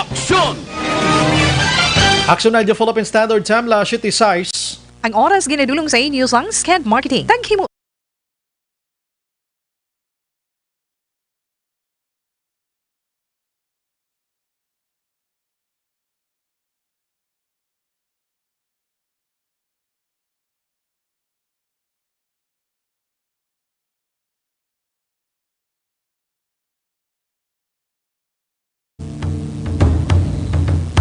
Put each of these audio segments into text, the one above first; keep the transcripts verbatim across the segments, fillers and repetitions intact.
Aksyon! Aksyon Radyo Philippine Standard Time, alas siyete sais. Ang oras ginadulong sa inyo sang Sked Marketing. Taghimo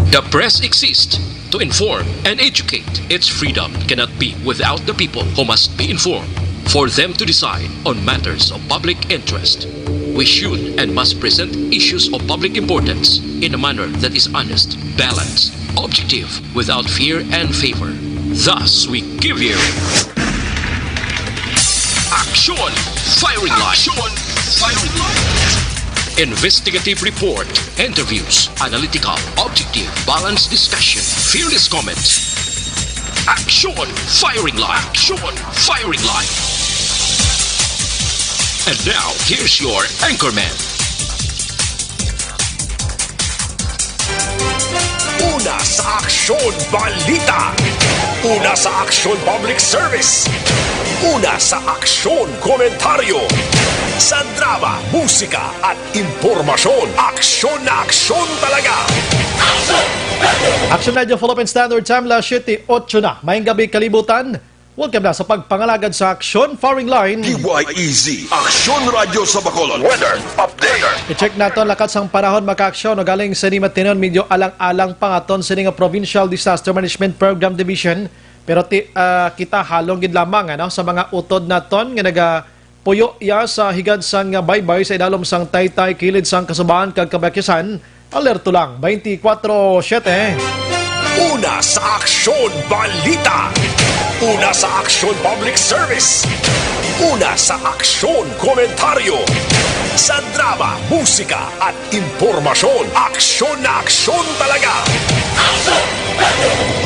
The press exists to inform and educate. Its freedom cannot be without the people, who must be informed for them to decide on matters of public interest. We should and must present issues of public importance in a manner that is honest, balanced, objective, without fear and favor. Thus, we give you Aksyon Firing Line. Aksyon Firing Line. Investigative report, interviews, analytical, objective, balanced discussion, fearless comments. Aksyon Firing Line. Aksyon Firing Line. And now, here's your anchorman. Una sa Aksyon Balita. Una sa Aksyon Public Service. Una sa Aksyon Komentaryo. Sa drama, musika, at impormasyon, aksyon na aksyon talaga. Aksyon Radyo Philippine Standard Time, alas siyete otso na. Maayong gabi, kalibutan. Welcome na sa pagpangalagad sa Aksyon Firing Line. D Y E Z, Aksyon Radyo sa Bacolod. Weather update. I-check naton lakat sang panahon, mga kaaksyon, no, galing sa ni matinon, medyo alang-alang pa nga aton sini nga Provincial Disaster Management Program Division. Pero ti, ah, kita halong gid lamang, ano, sa mga utod naton nga naga puyo iya sa higad sang baybay sa idalom sang Taytay, kilid sang Casabaan kag Cabaquisan, alerto lang, twenty-four seven. Una sa Aksyon Balita. Una sa Aksyon Public Service. Una sa Aksyon Komentaryo. Sa drama, musika, at impormasyon. Aksyon na aksyon talaga.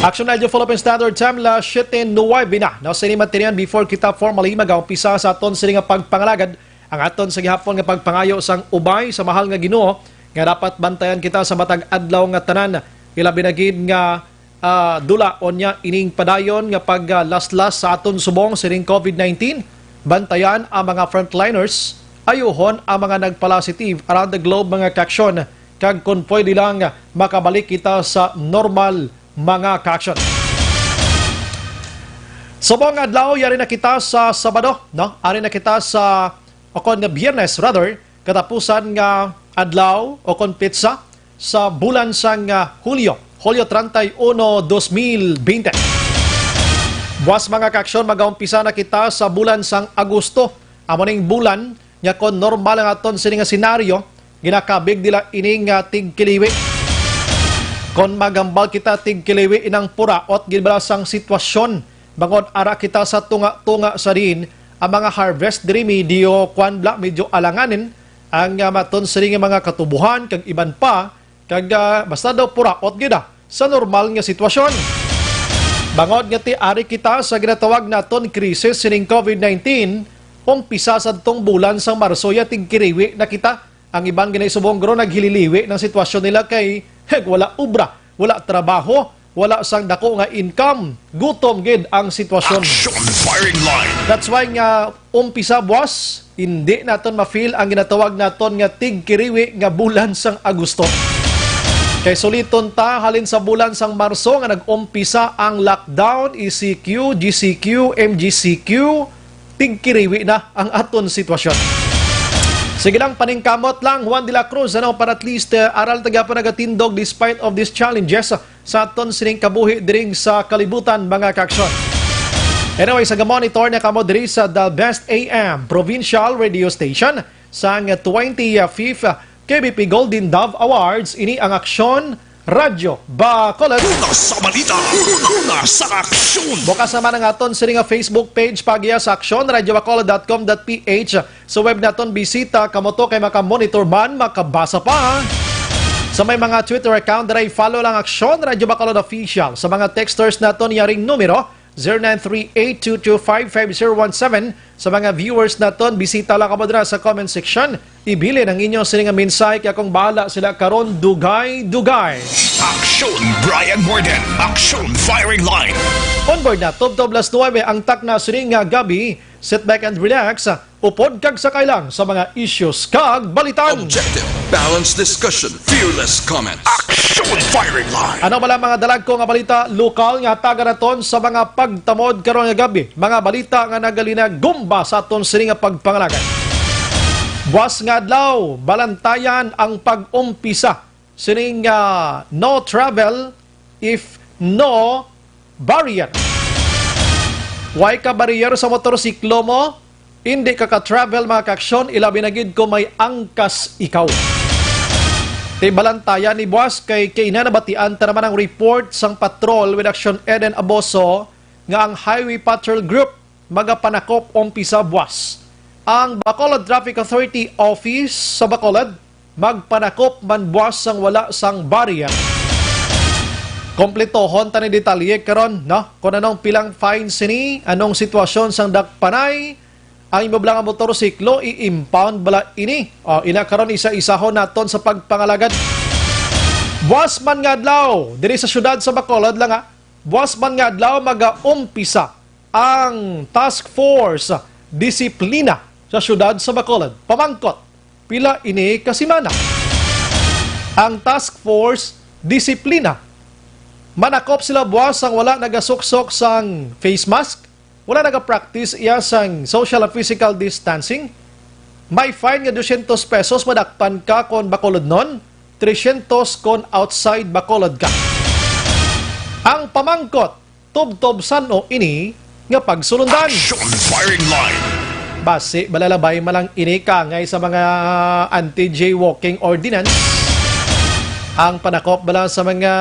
Aksyon Radyo Philippine Standard Time, alas siyete nuwebe na. Now, sini matinon, before kita formally mag-umpisa sa aton sini nga pagpangalagad, ang aton sa gihapon nga pagpangayo sang ubay sa mahal nga Ginoo, nga dapat bantayan kita sa matag adlaw nga tanan, ilabi na gid nga ah, dula, unya ining padayon nga paglaslas sa aton subong sining COVID nineteen. Bantayan ang mga frontliners, ayuhon ang mga nagpalasitive around the globe, mga kaaksyon, kag kon pwede lang, makabalik kita sa normal, mga kaaksyon. Subong adlaw, yari na kita sa Sabado, no? Ari na kita sa, o kon Biyernes, rather, katapusan nga adlaw o kon petsa sa bulan sang, ah, Hulyo, Hulyo treinta y uno, dos mil bente. Buas, mga kaaksyon, magaumpisa na kita sa bulan sang Agosto. Amo ning bulan nga kon normal ang aton sini nga senaryo, ginakabig nila ini nga tigkiliwi. Kon maghambal kita tigkiliwi, inang puraot gid bala sang sitwasyon. Bangod ara kita sa tunga-tunga sa diin, ang mga harvest diri medyo, kwan bala, medyo alanganin ang, ah, maton sini nga mga katubohan kag iban pa, kag, ah, basta daw puraot gid, ah, sa normal nga sitwasyon. Bangod nga ti ari kita sa ginatawag naton krisis sining COVID nineteen, umpisa sadtong bulan sang Marso ya tigkiriwi na kita. Ang iban gani subong guro naghililiwi ng sitwasyon nila kay wala obra, wala trabaho, wala sang dako nga income. Gutom gid ang sitwasyon. Action Firing Line. That's why nga umpisa buwas, hindi naton ma-feel ang ginatawag naton nga tigkiriwi nga bulan sang Agosto. Kay suliton ta, halin sa bulan sang Marso nga nag-umpisa ang lockdown, E C Q, G C Q, M G C Q, tigkiriwi na ang aton sitwasyon. Sige lang, paningkamot lang, Juan de la Cruz, ano, para at least, eh, aral ta gyapon nagatindog despite of these challenges sa aton sining kabuhi diring sa kalibutan, mga kaaksyon. Anyway, sa gamonitor na kamo diri sa The Best A M Provincial Radio Station sang twenty-fifth K B P Golden Dove Awards, ini ang Aksyon Radyo Bacolod. Una sa balita, una sa aksyon. Bukas naman ang aton sini nga Facebook page, paagiya sa aksyon radyo bacolod dot com dot P H. Sa web naton, bisita kamo to kay maka-monitor man, makabasa pa. Sa may mga Twitter account, diri follow lang Aksyon Radyo Bacolod Official. Sa mga texters naton, yaring numero, Zero nine three eight two two five five zero one seven. Sa mga viewers naton, bisita lang kamo dira sa comment section. Ibilin ang inyo sini nga mensahe kay akong bahala sila karon dugay-dugay. Aksyon Brian Morden, Aksyon Firing Line. On board na, tubtob las nuwebe ang takna sini nga gabi. Sit back and relax. Upod kag sakay lang sa mga issues kag balitan. Objective, balanced discussion, fearless comments. Action Firing Line. Ano bala mga dalagko nga balita lokal nga taga naton sa mga pagtamod karon nga gabi? Mga balita nga nagalinagumba sa aton sini nga pagpangalagad. Buwas nga adlaw, balantayan ang pag-umpisa sining, ah, no travel if no barrier. Way ka barrier sa motorsiklo mo, hindi ka ka-travel, mga kaaksyon, ilabi na gid kung may angkas ikaw. Ti balantayan ni buwas kay, kay nanabatian ta naman ang report sang patrol with Action Eden Aboso nga ang Highway Patrol Group magapanakop umpisa buwas. Ang Bacolod Traffic Authority Office sa Bacolod magpanakop man buwas sang wala sang barrier. Kompletohon ta ni detalye karon, no? Kung anong pilang fine sini, anong sitwasyon sang dakpanay, ang imo bala nga motorsiklo, i-impound bala ini? O, ina karon, isa-isahon naton sa pagpangalagad. Buwas man nga adlaw, diri sa siyudad sa Bacolod lang, ha? Buwas man nga adlaw, magaumpisa ang Task Force Disiplina sa siyudad sa Bacolod. Pamangkot, pila ini ka semana? Ang Task Force Disiplina, manakop sila buwas sang wala nagasuksok sang face mask, wala nagapractice iya sang social and physical distancing, may fine nga dosyentos pesos, madakpan ka kon Bacolodnon, tresyentos kon outside Bacolod ka. Ang pamangkot, tubtob san-o ini nga pagsulundan? Action Firing Line. Basi, balalabay man lang ini kangay sa mga anti-jaywalking ordinance. Ang panakop bala sa mga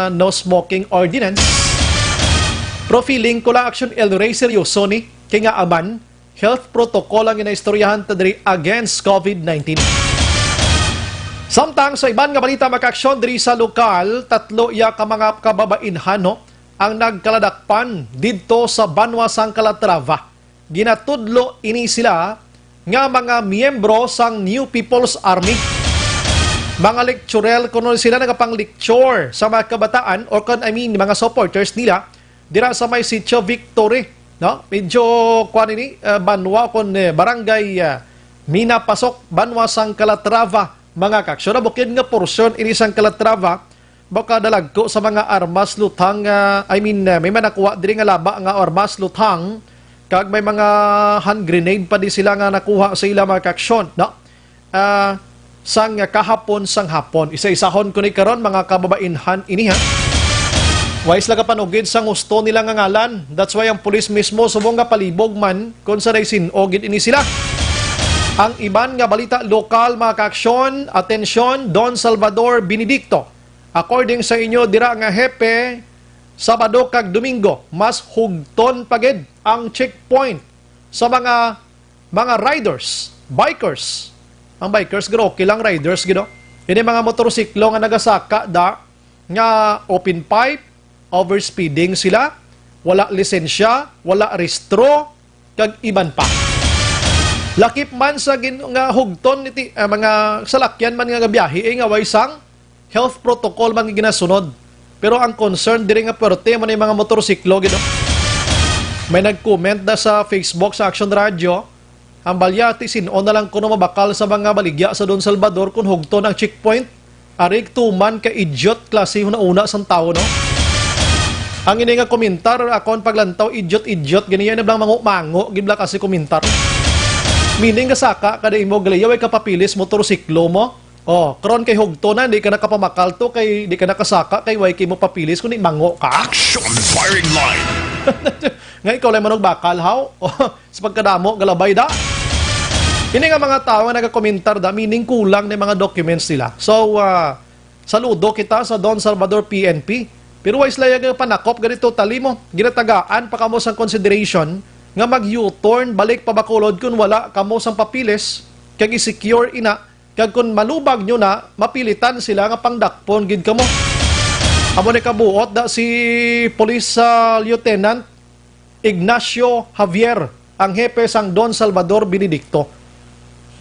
no smoking ordinance. Pero feeling ko lang, Action El Rey, seryoso ni. Kay nga aman, health protocol ang ginaistoryahan ta diri against COVID nineteen. Samtang sa iban nga balita, mga kaaksyon, diri sa lokal, tatlo iya ka mga kababainhan, no, ang nagkaladakpan didto sa banwa sang Calatrava. Ginatudlo ini sila nga mga miyembro sang New People's Army. Mga lecturer kuno sila, nagapang-lecture sa mga kabataan or kon, I mean, mga supporters nila dira sa may Sitio Victory, no? Medyo, kuwan ini, ah, banwa kon, eh, barangay, ah, Minapasok, banwa sang Calatrava, mga kaaksyon. Bukid nga porsyon ini sang Calatrava, baka dalagko sa mga armas luthang, ah, I mean, ah, may manakuha diri nga laba nga armas luthang, kag may mga hand grenade pa di sila nga nakuha sa ila, mga kaaksyon, no? Ah, sang kahapon sang hapon. Isa-isahon ko ni karon, mga kababainhan ini, ha. Way sila kapanugid sang husto nila nga ngalan. That's why ang pulis mismo subong nga palibog man kon sa naisin-o gid ini sila. Ang iban nga balita lokal, mga kaaksyon, atensyon, Don Salvador Benedicto. According sa inyo dira nga hepe, Sabado kag Domingo, mas hugton pa gid ang checkpoint sa mga mga riders, bikers. Ang bikers, gid okay lang, riders, gid, no? Ini mga motorsiklo nga nagasaka da, nga open pipe, overspeeding sila, wala lisensya, wala rehistro, kag iban pa. Lakip man sa gin-, nga hugton niti, ah, mga salakyan man nga gabiyahe, eh, nga way sang health protocol man nga ginasunod. Pero ang concern diri nga puwerte man ang mga motorsiklo, gid, no? May nag-comment na sa Facebook sa Action Radio, ang balya, ti sin-o na lang kuno mabakal sa mga baligya sa Don Salvador kon hugton ang checkpoint. Ari, tuman ka idiot klase hunahuna sang tawo, no? Ang ini nga komentar, akon paglantaw, idiot-idiot, gani yan, blang mango-mango, gid bala kasi komentar. Meaning, gasaka ka, di mo galiyaw, ay kapapilis, motorsiklo mo. Oh, karon kay hugto na, di ka nakapamakal to, kay di ka nakasaka, kay way kay mo papilis, kundi mango ka. Action Firing Line. Nga ikaw lang manugbakal, haw? Sa pagkadamo, galabay da. Ini nga mga tawo nga nagakomentar da, meaning kulang na mga documents nila. So, ah, saludo kita sa Don Salvador P N P. Pero way sila yung panakop ganito, tali mo. Ginatagaan pa kamo sang consideration nga mag-U-turn balik pa Bacolod kung wala kamo sang papilis, kag i-secure ina. Kag kon malubag nyo na, mapilitan sila nga pangdakpon gid kamo. Amo ni kabuot da si Police, ah, Lieutenant Ignacio Javier, ang hepe sang Don Salvador Benedicto.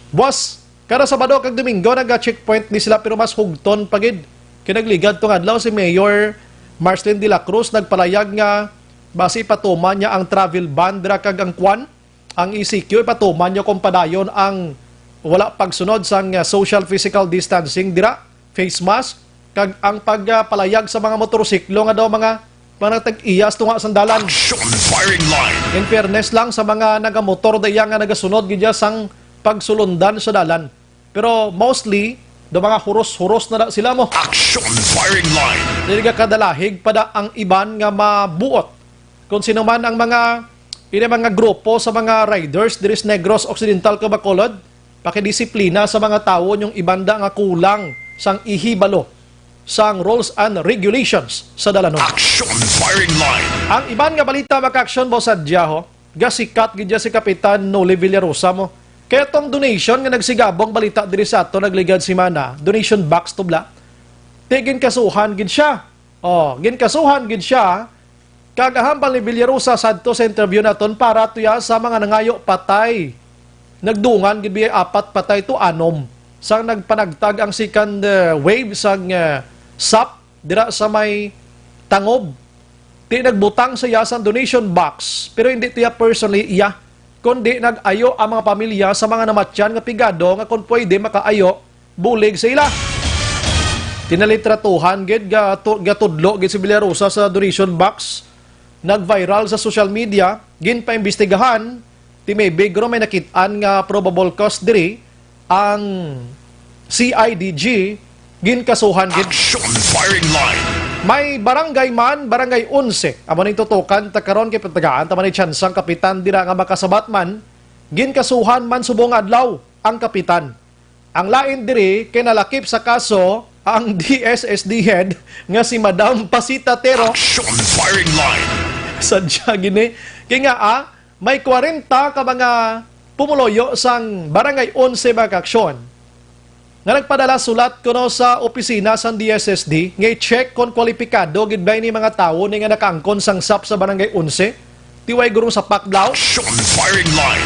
Buwas, kada Sabado kag Domingo naga-checkpoint ni sila, pero mas hugton pa gid. Kinagligad tong adlaw si Mayor Marcelin de la Cruz nagpalayag nga basi ipatuman niya ang travel ban dira kag ang kwan, ang E C Q, ipatuman niya kung padayon ang wala pagsunod sang, ah, social physical distancing dira, face mask, kag ang pagpalayag sa mga motorsiklo nga daw mga, mga tag-iyas tunga sang dalan. Action firing line. In fairness lang sa mga nagamotor da iya nga nagasunod gid sang pagsulundan sa dalan. Pero mostly, do mga huros-huros na da sila mo. Action firing line. Dili ka kadalahig pa da ang iban nga mabuot. Kung sino man ang mga, ini mga grupo sa mga riders diri sa Negros Occidental, kag Bacolod, pakidisiplina sa mga tawo ninyong iban da nga kulang sang ihibalo sang rules and regulations sa dalanon. Action firing line. Ang iban nga balita, maka-action, Boss Adya, ho. Gasikat gid dya si Kapitan Noli Villarosa mo. Kaya tong donation nga nagsigabong balita diri sa ato nagligad semana, donation box tubla. Ti ginkasuhan gid siya. Oh, ginkasuhan gid siya. Kag hambal ni Villarosa sadto sa interview naton, para tuya sa mga nangayo patay. Nagdungan gid biyay apat patay to anom sang nagpanagtag ang second, eh, wave sang, eh, sap dira sa may Tangob. Ti nagbutang siya sang donation box, pero hindi tiya personally iya, kundi nag-ayo ang mga pamilya sa mga namatyan nga pigado nga kon pwede makaayo bulig sa ila. Tinalitratuhan gid, gatu-, gatudlo gid si Villarosa sa donation box. Nag-viral sa social media, ginpaimbestigahan, ti maybe guro may nakit-an nga probable cause diri, ang C I D G ginkasuhan gid. Action firing line. May barangay man, Barangay Onse, amo ning tutukan ta karon kay patagaan ta man ni tsansa ang kapitan dira nga makasabat man, ginkasuhan man subong adlaw ang kapitan. Ang lain diri kay nalakip sa kaso ang D S S D head nga si Madam Pasita Tero. Action firing line. Sadya gini. Kay nga, ah, may kwarenta ka mga pumuluyo sang Barangay Onse, mga kaaksyon, nga nagpadala sulat kuno sa opisina sang D S S D nga i-check kon kwalipikado gid ba ini mga tawo ni nga nakaangkon sang sap sa Barangay Onse. Ti way gurong sa Pakdaw. Action firing line.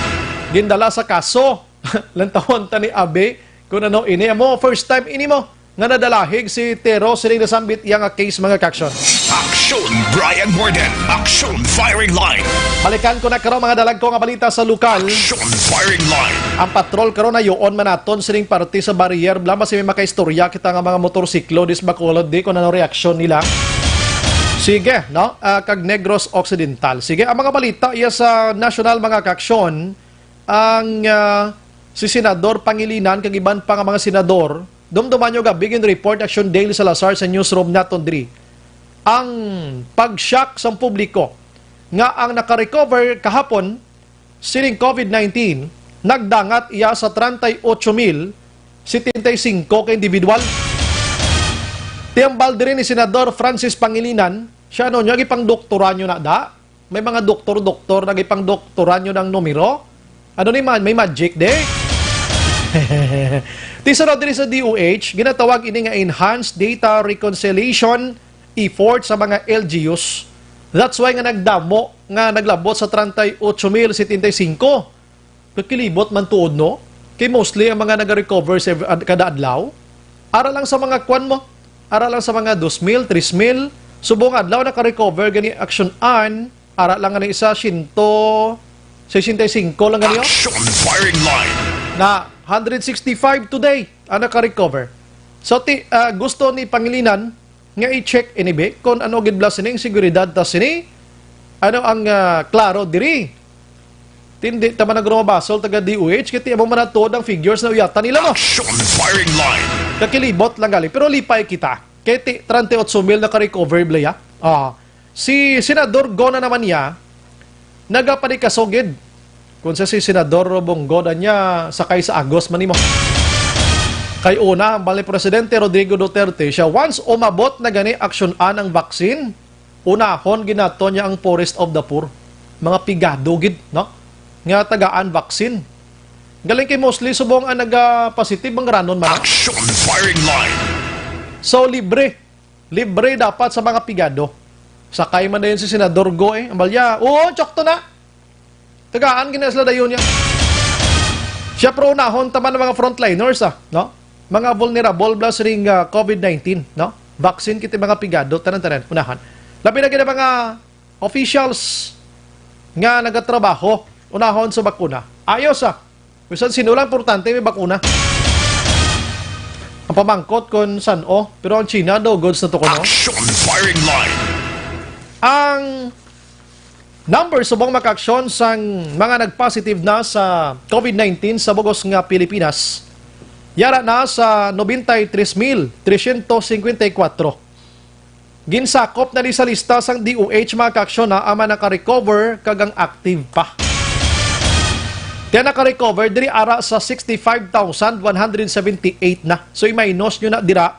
Gindala sa kaso. Lantawon ta ni Abe kung ano ini. Amo, first time ini mo nga nadalahig si Tero sining nasambit iya nga case, mga kaaksyon. Action, Brian Morden. Action firing line. Balikan ko na karon mga dalagko nga balita sa lokal. Action firing line. Ang patrol karon nayoon man naton sining parte sa barrier. Bala basi may makaistorya kita nga mga motorsiklo dis Bacolod di kung ano reaksyon nila. Sige, no? Ah, kag Negros Occidental. Sige, ang mga balita iya sa nasyonal, mga kaaksyon. Ang, ah, si Senador Pangilinan kag iban pa nga mga senador, dumduman nyo gabi gin-report Action Daily Salazar sa newsroom naton diri. Ang pag-shock sang publiko nga ang naka-recover kahapon sining COVID nineteen, nagdangat iya sa treinta y ocho mil setenta y cinco ka individual. Ti hambal diri ni Senador Francis Pangilinan, siya, ano niya, gipangdoktoran nyo na da? May mga doktor-doktor na gipangdoktoran nyo ng numero? Ano ni man? May magic de? Ti sunod diri sa D O H, ginatawag ini nga enhanced data reconciliation effort sa mga L G Us. That's why nga nagdamo nga naglabot sa treinta y ocho mil setenta y cinco. Kakilibot man tuod, no? Kay mostly ang mga nagarecover sa ev-, ad-, kada adlaw, ara lang sa mga kwan mo, ara lang sa mga dos mil, tres mil, subong adlaw nakarecover gani Action An, ara lang gani isa, siyento sesenta y singko lang gani, oh. Action firing line. Na hundred sixty-five today ang nakarecover. So, ti-, ah, gusto ni Pangilinan nga i-check ini, be, kung ano gid bala sining seguridad ta sini. Ano ang, ah, klaro diri? Tindi ta man ang rumabasol taga D O H, kay ti amo man ang tuod ang figures na uyatan nila, no? Action firing line. Kakilibot lang gali, pero lipay kita. Kay ti treinta y ocho mil naka-recover bala ya. Ah, si Senador Go na naman niya, nagapanikasugid. Kung sa si Senador Bongo na niya, sakay sa agos man nimo. Kay una, ang bali Presidente Rodrigo Duterte, siya, once umabot na gani Action An ang vaccine, unahon ginato niya ang poorest of the poor. Mga pigado gid, no? Nga tagaan vaccine. Galing kay mostly subong ang naga-positive ang ranon man, no? Action firing line. So, libre. Libre dapat sa mga pigado. Sakay man dayon si Senador Go, eh. Ang balya, oo, tsokto na. Tagaan gina sila dayon niya. Siya, pero unahon ta man ang mga frontliners, ah, no? Mga vulnerable bala sining, ah, COVID nineteen, no? Vaccine kiti mga pigado, tanan-tanan, unahan. Labi na gid ang mga officials nga nagatrabaho, unahon sa bakuna. Ayos, ah. Bisan sino lang, importante may bakuna. Ang pamangkot kung san-o, pero ang China daw, goods na to kuno. Action firing line. Ang number subong makaaksyon sang mga nagpositive na sa COVID nineteen sa bugos nga Pilipinas, yara na sa nobenta y tres mil trescientos cincuenta y cuatro. Ginsakop na ni sa lista sang D O H, mga kaaksyon, na ang mga naka-recover kag ang active pa. Kaya naka-recover diri ara sa sixty-five thousand one hundred seventy-eight na. So, i-minus nyo na dira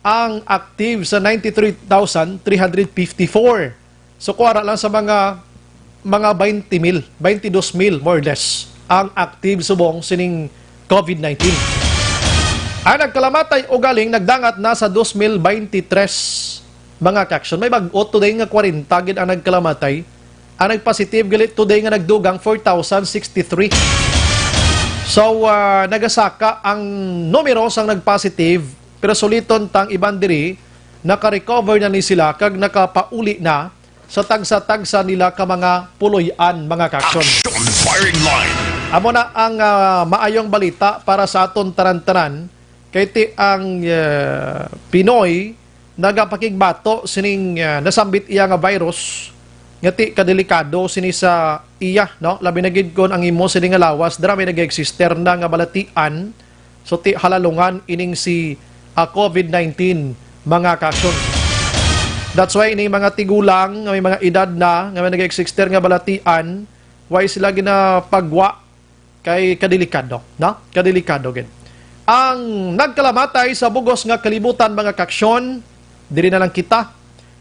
ang active sa ninety-three thousand three hundred fifty-four. So, kuwara lang sa mga, mga twenty mil, twenty-two mil, more or less, ang active subong sining COVID nineteen. Ang nagkalamatay ugaling nagdangat na sa dos mil baynte tres, mga kaaksyon. May bag-o today nga kwarenta gid ang nagkalamatay. Ang nagpositive gali today nga nagdugang, four thousand sixty-three. So, ah, nagasaka ang numero sang nagpositive, pero suliton tang iban diri, naka-recover na ni sila kag nakapauli na sa tagsa-tagsa nila ka mga puloy-an, mga kaaksyon. Action firing line. Amo na ang, ah, maayong balita para sa aton tanan-tanan, kay ti ang, ah, Pinoy nagapakigbato sining, ah, nasambit iya nga virus, nga ti kadelikado sini sa iya, no? Labi na gid kon ang imo sini nga lawas, dira may nag-eksister na nga balatian, so ti halalungan ining si, ah, COVID nineteen, mga kaaksyon. That's why ining mga tigulang nga may mga edad na, nga may nag-eksister nga balatian, why sila ginapagwa kay kadelikado, no? Kadelikado gid. Ang nagkalamatay sa bugos nga kalibutan, mga kaaksyon, diri na lang kita.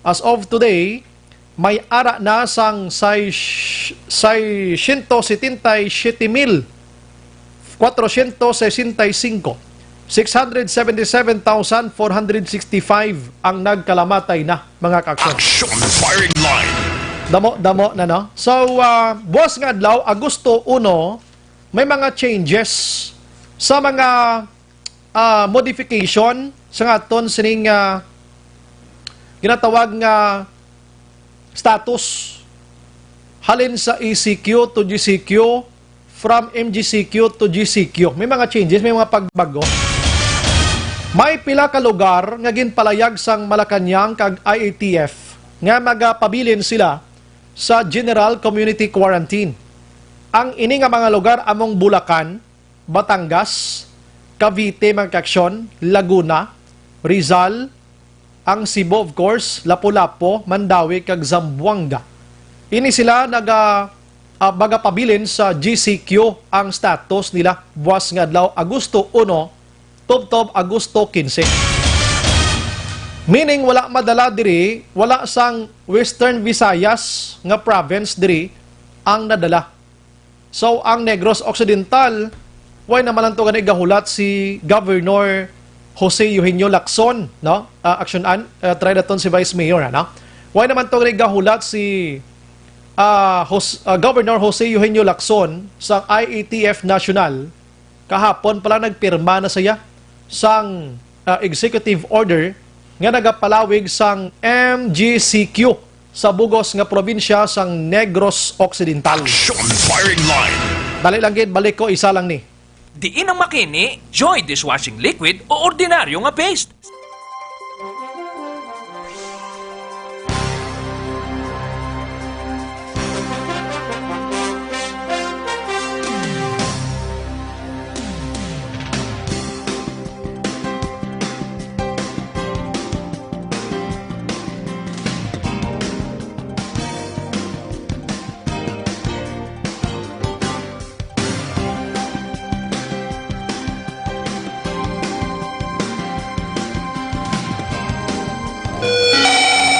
As of today, may ara na sang sais-, seiscientos setenta y siete mil cuatrocientos sesenta y cinco. Six hundred seventy-seven thousand four hundred sixty-five ang nagkalamatay na, mga kaaksyon. Action firing line. Damo, damo na, no? So, ah, buwas nga adlaw, Agosto uno, may mga changes sa mga, ah, modification sa aton sining, ah, ginatawag nga status, halin sa E C Q to G C Q, from M G C Q to G C Q. May mga changes, may mga pagbago. May pila ka lugar nga ginpalayag sang Malacañang kag I A T F nga magapabilin sila sa General Community Quarantine. Ang ini nga mga lugar among Bulacan, Batangas, Cavite, mga kaaksyon, Laguna, Rizal, ang Cebu, of course, Lapu-Lapu, Mandaue, kag Zamboanga. Ini sila naga-, ah, magapabilin sa G C Q ang status nila buwas nga adlaw, Agosto uno, tubtob Agosto quince. Meaning, wala madala diri, wala sang Western Visayas nga province diri ang nadala. So, ang Negros Occidental, why naman lang to gani gahulat si Governor Jose Eugenio Lacson, no? Ah, action an, ah, try naton si Vice Mayor, ano? Why naman to gani gahulat si, ah, Jos-, ah, Governor Jose Eugenio Lacson sa I A T F National? Kahapon pala nagpirma na siya sang, ah, executive order nga nagapalawig sang M G C Q sa bugos nga probinsya sang Negros Occidental. Action firing line. Dali lang gid, balik ko, isa lang ni. Diin ang makini, Joy dishwashing liquid o ordinaryo nga paste?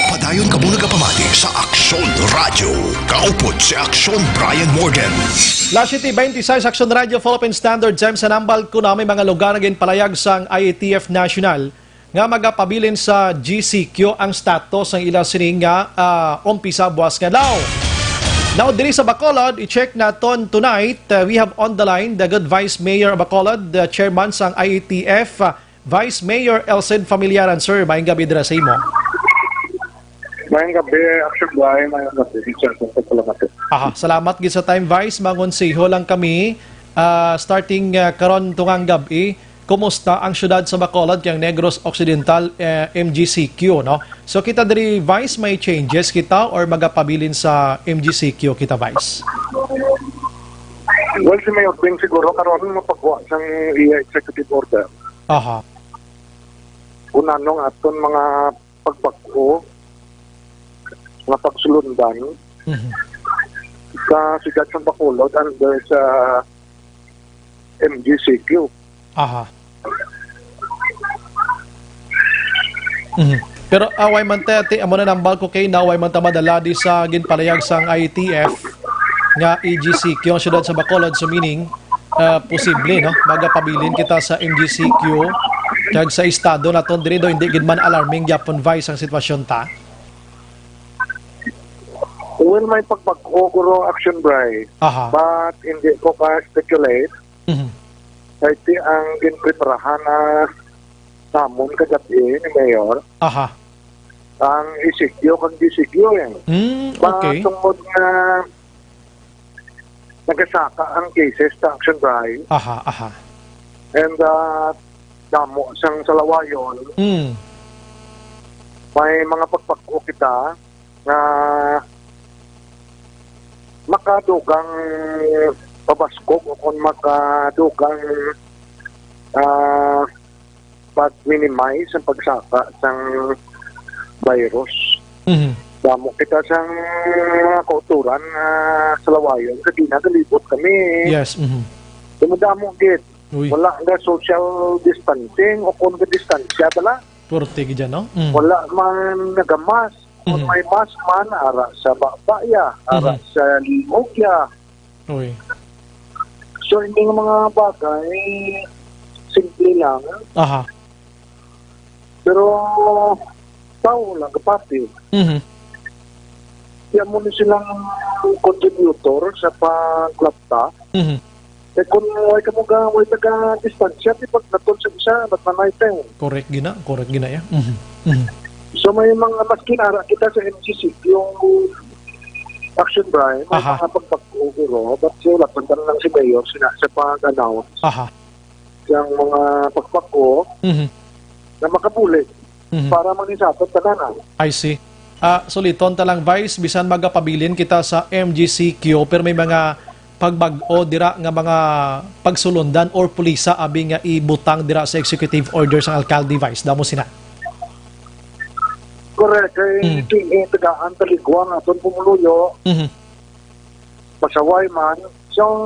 Padayon kamo nagapamati sa Aksyon Radyo. Kaupod si Aksyon Brian Morgan. Las siete beintiseis, Aksyon Radyo, Philippine Standard Time. Sa nambal ko na, may mga lugar nga ginpalayag sang I A T F National nga magapabilin sa G C Q ang status sang ila sini nga, ah, umpisa buwas nga adlaw. Now, diri sa Bacolod, i-check naton tonight. Uh, we have on the line the good Vice Mayor of Bacolod, the chairman sang I A T F, uh, Vice Mayor Elcid Familiaran. Sir, maayong gabi dira sa imo. Maayong gabi, Action Boy. Maayong gabi, Sir. Salamat. Aha, salamat gid sa time, Vice. Mangonseho lang kami, ah, starting, ah, karon tungang gab-i. Kumusta ang siyudad sa Bacolod kag Negros Occidental, eh, M G C Q, no? So, kita diri, Vice, may changes kita or magapabilin sa M G C Q kita, Vice? Well, si Mayor Ping siguro karon mapagwa sang iya executive order. Aha. Kung ano nga aton mga pagbag-o nga pagsulundan Mhm. sa siyudad sa Bacolod under sa M G C Q. Aha. Mhm. Pero, ah, way man ta, ti, amo na nambal ko kay na way man ta madala di sa ginpalayag sang I A T F nga i-G C Q ang siyudad sa Bacolod. So, meaning, ah, posible, no? Magapabilin kita sa M G C Q kag sa estado naton diri do, hindi gid man alarming gyapon, Vice, ang sitwasyon ta. Well, may pagbag-o guro, Action Bray. Aha. But hindi ko ka-speculate. Mhm. Kay ti ang ginpreparahan na namon kagabi ni Mayor, Aha. ang E C Q kag D C Q, eh. Mm, okay. Matungod nga nagasaka ang cases sa Action Bray. Aha, aha. And, uh, damo sang salawayon. Mm. May mga pagbag-o kita nga makadugang pabaskog o kung makadugang, ah, pag-minimize ang pagsaka sang virus. Mhm. Damo kita sang mga kauturan nga salawayon sa ginagalibot kami. Yes, mhm. Dumadamo gid. Uy. Wala nga social distancing o kung distansya bala. Purti gid yan, no? Mm. Wala man nagamas. Kung Mhm. may mask man, ara sa baba ya, ara Mhm. sa limog ya. Uy. So, hindi nga mga bagay, simple lang. Aha. Pero, tao lang, kapati. Mhm. Kaya mo ni silang contributor sa paglapta. Mhm. Eh, kung way ka mo ga-, way taga distansya, di pag natol sa isa, ba't manay tayo? Correct gina, correct gina, ya. Mhm. Mhm. So, may mga maskin ara kita sa M G C, yung Action Bray, may Aha. mga pagpag-uguro, but yung lapuntan lang si Mayor, sina-, sa pag-announce Aha. yung mga pagpag-o Mhm. na makabuli Mhm. para manisapot tanan. I see. Ah, suliton ta lang, Vice, bisan magapabilin kita sa M G C Q, pero may mga pagbag-o dira nga mga pagsulundan or pulisa abi nga ibutang dira sa executive order sang alkalde, Vice. Damo sina. Correct. Kay Mm. ti-, eh, tagaan taligwa nga aton pumuluyo, Mhm. pasaway man, siyang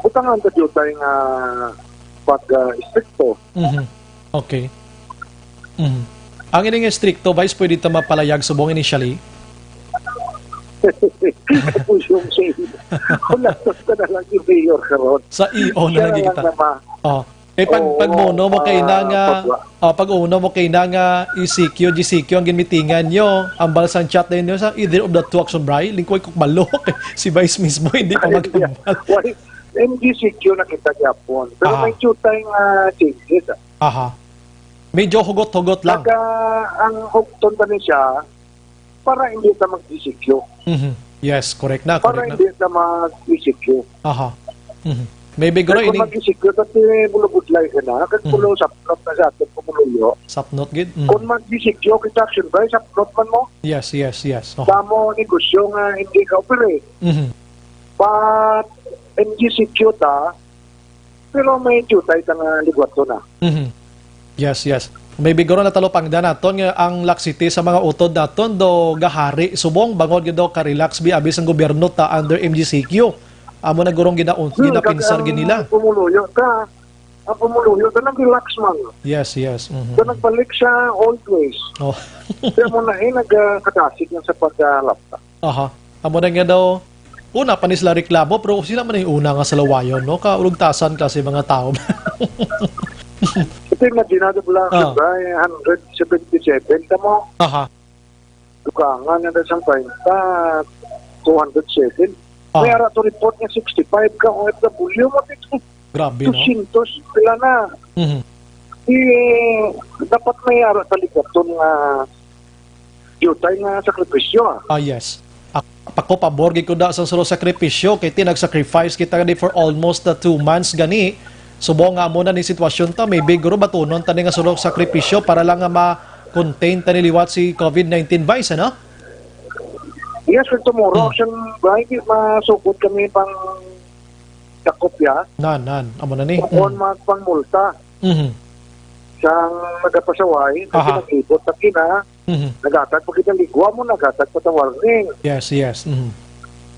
butangan ta diutay nga pag, ah, istrikto. Mhm. Okay. Mhm. Ang ining estrikto, Vice, pwede ta mapalayag subong initially? Pusong sa imo. Wala, basta na lang yung mayor karon. Sa E O na Siya lang na lang kita. Naman. Oh. Eh, pag, Oo, pag mono mo kay na ah, nga, pagwa. Oh, pag uno mo kay na nga E C Q, G C Q ang ginmitingan nyo, ang balsang chat na yun, sa either of the two, Action Bray, lingkoy ko malok. Si Vice mismo, hindi pa Ay, magtambal. Why? M G C Q na kita gyapon. Pero Ah. may jutay nga changes, ah. Aha. Medyo hugot-hugot lang. Pagka ang hugton ba ni siya, para hindi na mag-E C Q. Mhm. Yes, correct na, Para correct na. hindi na mag-E C Q. Aha. Mhm. Maybe, Pero guro, kung ini mag-E C Q, pati bulubudlay ka na, kag Mhm. pulo sapnot na sa atin pumuluyo. Sapnot gid. Mhm. Kung mag-E C Q, kita Action Bray, sapnot man mo. Yes, yes, yes. Aha. Damo negosyo nga hindi ka operate. Mhm. But, M G C Q ta, pero may jutay ta nga ligwaton na. Mhm. Yes, yes. Maybe guro natalupangdan naton nga ang laksiti sa mga utod naton do gahari subong bangod nga do ka-relax bi abis ang gobyerno ta under M G C Q. Amo na gurong gina-, Hmm, ginapinsar kag gid nila. Ang pumuluyo ta, ang pumuluyo ta nag-relax man. Yes, yes. Mhm. So, nagbalik siya old ways. Oh. Kaya mo na eh, nagkadasig lang sa pagkalapta. Aha. Amo na nga daw, una pa ni sila reklamo, pero sila man yung una nga salawayon, no? Kaulugtasan kasi mga tao. Ito yung imaginado pala, Ah. Siyempre, hundred seventy-seven, tamo? Aha. Dugangan na sa treinta, two hundred seven. Ah. May ara to report nga sixty-five ka O F W mo dito. Grabe, no? Two hundred pila na. Mhm. Di, dapat may ara sa ligaton nga diutay nga sakripisyo, ah. Ah, yes. Ak-, ako, pabor gid ko da sa sulo sakripisyo, kay ti nag-sacrifice kita gani for almost the two months gani. Subong nga amo na ni sitwasyon ta, maybe guro batunon ta ni nga sulo sakripisyo para lang nga ma-contain ta ni liwat si covid nineteen, Vice, ano? Yes, for tomorrow, Hmm. Action Bright, masukot kami pang dakop ya. Nan, nan. Amo na ni. Kung Hmm. Magpangmulta Mhm. sang nagapasaway, kasi Aha. Naglibot na kina, Mhm. Naghatag pa kita ligwa mo, naghatag pa ta warning. Yes, yes. Mhm.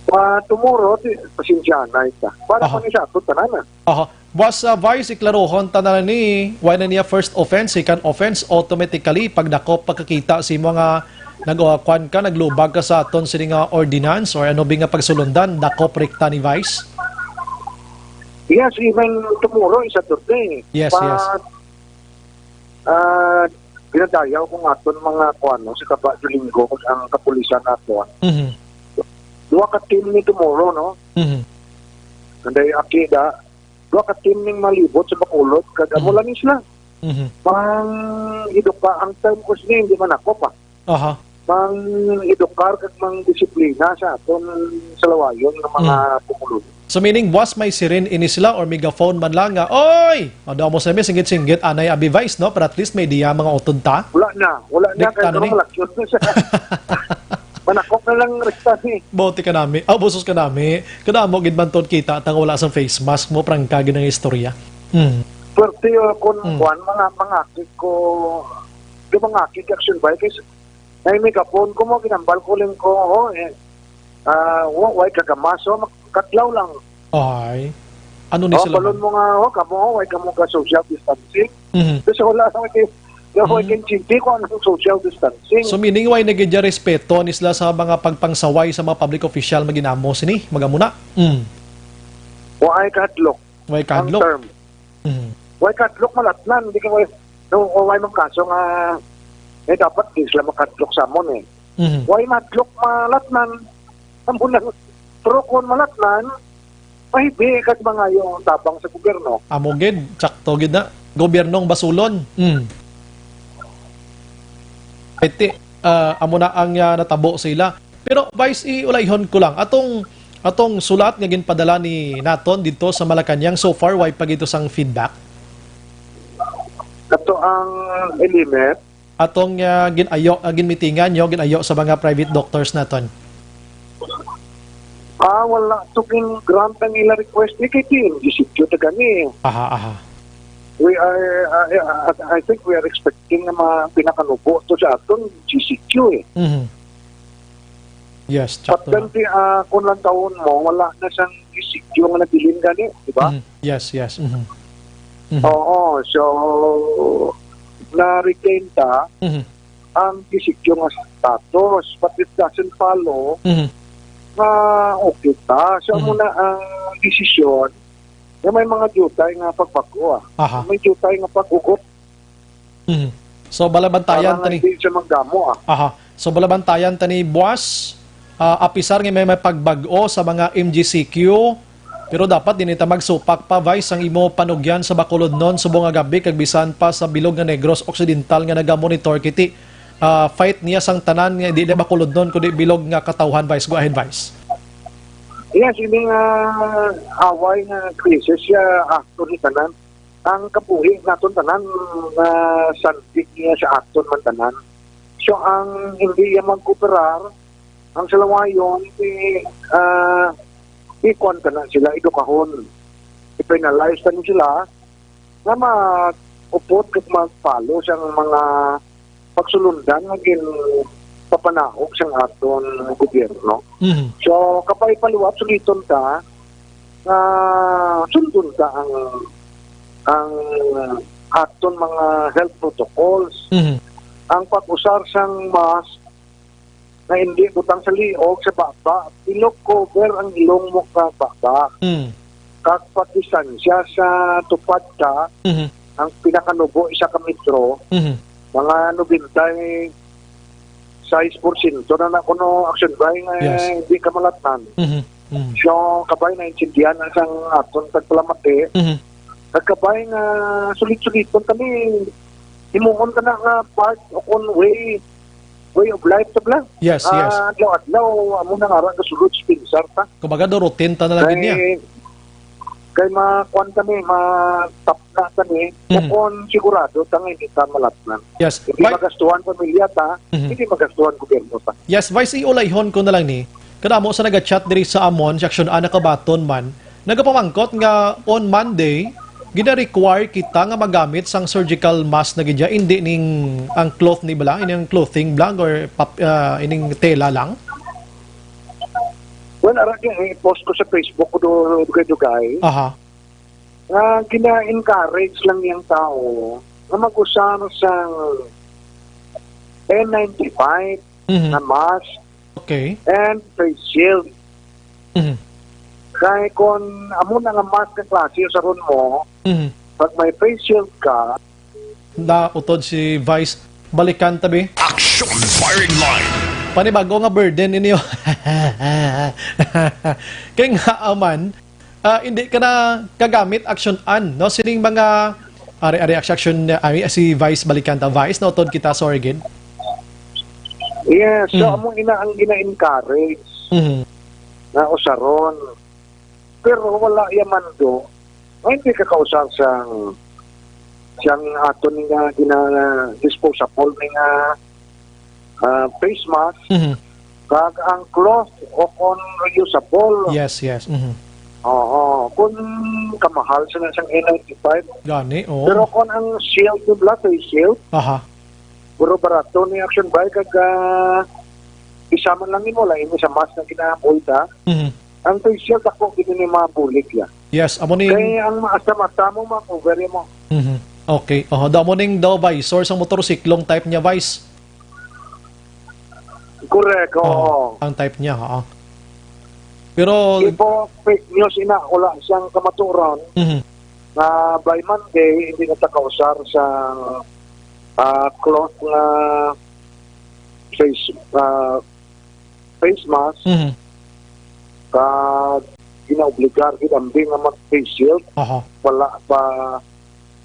Pa tomorrow, di, pasensya na ita. Para Aha. pa ni sa aton tanan, ah. Aha. Boss, ah, Vice, iklarohon ta na ni, wala na niya first offense, second offense, automatically, pagdakop pagkakita si mga nag-, uh, kwan ka, naglubag ka sa aton sini nga ordinance or ano bi nga pagsulundan, dakop rekta ni Vice? Yes, even tomorrow is Saturday. Yes, Pa-, yes. ah, ginadayaw ko nga aton mga kuan, no, sa Kaba Linggo, ang kapulisan naton. Mhm. Duha ka team ni tomorrow, no? Mhm. Nanday aki da, duha ka team ning malibot sa Bacolod, kag amo Mhm. lang isla. Mhm. Mang edukar, ang term ko sini, hindi man ako pa. Aha. Mang edukar kag mang disiplina sa aton salawayon nga mga Mm. pumuluyo. So, meaning, was may siren ini sila or megaphone man lang nga, "Oy! Madaw mo sa mi, singgit-singgit, anay abi Vice, no? Para at least may idea mga utod ta." Wala na. Wala na, Di kay ka na karon ni. Malakyot na siya. Manakop na lang rekta ni. Buti ka nami. Ah, busos ka nami. Kadamo gid man ton kita tang wala sang face mask mo, prangka gid ang istorya. Hmm. Perti, uh, kung Hmm. kuwan, mga, mga akit ko, yung mga akit action bike is, ay, may kapon ko mo, ginambal ko lang ko, oh, eh. Ah, wa-, way kagamaso, makatlaw lang. Ay. Ano ni Oh, sila balon man? Mo nga, oh, kamo, oh, way kamo ka social distancing. Mhm. Kasi wala sa akin, wala ko Mm. akin chinti kung anong social distancing. So, meaning, way na gid ya respeto ni sila sa mga pagpangsaway sa mga public official, maginamo sini, magamuna? Mm. Wa ay kahadlok Way ang kahadlok? Term. Mm. Wa ay kahadlok malatnan, di ka way, no, wa ay mang kaso nga, eh, dapat di sila makahadlok sa amon, eh. Mhm. Wa ay mahadlok malatnan, amo lang, pero kung malatnan, mahibi kag mangayo ang tabang sa gobyerno. Amo gid, sakto gid na. Gobyerno ang basulon. Mm. Iti, ah, amo na ang, ah, natabo sa ila. Pero, Vice, iulayhon ko lang. Atong, atong sulat nga ginpadala ni naton dito sa Malacañang, so far, way pa gito sang feedback? Ato ang element. Atong, ah, gin-ayo, ah, ginmitingan nyo, gin-ayo sa mga private doctors naton? Ah, wala to king grant ang ila request ni kay T M G C Q ta gani. Aha, aha. We are, uh, I, I think we are expecting na ma-, pinakanubo to sa aton G C Q, eh. Mhm. Yes, sakto Patgan na. Di, ah, kung lang taon mo, wala na sang G C Q nga nabilin gani, di ba? Mhm. Yes, yes. Mhm. Mhm. Oo, so, na-retain ta Mhm. ang G C Q nga status, but it doesn't follow Mhm. nga okay ta. So, Mhm. amo na ang desisyon nga may mga diutay nga pagbag-o, ah. Aha. May diutay nga pag-ugot. Mhm. So, balabantayan Para ta nga ni. Hindi siya manggamo, ah. Aha. So, balabantayan ta ni, buwas, ah, apisar nga may, may pagbag-o sa mga M G C Q, pero dapat din ita magsupak pa, Vice, ang imo panugyan sa Bacolodnon subong nga gabi kag bisan pa sa bilog nga Negros Occidental nga nagamonitor kiti, ah, fight niya sang tanan nga di na Bacolodnon kundi bilog nga katawhan, Vice. Go ahead, Vice. Yes, ini nga away nga krisis siya, ah, ni tanan. Ang kabuhi naton tanan nga sandig niya sa aton man tanan. So, ang hindi iya magkooperar, ang salawayon, di, ah, ikuan ka na sila, edukahon. I-penalize ka na sila nga mag-upod kag mag-follow sa mga pagsulundan nga ginpapanaog sang aton gobyerno. Mhm. So, kapay paliwat, suliton ta nga sundon ta ang, ang aton mga health protocols. Mhm. Ang pag-usar sang mask nga hindi butang sa liog, sa baba, bilog cover ang ilong mo kag baba. Mm. Kag pagdistansya sa tupad ka, Mhm. ang pinakanubo isa ka metro, Mhm. mga nobenta y sais porsyento na na kuno, Action Bry, nga Yes. hindi kamalatnan. Mhm. Mhm. So, kabay na intindihan na sang aton tagpalamati. Mhm. Kag kabay nga sulit-suliton kami, himuon ka na nga part o kon way, way of life ta bala. Yes, yes. Ah, adlaw-adlaw, amo na nga ra gasulod sa pinsar ta. Kumbaga, do routine ta na lang gid niya. Kay, kay makuan kami, matapna kami, Mhm. kung sigurado ta nga hindi ta malatnan. Yes. Hindi Why magastuhan pamilya ta, Mhm. hindi magastuhan gobyerno ta. Yes, Vice, iulayhon ko na lang ni. Kadamo sa naga-chat diri sa amon, sa Action Ana kabaton man, nagapamangkot nga on Monday, gina-require kita nga magamit sang surgical mask na gid, indi ning ang cloth ni bala, ini ang clothing bla or pap-, ah, ining tela lang? Well, ara gyud, i-post ko sa Facebook ko do-, dugay-dugay. Aha. Nga gina-encourage lang niyang tao nga mag-usar sang N ninety-five Mhm. na mask Okay. and face shield. Mhm. Kay kon amo na nga mask nga klase usaron mo, Mhm. pag may face shield ka, Na utod si Vice, balikan ta bi. Action Firing Line. Panibago nga burden ninyo. Kay nga man, ah, hindi ka na kagamit, Action Ann, no? Sining mga, ari, ari, Action, ah, si Vice, balikan ta. Vice, nautod kita, sorry gid. Yes, so Mm. amo ina ang gina-encourage Mhm. na usaron. Pero wala iya mando. Nga hindi ka kausar sang, sang aton nga gina-, disposable ni nga, ah, face mask. Mhm. Kag ang cloth o kon reusable. Yes, yes. Mhm. Oo. Kung kamahal sila sang N ninety-five. Gani, oo. Pero kung ang shield nila, face shield, Aha. puro barato ni Action Bike, kag, ah, isa man lang nimo, lang imo sa mask na ginaamol ta. Mhm. Ang face shield, ako, gini ni mga bulig ya. Yes, amo ni Kay ang maasa mata mo, ma-cover mo. Mhm. Okay. Oho, daw mo ning daw visor sa motorsiklong type niya, Vice. Correct, Oo, oo. ang type niya, oo. Pero Ipo, fake news ina, wala siyang kamaturan Mhm. na by Monday, hindi na ta kausar sa, ah, cloth nga face, ah, face mask. Mhm. Kag ginaobligar gid ang bi nga mag-face shield. Aha. Wala pa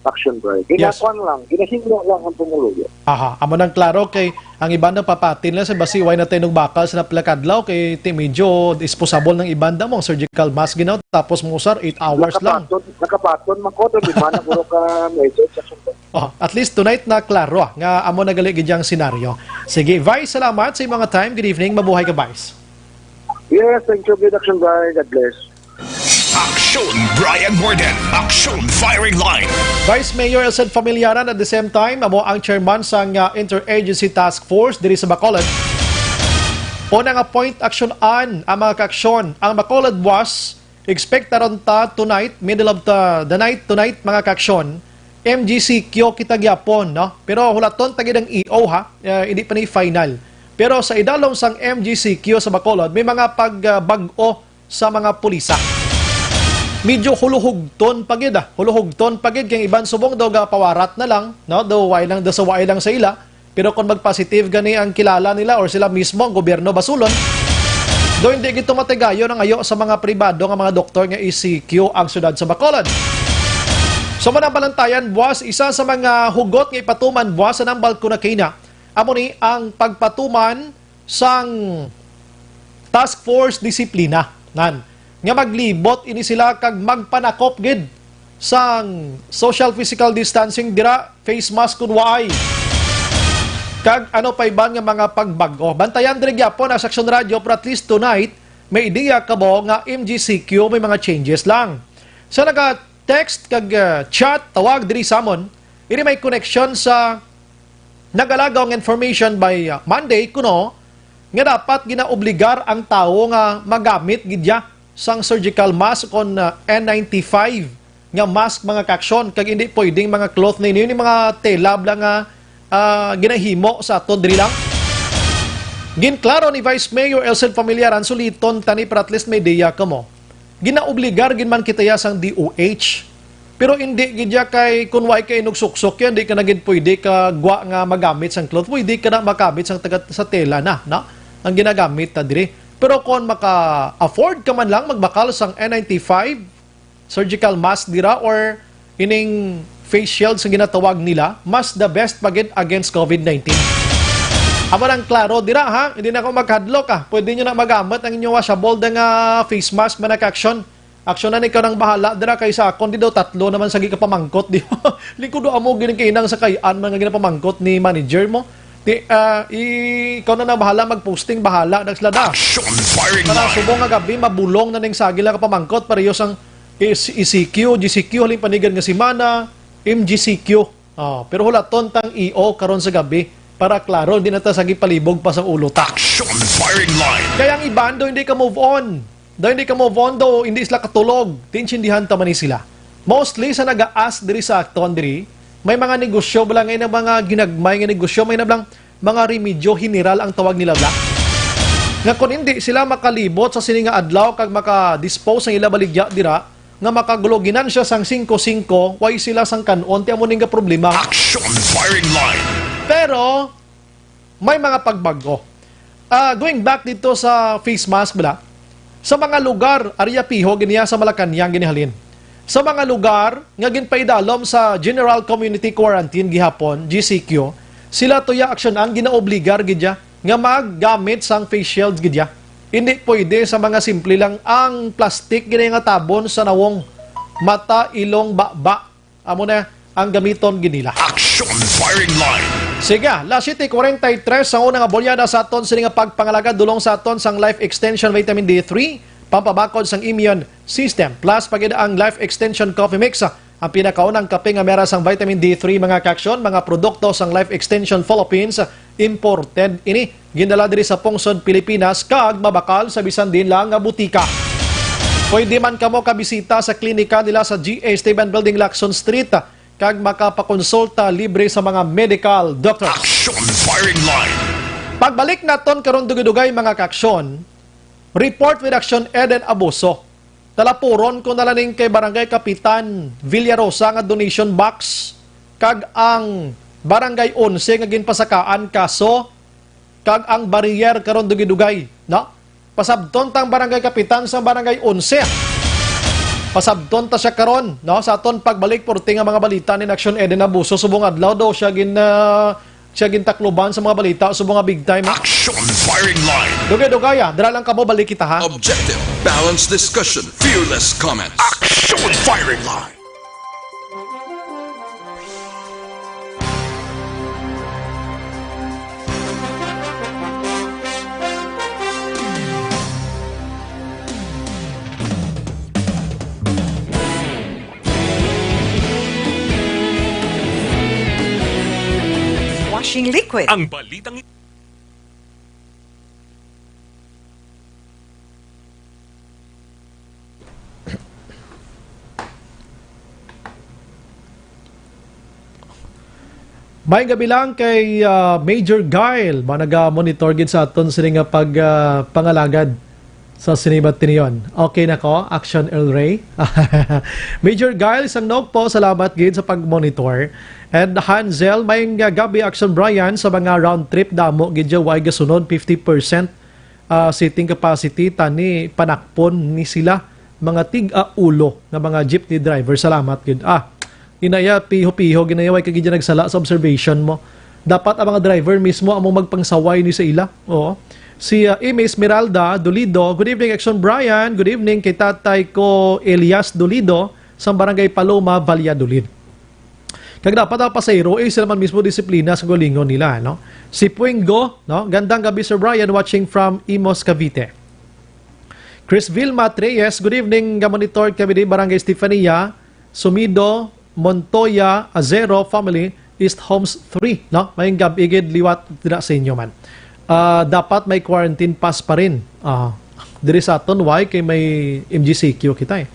action, bro. Yes. Ginakuan lang, ginahimo lang ang pumuluyo. Aha, amo nang klaro kay ang iban nagpapatin lang sa basi way na tayo bakal sa napila kadlaw kay ti medyo disposable ng iban daw mo ang surgical mask ginaw tapos mo usar eight hours lang. Nakabaton, nakabaton man ko, di ba, na puro ka medyo sa Oh, at least tonight na klaro, ah, nga amo na gali gid ang senaryo. Sige, Vice, salamat sa imong time. Good evening, mabuhay ka, Vice. Yes, thank you, good action, bye. God bless. Action Brian Morden, Action Firing Line. Vice Mayor Elsen Familiaran at the same time amo ang chairman sang, ah, Interagency Task Force diri sa Bacolod. Una nga point, action an ang mga kaaksyon. Ang Bacolod was expect taron ta tonight, middle of the, the night tonight, mga kaaksyon, M G C Q kita gyapon, no? Pero hulaton ta gid ang E O, ha. Eh, hindi pa ni final. Pero sa idalom sang M G C Q sa Bacolod, may mga pag, ah, bag-o sa mga pulisa. Medyo huluhugton pa gid, ah. Huluhugton pa gid kay iban subong daw gapawarat na lang, no? Daw way lang, daw sa way lang sa ila. Pero kung mag-positive gani ang kilala nila or sila mismo ang gobyerno basulon, do hindi gid matigayon ang ayo sa mga pribado nga mga doktor nga E C Q ang syudad sa Bacolod. So, manabalantayan, buwas, isa sa mga hugot nga ipatuman buwas sa nambal ko na kina, amo ni ang pagpatuman sang Task Force Disiplina, nan, nga maglibot ini sila kag magpanakop gid sang social physical distancing dira, face mask kun waay. Kag ano pa iban nga mga pagbag-o. Bantayan diri gyapon ang Action Radyo, pero at least tonight, may ideya kamo nga M G C Q may mga changes lang. Sa naga-text kag, uh, chat, tawag diri sa amon, ini may connection sa nagalagaw nga information by, uh, Monday kuno nga dapat ginaobligar ang tawo nga magamit gid ya sang surgical mask kon, uh, N ninety-five nga mask, mga kaaksyon, kag hindi pwedeng mga cloth ninyo, ni mga tela bala nga, ah, ginahimo sa aton diri lang. Ginklaro ni Vice Mayor Elsen Familiaran, suliton tani para at least may ideya kamo. Ginaobligar gid man kita ya sang D O H. Pero hindi gid ya kay kun way ka inugsuksok yan, di ka na gid pwede ka gwa nga magamit sang cloth. Pwede ka na magamit sang taga, sa tela na, na ang ginagamit ta diri. Pero kung maka-afford ka man lang magbakal sang N ninety-five surgical mask dira or ining face shield sa ginatawag nila, mas the best pa gid against COVID nineteen. Amo nang klaro dira, ha, hindi na ako magkadlok, ah. Pwede nyo na magamit ang inyo washable da nga face mask, mga ka-aksyon. Aksyon na ni, ikaw nang bahala dira, kay sa akon di daw tatlo naman sa gikapamangkot di. Lingkod amo gining kainang sa kay-an man nga ginapamangkot ni manager mo. Ti, ah, i-, ikaw na na bahala mag-posting, bahala na sila da. Action firing Para line. Subong nga gabi, mabulong na ning sagil nga kapamangkot, pareho sang E C Q, G C Q, haling panigan nga semana, M G C Q. Oh, pero hulaton tang E O karon sa gabi para klaro, hindi na ta sagi palibog pa sa ulo ta. Action firing line. Kaya ang iban daw hindi ka move on. Daw hindi ka move on daw, hindi sila katulog. Tinsindihan ta man ni sila. Mostly sa nag-aas diri sa aton diri, may mga negosyo bala nga mga ginagmay nga negosyo, may na blang mga remedyo general ang tawag nila bla. Nga kung hindi sila makalibot sa sini nga adlaw kag maka-dispose ang ila baligya dira, nga makagulo ginansya sang singko singko, way sila sang kan-on, ti amo ning problema. Action firing line. Pero may mga pagbago. Ah, going back dito sa face mask, bala, sa mga lugar, area piho giniya sa Malacañang ginihalin. Sa mga lugar nga ginpaidalom sa General Community Quarantine gihapon, G C Q, sila tuya aksyon ang ginaobligar gid ya nga maggamit sang face shields gid ya. Hindi pwede sa mga simple lang ang plastic gid nga tabon sa nawong, mata, ilong, baba. Amo na ang gamiton gid nila. Action firing line. Sige, las siete cuarenta y tres ang una nga bulyada sa aton sini nga pagpangalagad dulong sa aton sang Life Extension Vitamin D three, pampabakod sang immune system. Plus, pagid ang Life Extension Coffee Mix, ang pinakaunang kape nga mera sang vitamin D three, mga ka-aksyon, mga produkto sang Life Extension Philippines, imported ini. Gindala diri sa pungsod Pilipinas kag mabakal sa bisan din lang nga butika. Pwede man kamo kabisita sa klinika nila sa G A Esteban Building, Lacson Street, kag makapakonsulta libre sa mga medical doctors. Action firing line. Pagbalik naton karon dugay-dugay, mga ka-aksyon, report with Action Ed and Abuso. Talapuron ko na lang ning kay Barangay Kapitan Villarosa nga donation box kag ang Barangay Onse nga ginpasakaan kaso kag ang barrier karon dugay-dugay, no? Pasabton tang Barangay Kapitan sa Barangay Onse. Pasabton ta siya karon, no? Sa aton pagbalik, porte nga mga balita ni Action Eden Abuso, subong adlaw daw siya gin, ah, siya gintakloban sa mga balita, subong nga big time, ha? Action firing line. Dugay-dugay, ah. Dira lang kamo, balik kita, ha? Objective, balanced discussion, fearless comments. Action firing line. Washing liquid. Ang balitang May gabi lang kay, ah, Major Guile, ba naga-monitor gid sa aton sini nga pag, ah, pangalagad sa sini batinion. Okay na ko, Action El Rey. Major Guile sang Nokpo, salamat gid sa pag-monitor. And Hansel, may nga gabi, Action Brian, sa mga round trip damo gid ya, way gasunod, fifty percent ah, seating capacity, tani panakpon ni sila mga tig-aulo nga mga jeepney driver. Salamat gid. Ah, inaya, piho-piho, ginaya, way ka gid nagsala sa observation mo. Dapat ang mga driver mismo among magpangsaway ni sa ila. Oo. Si, ah, Amy Esmeralda Dolido, "Good evening, Action Brian. Good evening kay tatay ko, Elias Dolido, sa Barangay Paloma, Valladolid." Kag dapat ang pasahero, eh, sila man mismo disiplina sa galingon nila, no? Si Puengo, no? "Gandang gabi, Sir Brian, watching from Imus, Cavite." Chris Vilma Treyes, "Good evening, ga-monitor kami di Barangay Estefania, Sumido, Montoya, Azero family, East Homes three," no? May gab-i gid liwat dira sa inyo man. Ah, dapat may quarantine pass pa rin. Ah, diri sa aton, why? Kay may M G C Q kita eh.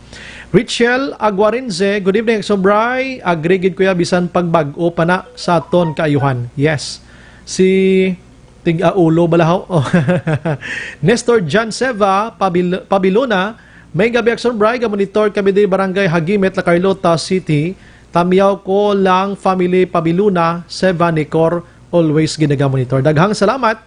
Richel Aguarinze, "Good evening, Sobray. Agree gid, kuya, bisan pagbag-o pa na sa aton kaayuhan." Yes. Si Tig-aulo bala ho. Nestor John Seva, Pabil-, Pabilona, May gabi, Action Bri, ga-monitor kami di Barangay Hagimit, La Carlota City. Tamyaw ko lang family Pabiluna, Seven Nicor, always ginaga-monitor. Daghang salamat.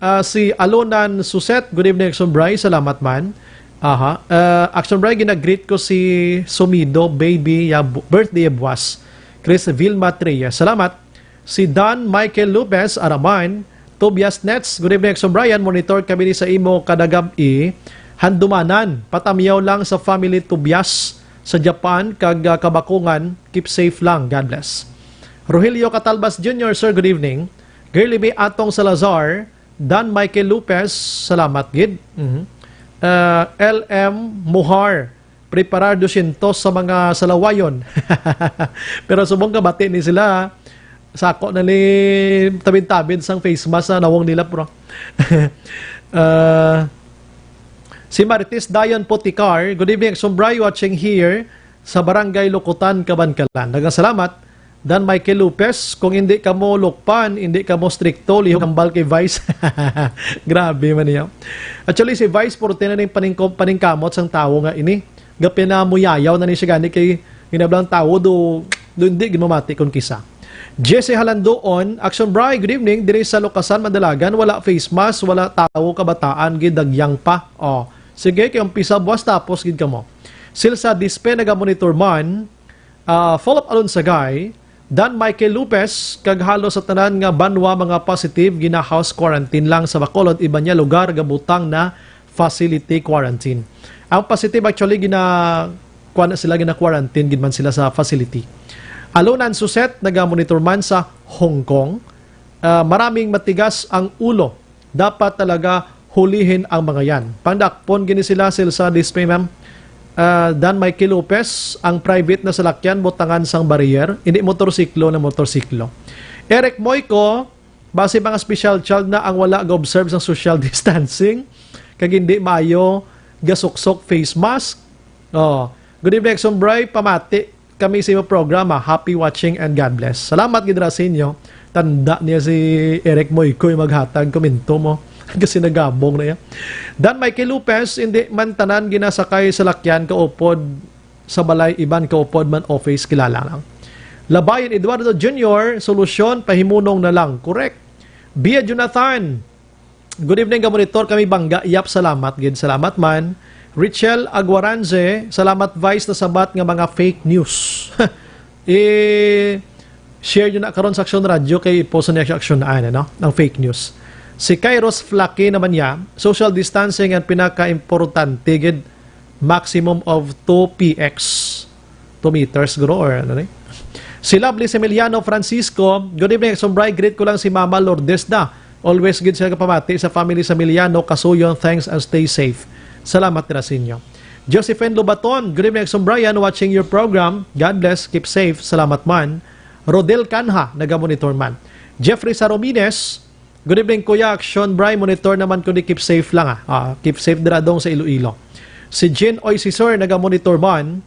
Ah, si Alonan Suset, good evening, Action Bri. Salamat man. Aha. Ah, Action Bri, ginagreet ko si Sumido, baby, ya bu-, birthday ya buwas. Chris Vilma Trias. Salamat. Si Dan Michael Lopez, Araman, Tobias Nets, good evening, Action Brian. Monitor kami ni sa imo kada gab-i. Handumanan, patamyaw lang sa family Tobias sa Japan kag, ah, Kabakungan. Keep safe lang. God bless. Rogelio Catalbas Junior, sir, good evening. Girly May Atong Salazar, Dan Michael Lopez, salamat gid. Mhm. Ah, L M Muhar, preparar dosyentos sa mga salawayon. Pero subong ka, bati ni sila, sako na ni tabid-tabid sang face mask na nawong nila, bro. Ah, si Marites Dayon Poticar, good evening, Action Bri, watching here sa Barangay Lukutan, Kabankalan. Daghang salamat. Dan Michael Lopez, kung hindi kamo lukpan, hindi kamo strikto, lihog hambal kay Vice. Grabe man niya. Actually, si Vice, purti na ning paningko-, paningkamot sang tawo nga ini. Gapinamuyayaw na ni siya gani kay ginablang tawo do, do hindi gid mamati kon kisa. Jesse Halandoon, Action Bri, good evening. Diri sa Lukasan, Madalagan, wala face mask, wala tawo, kabataan, gidagyang pa. Oh, sige, kay umpisa buwas tapos gid kamo. Silsa Dispe, naga-monitor man. Ah, Philip Alonsagay, Dan Michael Lopez, kag halos sa tanan nga banwa mga positive gina-house quarantine lang sa Bacolod, iban niya lugar gabutang na facility quarantine. Ang positive actually gina-, kuwan na sila, gina-quarantine gid man sila sa facility. Alonan Suset, naga-monitor man sa Hong Kong. Ah, maraming matigas ang ulo. Dapat talaga hulihin ang mga yan. Pangdakpon gini sila, Silsa Dispe, ma'am. Ah, Dan Mikey Lopez, ang private na salakyan, butangan sang barrier, hindi motorsiklo na motorsiklo. Eric Moico, basi mga special child na ang wala ga-observe sang social distancing, kag hindi maayo gasuksok face mask. Oh, good evening, Exxon Bray. Pamati kami sa imo programa. Happy watching and God bless. Salamat gid ra sa inyo. Tanda niya si Eric Moicoy maghatag komento mo. Kasi nagabong na yan. Dan Mikey Lopez, hindi man tanan ginasakay sa lakyan kaupod sa balay, iban kaupod man office, kilala lang. Labayan Eduardo Junior, solusyon, pahimunong na lang. Correct. Bia Jonathan, good evening, ga-monitor kami, bangga. Yap, salamat gid, salamat man. Richel Aguaranze, salamat Vice, nasabat nga mga fake news. I-share nyo na karon sa Action Radio kay ipost na sa Action, ano, ang fake news. Si Kairos Flaky naman niya, social distancing ang pinaka-importante gid, maximum of two P X, two meters, guro, or ano ni? Si Lovely Similiano Francisco, good evening, Exxon Bray. Greet ko lang si Mama Lourdes da. Always gid siya kapamati sa family Similiano, Kasuyon, thanks and stay safe. Salamat nila sa inyo. Josephine Lubaton, good evening, Exxon Brian, watching your program. God bless, keep safe. Salamat man. Rodel Canha, naga-monitor man. Jeffrey Saromines, good evening, Kuya Action Bray. Monitor naman ko di, keep safe lang, ah. Ah, keep safe dira dong sa Iloilo. Si Jean Oy Sisor, naga-monitor man.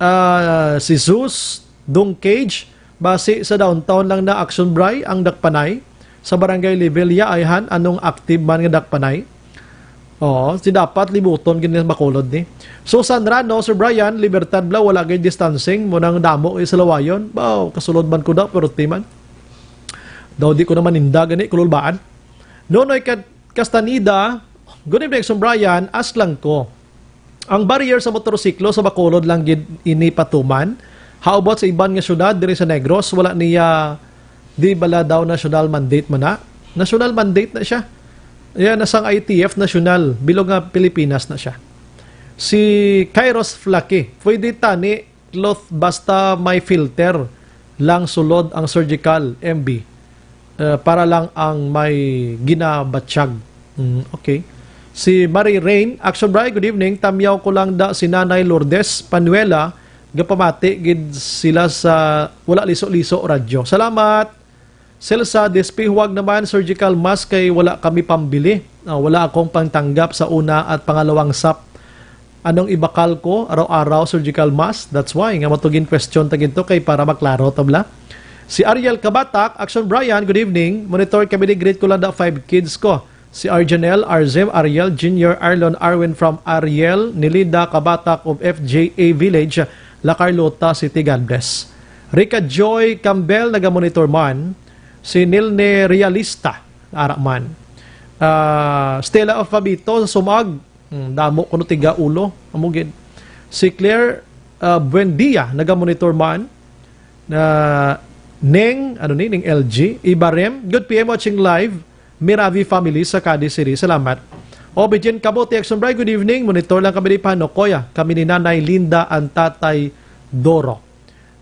Ah, si Zeus Dong Cage, basi sa downtown lang na, Action Bray, ang dakpanay. Sa barangay level ya, ayhan, anong active man nga dakpanay? Oo, si dapat libuton gid ni Bacolod ni. Susan Rano, Sir Brian, Libertad bla, wala gid distancing, mo nang damo gid sa lawayon. Baw, kasulod man ko daw, pero ti man. Daw di ko naman ninda gani, kululbaan. Nonoy Kat-, Castaneda, good evening, Sir Brian, ask lang ko. Ang barrier sa motorsiklo sa Bacolod lang gid ini patuman. How about sa iban nga syudad diri sa Negros? Wala niya, di bala daw national mandate man na? National mandate na siya. Yan, nasang I T F national, bilog nga Pilipinas na siya. Si Kairos Flaky, pwede tani cloth basta may filter lang sulod ang surgical, M B. Eh, para lang ang may ginabatyag. Mm, okay. Si Mary Rain, Action Bray, good evening. Tamyaw ko lang da si Nanay Lourdes Panuela, gapamati gid sila sa Wala Liso-Liso Radyo. Salamat! Sel sa Dispihuwag naman, surgical mask kay wala kami pambili. Ah, wala akong pangtanggap sa una at pangalawang sap. Anong ibakal ko araw-araw, surgical mask? That's why nga matugin question ta gid to kay para maklaro ta bla. Si Ariel Kabatak, Action Brian, good evening. Monitor kami ni, greet ko lang da five kids ko. Si Arjanel, Arzem, Ariel, Junior, Arlon, Arwin from Ariel, Nilida, Kabatak of F J A Village, La Carlota City. God bless. Rica Joy Campbell, naga-monitor man. Si Nilne Realista, ara man. Ah, Stella of Fabito, Sumag. Hmm, damo kuno tiga ulo. Amo gid. Si Claire, ah, Buendia, naga-monitor man. Na Neng, ano ni, Neng L G, Ibarem. Good P M watching live. Miravi family sa Cadiz City. Salamat. Obi Jean Kabote, Action Bright, good evening. Monitor lang kami ni Pano Koya. Kami ni Nanay Linda and Tatay Doro.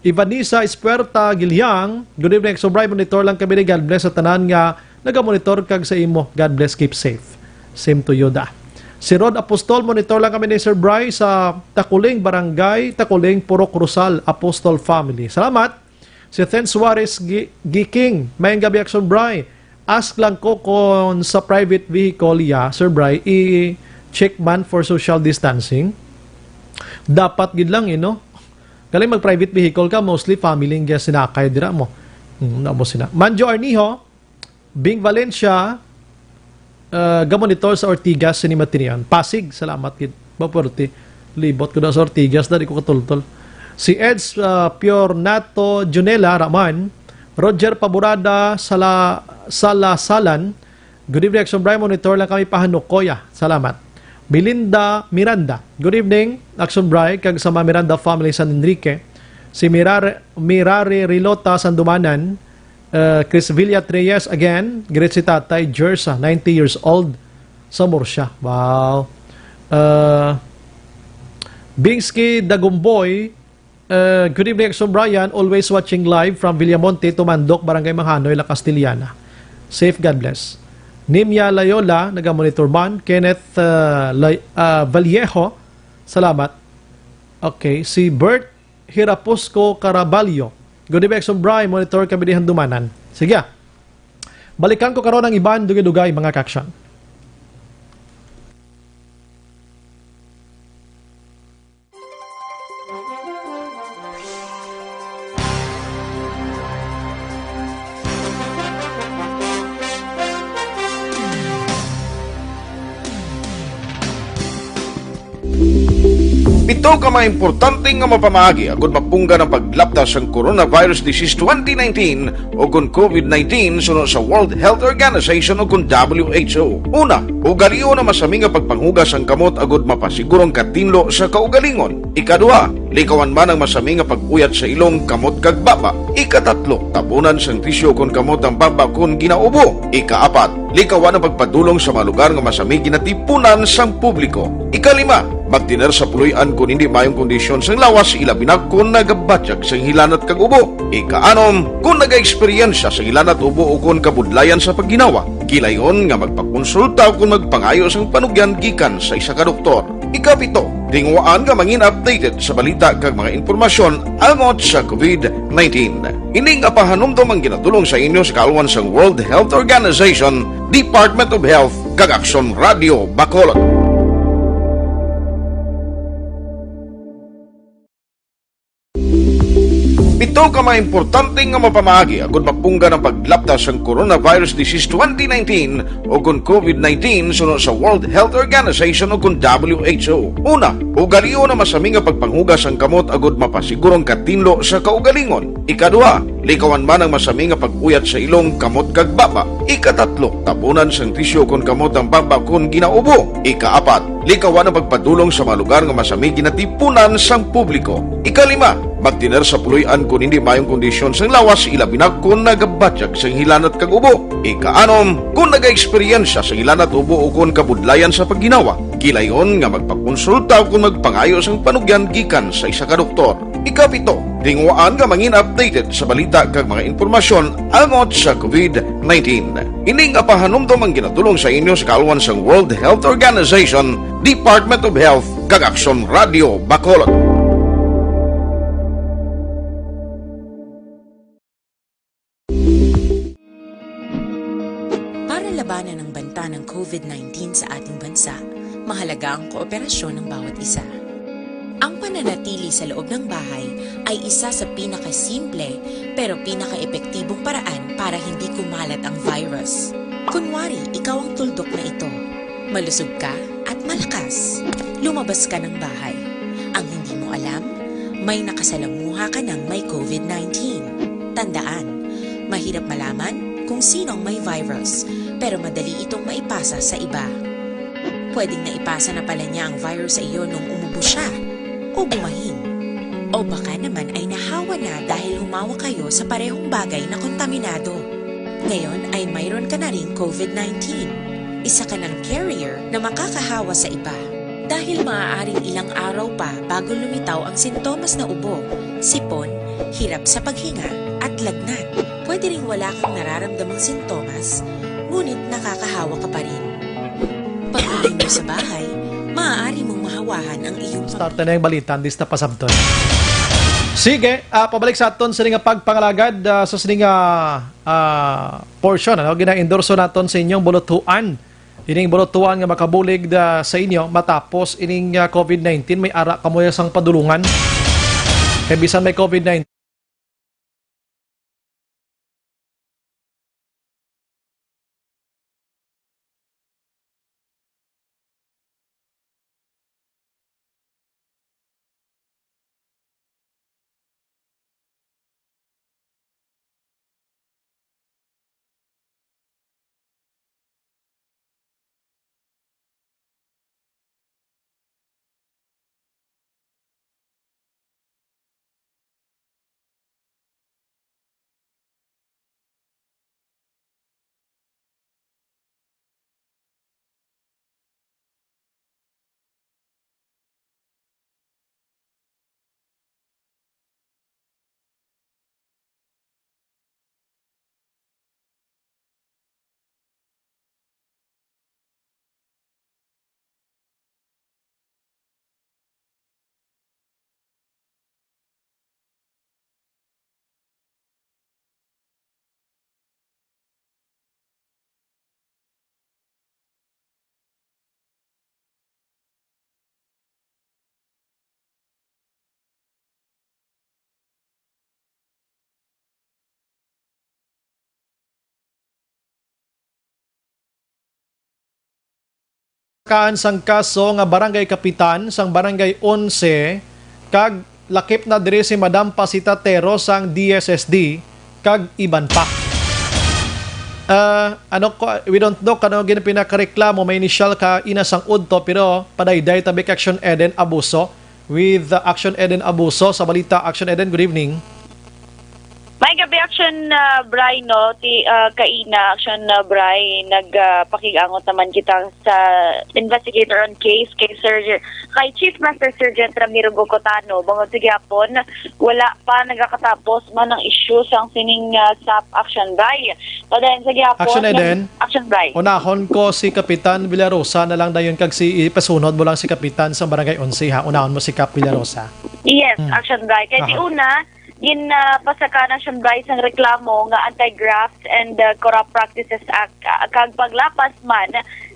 Ivanisa Espuerta Giliang, good evening, Action Bright. Monitor lang kami ni, God bless sa tanan nga nagamonitor kag sa imo. God bless, keep safe. Same to you, da. Si Rod Apostol, monitor lang kami ni Sir Bry sa Takuling, Barangay Takuling, Purok Rosal, Apostol family. Salamat. Si Then Suarez Gi-, Giking, mayang gabi, Action Bry. Ask lang ko kung sa private vehicle, ya, Sir Bry, i-check man for social distancing. Dapat gid lang, eh, no? Galing mag-private vehicle ka, mostly family nga sinakay dira mo. Hmm, na mo sina. Manjo Arniho, Bing Valencia, ah, gamonitor sa Ortigas, Cinema Tinian. Pasig, salamat gid. Mapuerte. Libot ko na sa Ortigas, dali ko katultol. Si Eds, ah, Piornato Junela Raman, Roger Paburada Sala, Salasalan, good evening, Action Bry. Monitor lang kami pa Hanukoya. Salamat. Melinda Miranda, good evening, Action Bry, kag sa mga Miranda family San Enrique. Si Mirare, Mirare Rilota Sandumanan, uh, Chris Villat Reyes again, greet si Tatay Jersa, ninety years old, sa Murcia. Wow. Uh, Bingsky Dagumboy, uh, good evening, Action Brian. Always watching live from Villamonte, Tumandok, Barangay Mahanoy, La Castellana. Safe, God bless. Nimya Layola, naga-monitor man. Kenneth, uh, Lay-, uh, Vallejo, salamat. Okay, si Bert Hirapusco Caraballo. Good evening, Action Bry. Monitor kami di Handumanan. Sige, ah. Balikan ko karon ang iban dugay-dugay, mga ka-action. Pito ka mga importante nga mapamaagi agud mapunggan ang paglapta sang coronavirus disease twenty nineteen o kon COVID nineteen suno sa World Health Organization o kon W H O. Una, ugalion ang masami nga pagpanghugas sang kamot agud mapasiguro ang katinlo sa kaugalingon. Ikaduha, likawan man ang masami nga pag-uyat sa ilong, kamot kag baba. Ikatatlo, tabunan sang tisyu kon kamot ang baba kon ginaubo. Ikaapat, likawan ang pagpadulong sa mga lugar nga masami ginatipunan sang publiko. Ikalima, magtener sa puloy-an kon hindi maayong kondisyon sang lawas, ilabi na kon nagabatyag sang hilanat kag ubo. Ikaanom, kon nagaeksperyensya sang hilanat, ubo, o kon kabudlayan sa pagginawa, gilayon nga magpakonsulta o kon magpangayo sang panugyan gikan sa isa ka doktor. Ikapito, tinguhaan nga mangin updated sa balita kag mga impormasyon angot sa COVID nineteen. Ini nga pahanumdom ang ginadul-ong sa inyo sa kaalwan sang World Health Organization, Department of Health, kag Aksyon Radio Bacolod. Pito ka mga importante nga mapamaagi agud mapunggan ang paglapta sang coronavirus disease twenty nineteen o kon COVID nineteen suno sa World Health Organization o kon W H O. Una, ugalion ang masami nga pagpanghugas sang kamot agud mapasiguro ang katinlo sa kaugalingon. Ikaduha, likawan man ang masami nga pag-uyat sa ilong, kamot kag baba. Ikatatlo, tabunan sang tisyu kon kamot ang baba kon ginaubo. Ikaapat, likawan ang pagpadulong sa mga lugar nga masami ginatipunan sang publiko. Ikalima, magtener sa puloy-an kon hindi maayong kondisyon sang lawas, ilabi na kon nagabatyag sang hilanat kag ubo. Ikaanom, kon nagaeksperyensya sang hilanat, ubo, o kon kabudlayan sa pagginawa, gilayon nga magpakonsulta o kon magpangayo sang panugyan gikan sa isa ka doktor. Ikapito, tinguhaan nga mangin updated sa balita kag mga impormasyon angot sa COVID nineteen. Ini nga pahanumdom ang ginadul-ong sa inyo sa kaalwan sang World Health Organization, Department of Health, kag Aksyon Radio Bacolod. Para labanan ang banta ng COVID nineteen sa ating bansa, mahalaga ang kooperasyon ng bawat isa. Ang pananatili sa loob ng bahay ay isa sa pinakasimple pero pinakaepektibong paraan para hindi kumalat ang virus. Kunwari, ikaw ang tuldok na ito. Malusog ka at malakas. Lumabas ka ng bahay. Ang hindi mo alam, may nakasalamuha ka ng may covid nineteen. Tandaan, mahirap malaman kung sino ang may virus, pero madali itong maipasa sa iba. Pwedeng naipasa na pala niya ang virus sa iyo nung umubo siya o bumahin. O baka naman ay nahawa na dahil humawa kayo sa parehong bagay na kontaminado. Ngayon ay mayroon ka na ring covid nineteen. Isa ka ng carrier na makakahawa sa iba. Dahil maaaring ilang araw pa bago lumitaw ang sintomas na ubo, sipon, hirap sa paghinga, at lagnat. Pwede ring wala kang nararamdamang sintomas, ngunit nakakahawa ka pa rin. Pag-uwi mo sa bahay, maaari mong mahawahan ang iyong Start na yung balita, andis na pasabton. Sige, ah, pabalik sa aton sini nga pagpangalagad, ah, sa sini nga, ah, portion, ano, gina-endorso naton sa inyong bulutuan. Ining bulutuan nga makabulig da sa inyo matapos ining, ah, covid nineteen, may ara kamo sang padulungan. Kay bisan may covid nineteen, Kaan sang kaso nga barangay kapitan sang Barangay Onse kag lakip na diri si Madam Pasita Tero sang D S S D kag iban pa. Ah, ano ko, we don't know kano gin pinakareklamo, may initial ka ina sang udto, pero padayday tabi kay Action Eden Abuso. With, uh, Action Eden Abuso sa balita. Action Eden, good evening. May gabi, Action, uh, Bry, no? Ti, uh, kaina, Action, uh, Bry, nag, uh, pakig-angot naman kita sa investigator on case kay Sir, kay Chief Master Sergeant Ramiro Gocotano. Bangod sa gihapon, wala pa nagakatapos man ang issue sang sining, uh, sap, Action, Bry. Padayon sa gihapon, Action Eden. Action Bry. Unahon ko si Kapitan Villarosa na lang dayon kag si, ipasunod mo lang si Kapitan sa Barangay Onse, ha. Unahon mo si Kap Villarosa. Yes, Mm. Action Bry. Kay di Aha. una, gin, ah, pasaka na, Action Bry, sang reklamo nga Anti-Graft and, ah, Corrupt Practices Act, ah, kag paglapas man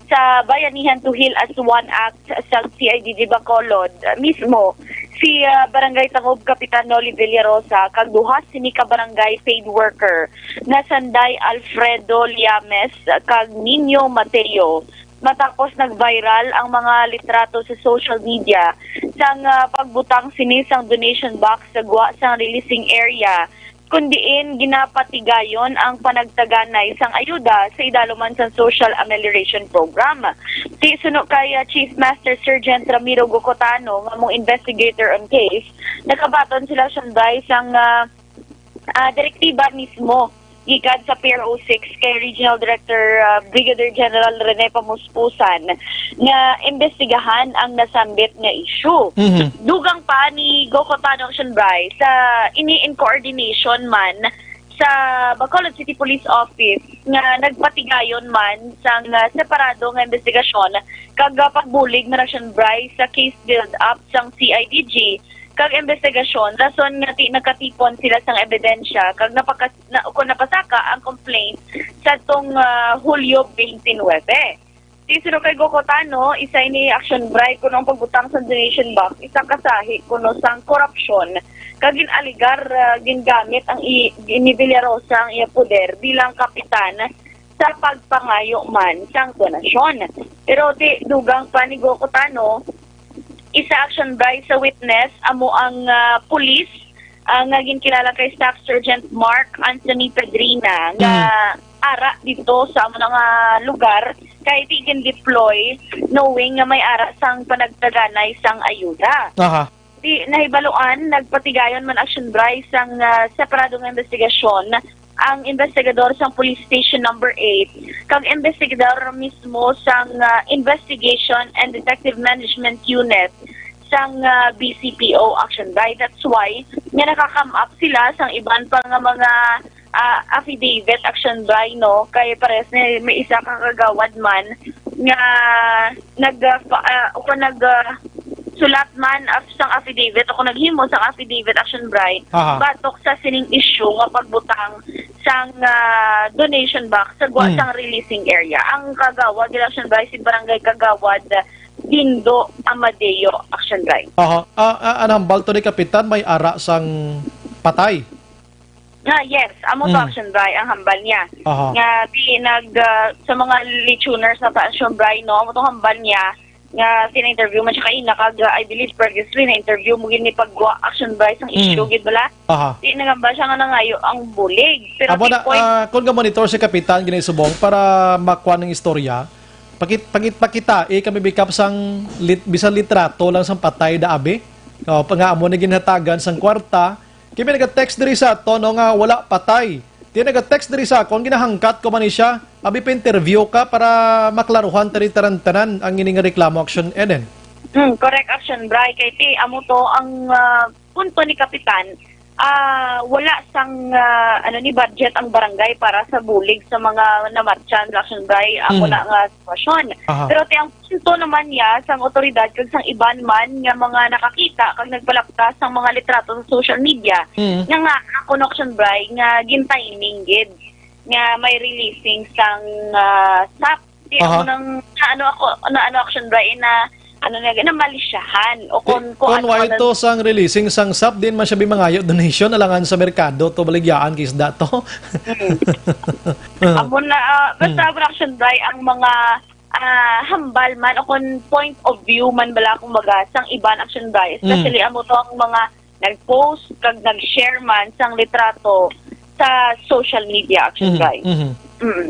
sa Bayanihan to Heal as One Act sa C I D G Bacolod, ah, mismo si, ah, Barangay Tangub Kapitan Noli Villarosa kag duha sini ka barangay paid worker na sanday Alfredo Liames kag Nino Mateo, matapos nag-viral ang mga litrato sa social media sang, ah, pagbutang sini sang donation box sa gwa sang releasing area, kun diin ginapatigayon ang panagtaganay sang ayuda sa idaloman sang Social Amelioration Program. Ti suno kay, ah, Chief Master Sergeant Ramiro Gocotano nga mong investigator on case, nakabaton sila sanday sang, ah, ah, direktiba mismo gikan sa P R O six kay Regional Director, ah, Brigadier General Rene Pamuspusan nga imbestigahan ang nasambit nga issue. Mhm. Dugang pa ni Gocotano, Action Bry, sa ini in coordination man sa Bacolod City Police Office nga nagpatigayon man sang, ah, separado nga investigasyon kag, ah, pagbulig man, Action Bry, sa case build-up sang C I D G kag investigasyon, rason nga ti nakatipon sila sang ebidensya kag napakas-, na, kung napasaka ang complaint sa tong, ah, Hulyo twenty-nine. Ti suno kay Gocotano, isa ini, Action Bry, kuno ang pagbutang sa donation box, isa ka sahi kuno sang korupsyon kag gin-alegar, ah, gingamit ang i-, ni Villarosa ang iya poder bilang kapitan sa pagpangayo man sang donasyon. Pero ti dugang pa ni Gokutano, isa, Action Bri, sa witness amo ang, ah, pulis, ah, nga ginkilala kay Staff Sergeant Mark Anthony Pedrina nga ara dito sa amo na nga lugar kay ti gin-deploy knowing nga may ara sang panagtaganay sang ayuda. Aha. Di nahibaluan, nagpatigayon man, Action Bri, sang, ah, separado nga investigasyon ang investigador sang Police Station Number Eight kag investigador mismo sang, ah, Investigation and Detective Management Unit sang, ah, B C P O, Action Bri. That's why nga naka-come up sila sang iban pa nga mga, ah, affidavit, Action Bri, no? Kay pares ni may isa ka kagawad man nga nag, ah, pa-, ah, o kung nag, ah, sulat man af-, sang affidavit o kung naghimo sang affidavit, Action Bri, Aha. batok sa sining issue nga pagbutang sang, ah, donation box sa gwa Hmm. sang releasing area. Ang kagawad, Action Bri, si Barangay Kagawad Dindo Amadeo, Action Bri. Aha. Ah, ah, ang hambal to ni Kapitan, may ara sang patay. Ah, yes, amo to, Mm. Action Bri, ang hambal niya. Aha. Nga di nag, ah, sa mga listeners na ta, Action Bri, no, amo to hambal niya nga sina-interview man siya kaina kag, ah, I believe previously na-interview mo gid ni pagwa, Action Bri, sang Mm. issue gid bala. Aha. Di nagamba siya nga nangayo ang bulig. Pero Amo di na, point ah, kung ga-monitor si Kapitan ginay subong para makuha ng istorya, pakit-, pakit-, pakita, eh, kami bikap sang lit-, bisan litrato lang sang patay da abi. O, pa nga amo na ginhatagan sang kwarta, Kami naga-text diri sa ato, no, nga wala patay. Ti naga-text diri sa akon, ginahangkat ko man ni siya. Abi pa-interview ka para maklaruhan ta ni tanan-tanan ang ini nga reklamo, Action Eden. Hmm, correct, Action Bri. Kay ti, amo to ang, ah, punto ni Kapitan. Ah, wala sang, ah, ano ni, budget ang barangay para sa bulig sa mga namatyan, Action Bri. Amo Mm. na nga sitwasyon. Aha. Pero ti ang punto naman niya sang awtoridad kag sang iban man nga mga nakakita kag nagpalapta sang mga litrato sa social media Mm. nga, nga ako, Action Bri, nga gin-timing gid nga may releasing sang, ah, sap. Di Aha. ako nang, na ano ako, na ano, Action Bri, na ano na, na malisyahan o Di, kon, kon kon why ano to sang releasing sang sap, din man siya bimangayo donation, alangan sa merkado to, baligyaan kay isda to. Mm. Amo na, ah, basta Mm. Action Bri, ang mga, ah, hambal man o kon point of view man bala, kumbaga, sang iban, Action Bri, Mm. especially amo to ang mga nag-post kag nag-share man sang litrato sa social media, Action Mhm, Bri. mhm. Mm.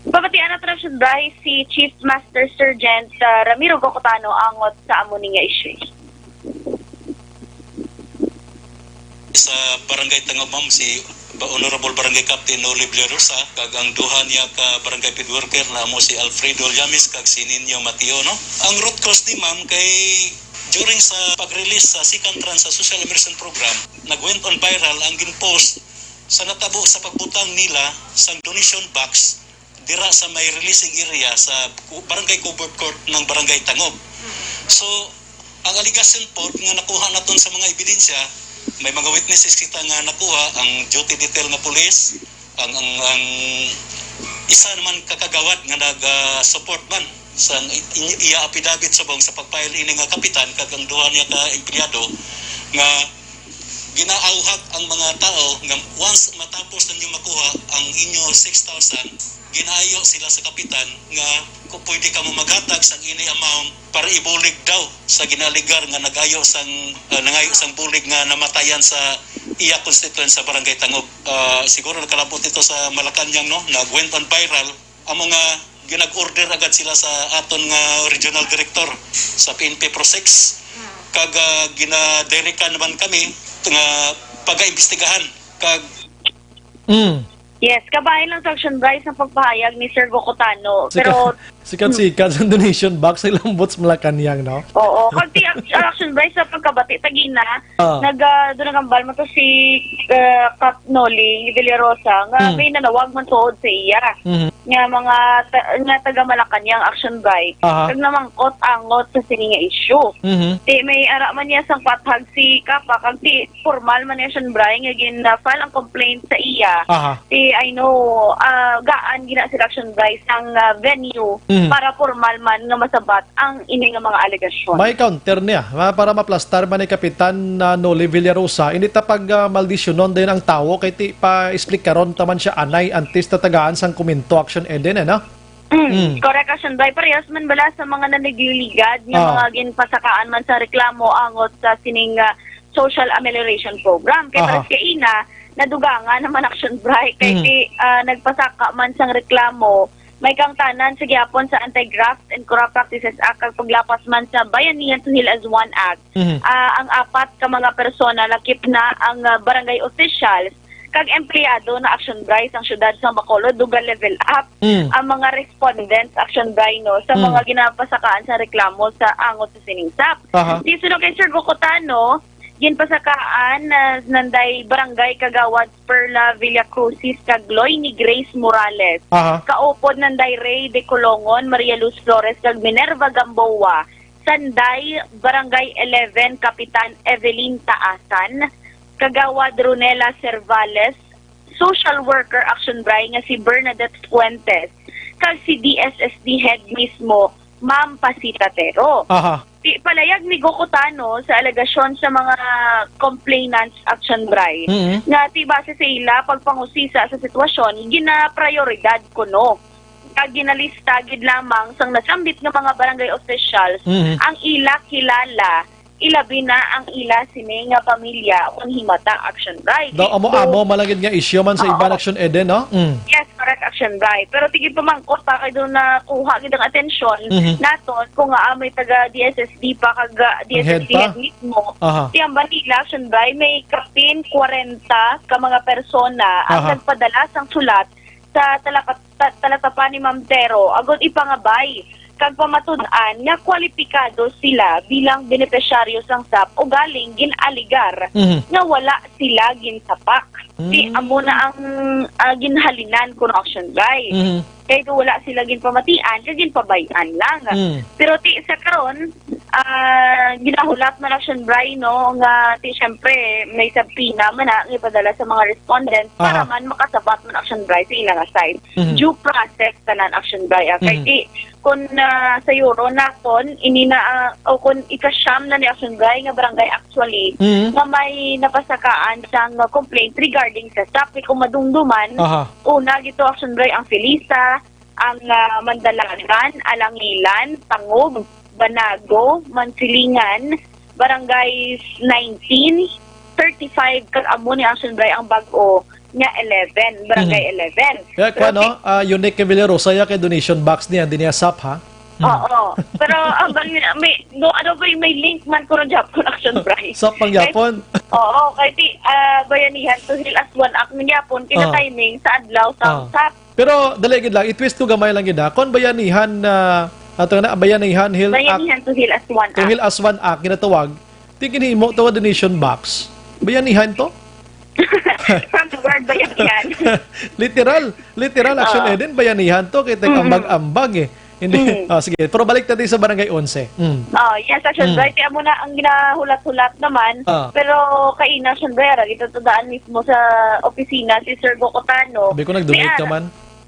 Pabatian naton, Action Bri, si Chief Master Sergeant, ah, Ramiro Gokutano angot sa amo ni nga issue. Sa Barangay Tangob, ma'am, si Ba-, Honorable Barangay Captain Noli Villarosa, kag ang duha niya ka barangay field worker na amo si Alfredo Llames kag si Nino Mateo, no? Ang root cause ni, ma'am, kay during sa pag-release sa second tranche sa Social Immersion Program, nag-went on viral ang gin-post sa natabo sa pagbutang nila sang donation box dira sa may releasing area sa ku-, barangay covered court ng Barangay Tangob. So, ang allegation po nga nakuha naton sa mga ebidensya, may mga witnesses kita nga nakuha, ang duty detail nga pulis, ang, ang, ang isa naman ka kagawad nga nag, ah, support man sa in-, iya affidavit subong sa pag-file ini nga kapitan kag ang duha niya ka empleyado nga ginaawhag ang mga tao nga once matapos ninyo makuha ang inyo six thousand, ginaayo sila sa kapitan nga kung pwede kamo maghatag sa ini amount para ibulig daw sa ginaaligar nga nagayo sang, ah, nangayo sang bulig nga namatayan sa iya constituent sa Barangay Tangob. Ah, siguro nakalabot ito sa Malacañang, no? Nag-went on viral. Amo nga ginag-order agad sila sa aton nga regional director sa P N P Pro Six. Kag, ah, ginadirikan naman kami nga pagaimbestigahan kag Mm. Yes, kabahin lang sa Action Bri ang pagpahayag ni Sir Gokutano. Sikat, Pero sikat-sikat sa donation box sa ilang boots Malacañang, no? Oo, kag ti Action Bri sa pagkabati tagina, Ah. nag, ah, dunagambal man to si, ah, Kap Noli Villarosa nga Mm. may nanawag man tuod sa iya. Mhm. Nga mga ta-, nga taga Malacañang, Action Bri. Aha. Kag namangkot angot sa sini nga issue. Mhm. Ti may ara man niya sang pathag si Kapa, kag ti formal man ni Action Bri nga gin-file ang complaint sa iya. Aha. Ti, I know, ah, gaan gina sila, Action Bri, sang, ah, venue Mm. Hmm. Para formal man nga masabat ang ini nga mga alegasyon. May counter niya, ah, para maplastar man ni Kapitan, ah, Noli Villarosa, hindi ta pag, ah, maldisyonon din ang tawo kay ti pa-explikaron ta man siya anay antes ta tagaan sang komento, Action Eden, eh, no? Mm, Mm. Correct, Action Bray. Parehas man bala sa mga nanigligad nga Ah. mga ginpasakaan man sa reklamo angot sa sining, ah, social amelioration program. Kay Aha. Pares kaina, nadugangan naman, Action Bray. Kay Mm. ti, ah, nagpasaka man sang reklamo, may kangtanan sa gihapon sa Anti-Graft and Corrupt Practices Act kag paglapas man sa Bayanihan to Heal as One Act. Mhm. Ah, ang apat ka mga persona, lakip na ang, ah, barangay officials kag empleyado na, Action Bray, sang siyudad sang Bacolod, dugang level up Mm. ang mga respondents, Action Bray, no, sa Mm. mga ginapasakaan sa reklamo sa angot sa sining sap. Aha. Di suno kay Sir Gokotano, ginpasakaan na nanday barangay kagawad Perla Villacrucis kag Loy ni Grace Morales. Aha. Kaupod nanday Ray de Colongon, Maria Luz Flores kag Minerva Gamboa. Sanday, Barangay eleven, Kapitan Evelyn Taasan, Kagawad Ronela Cervales, social worker, Action Bray, nga si Bernadette Fuentes, kag si D S S D head mismo, Ma'am Pasita Tero. Aha. Ti, palayag ni Gokotano sa alegasyon sa mga complainants, Action Bray, Mm-hmm. nga ti base sa ila pagpangusisa sa sitwasyon, ginaprioridad kuno kag ginalista gid lamang sang nasambit nga mga barangay officials Mhm. ang ila kilala, ilabi na ang ila sini nga pamilya kon himata, Action Bray. Daw amo-amo man lang gid nga isyu man sa iban, Action Eden, no? Mm. Yes, correct, Action Bray. Pero ti gid pamangkot pa kay daw nakuha gid ang atensyon Mhm. naton kung nga may taga D S S D pa kag, ah, Ang head D S S D pa? head mismo. Aha. Ti ang Manila, Action Bray, may kapin kwarenta ka mga persona ang Aha. nagpadala sang sulat sa talaka-, ta-, talatapan ni Ma'am Tero agud ipangabay kag pamatud-an nga kwalipikado sila bilang benepisyaryo sang sap, ugaling gin-aligar Mhm. nga wala sila ginsapak. Ti Mm. amo na ang, ah, ginhalinan kuno, Action Bray. Mhm. Kay do wala sila ginpamatian, kay ginpabay-an lang. Mm. Pero ti sa karon, ah, ginahulat man, Action Bray, no, nga ti syempre may subpoena man na nga ipadala sa mga respondents para Aha. man makasabat man, Action Bray, sa ila nga side. Mhm. Due process tanan, Action Bray, ah. Kay Mhm. ti kun, ah, sa Euro naton, ini na, ah, o kun ikasyam na ni, Action Bray, nga barangay actually Mhm. nga may napasakaan sang complaint regarding sa sap. Kung madumduman, Aha. una gito, Action Bray, ang Felisa, ang, ah, Mandalagan, Alangilan, Tangub, Banago, Mansilingan, Barangay nineteen, thirty-five, kag amo ni, Action Bray, ang bag-o nga eleven, Barangay Mhm. eleven. Kaya Pero kuwan, no? si Ah, unique kay Villarosa, ya kay donation box niya, di niya sap, ha? Mm. Oo. Pero ang bang-, may, no, ano ba yung may link man ko ng Japon, Action Bray? Sap ang Kay Japon? Oo, kay ti, ah, Bayanihan to Heal as One Act ng Japon, Ah. kinatiming sa adlaw sa Ah. sap. Pero dali gid lang, i-twist ko gamay lang gid, ha. Kon Bayanihan na, ato na, Bayanihan Heal Act, Bayanihan to Heal as One to Act. Heal as One Act, ginatawag, ti ginhimo to nga donation box. Bayanihan to? From the word bayanihan. Literal, literal, Action Oo. Eden, bayanihan to, kay tag Mhm. ambag-ambag, eh. Hindi. Mhm. Ah, sige, pero balik ta di sa Barangay Onse. Mm. Oh, yes, Action Mm. Bray. Ti amo na ang ginahulat-hulat naman. Ah. Pero kaina, Action Bray, ara, gitutudaan mismo sa opisina si Sir Gokotano. Abi ko nag-donate May ka ara- man.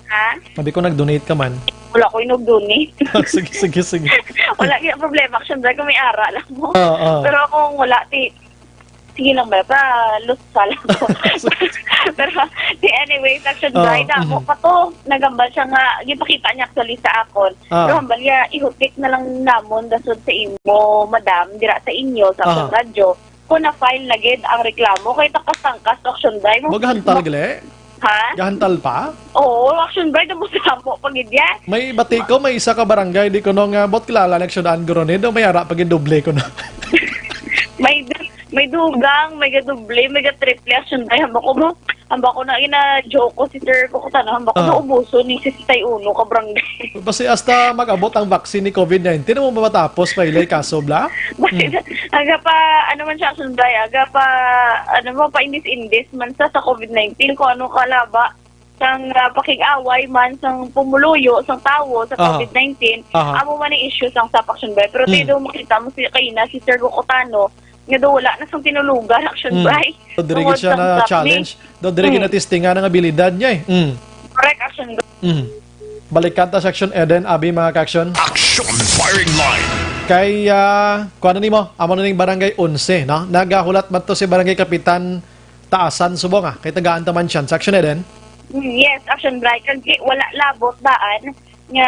Ha? Abi ko nag-donate ka man. Wala ko inug-donate. Sige, sige, sige. Wala gyud problema, Action Bray, kung may ara lang mo. Oo, oo. Pero kung wala, ti, sige lang ba? Pa, lusa lang ko. Sige, sige. Pero, ti, anyways, Action Oo, Bray, damo mhm. pa to. Nagambal siya nga, gipakita niya actually sa akon. Ah. Pero hambal niya, ihutik na lang namon dasod sa imo, madam, dira sa inyo, sa Aha. akong radyo. Kung na-file na gid ang reklamo, kay tangkas-tangkas, Action Bray, mo. Magahantal Ma-, gali? Ha? Gahantal pa? Oo, Action Bray, damo-damo pa gid yan. May bati ko, may isa ka barangay, di ko nung, ah, bot kilala, Action Ann Gronid, o may ara pa gid doble ko na. May du-, may dugang, may gadoble, may gatriple, Action Bray, hambal ko mo. Hambal ko na, ina-joke ko si Sir Gokotano, hambal ko Ah. na ubuso ni sixty-one ka barangay. Basi hasta mag-abot ang vaccine ni COVID nineteen, amo ba matapos pa ilay kaso, bla? Basi Hmm. na, aga pa, ano man siya, Action Bray, aga pa, ano mo, pa indis-indis man sa, sa COVID nineteen, kung ano kalaba, sang, ah, pakig-away man, sang pumuluyo, sang tawo, sa Aha. COVID nineteen, Aha. amo man ang issue sang sap, Action Bray. Pero Hmm. tayo daw makita mo si, kaina, si Sir Gokotano, nga daw wala na sang tinulugan, Action Mm. Bray. So, diri Tungod gid siya sang na sap ni challenge. Daw diri gid Mm. na testingan ang abilidad niya eh. Mm. Correct, Action Bray. Mm. Balikan ta sa Action Eden, abi, mga ka-action. Action Firing Line. Kay, ah, kuwan na nimo, amo na ning Barangay Onse, no? Nagahulat man to si Barangay Kapitan Taasan subong, ah. Kay tagaan ta man siya sa Action Eden. Mm, yes, Action Bright. Kag di, wala labot daan nga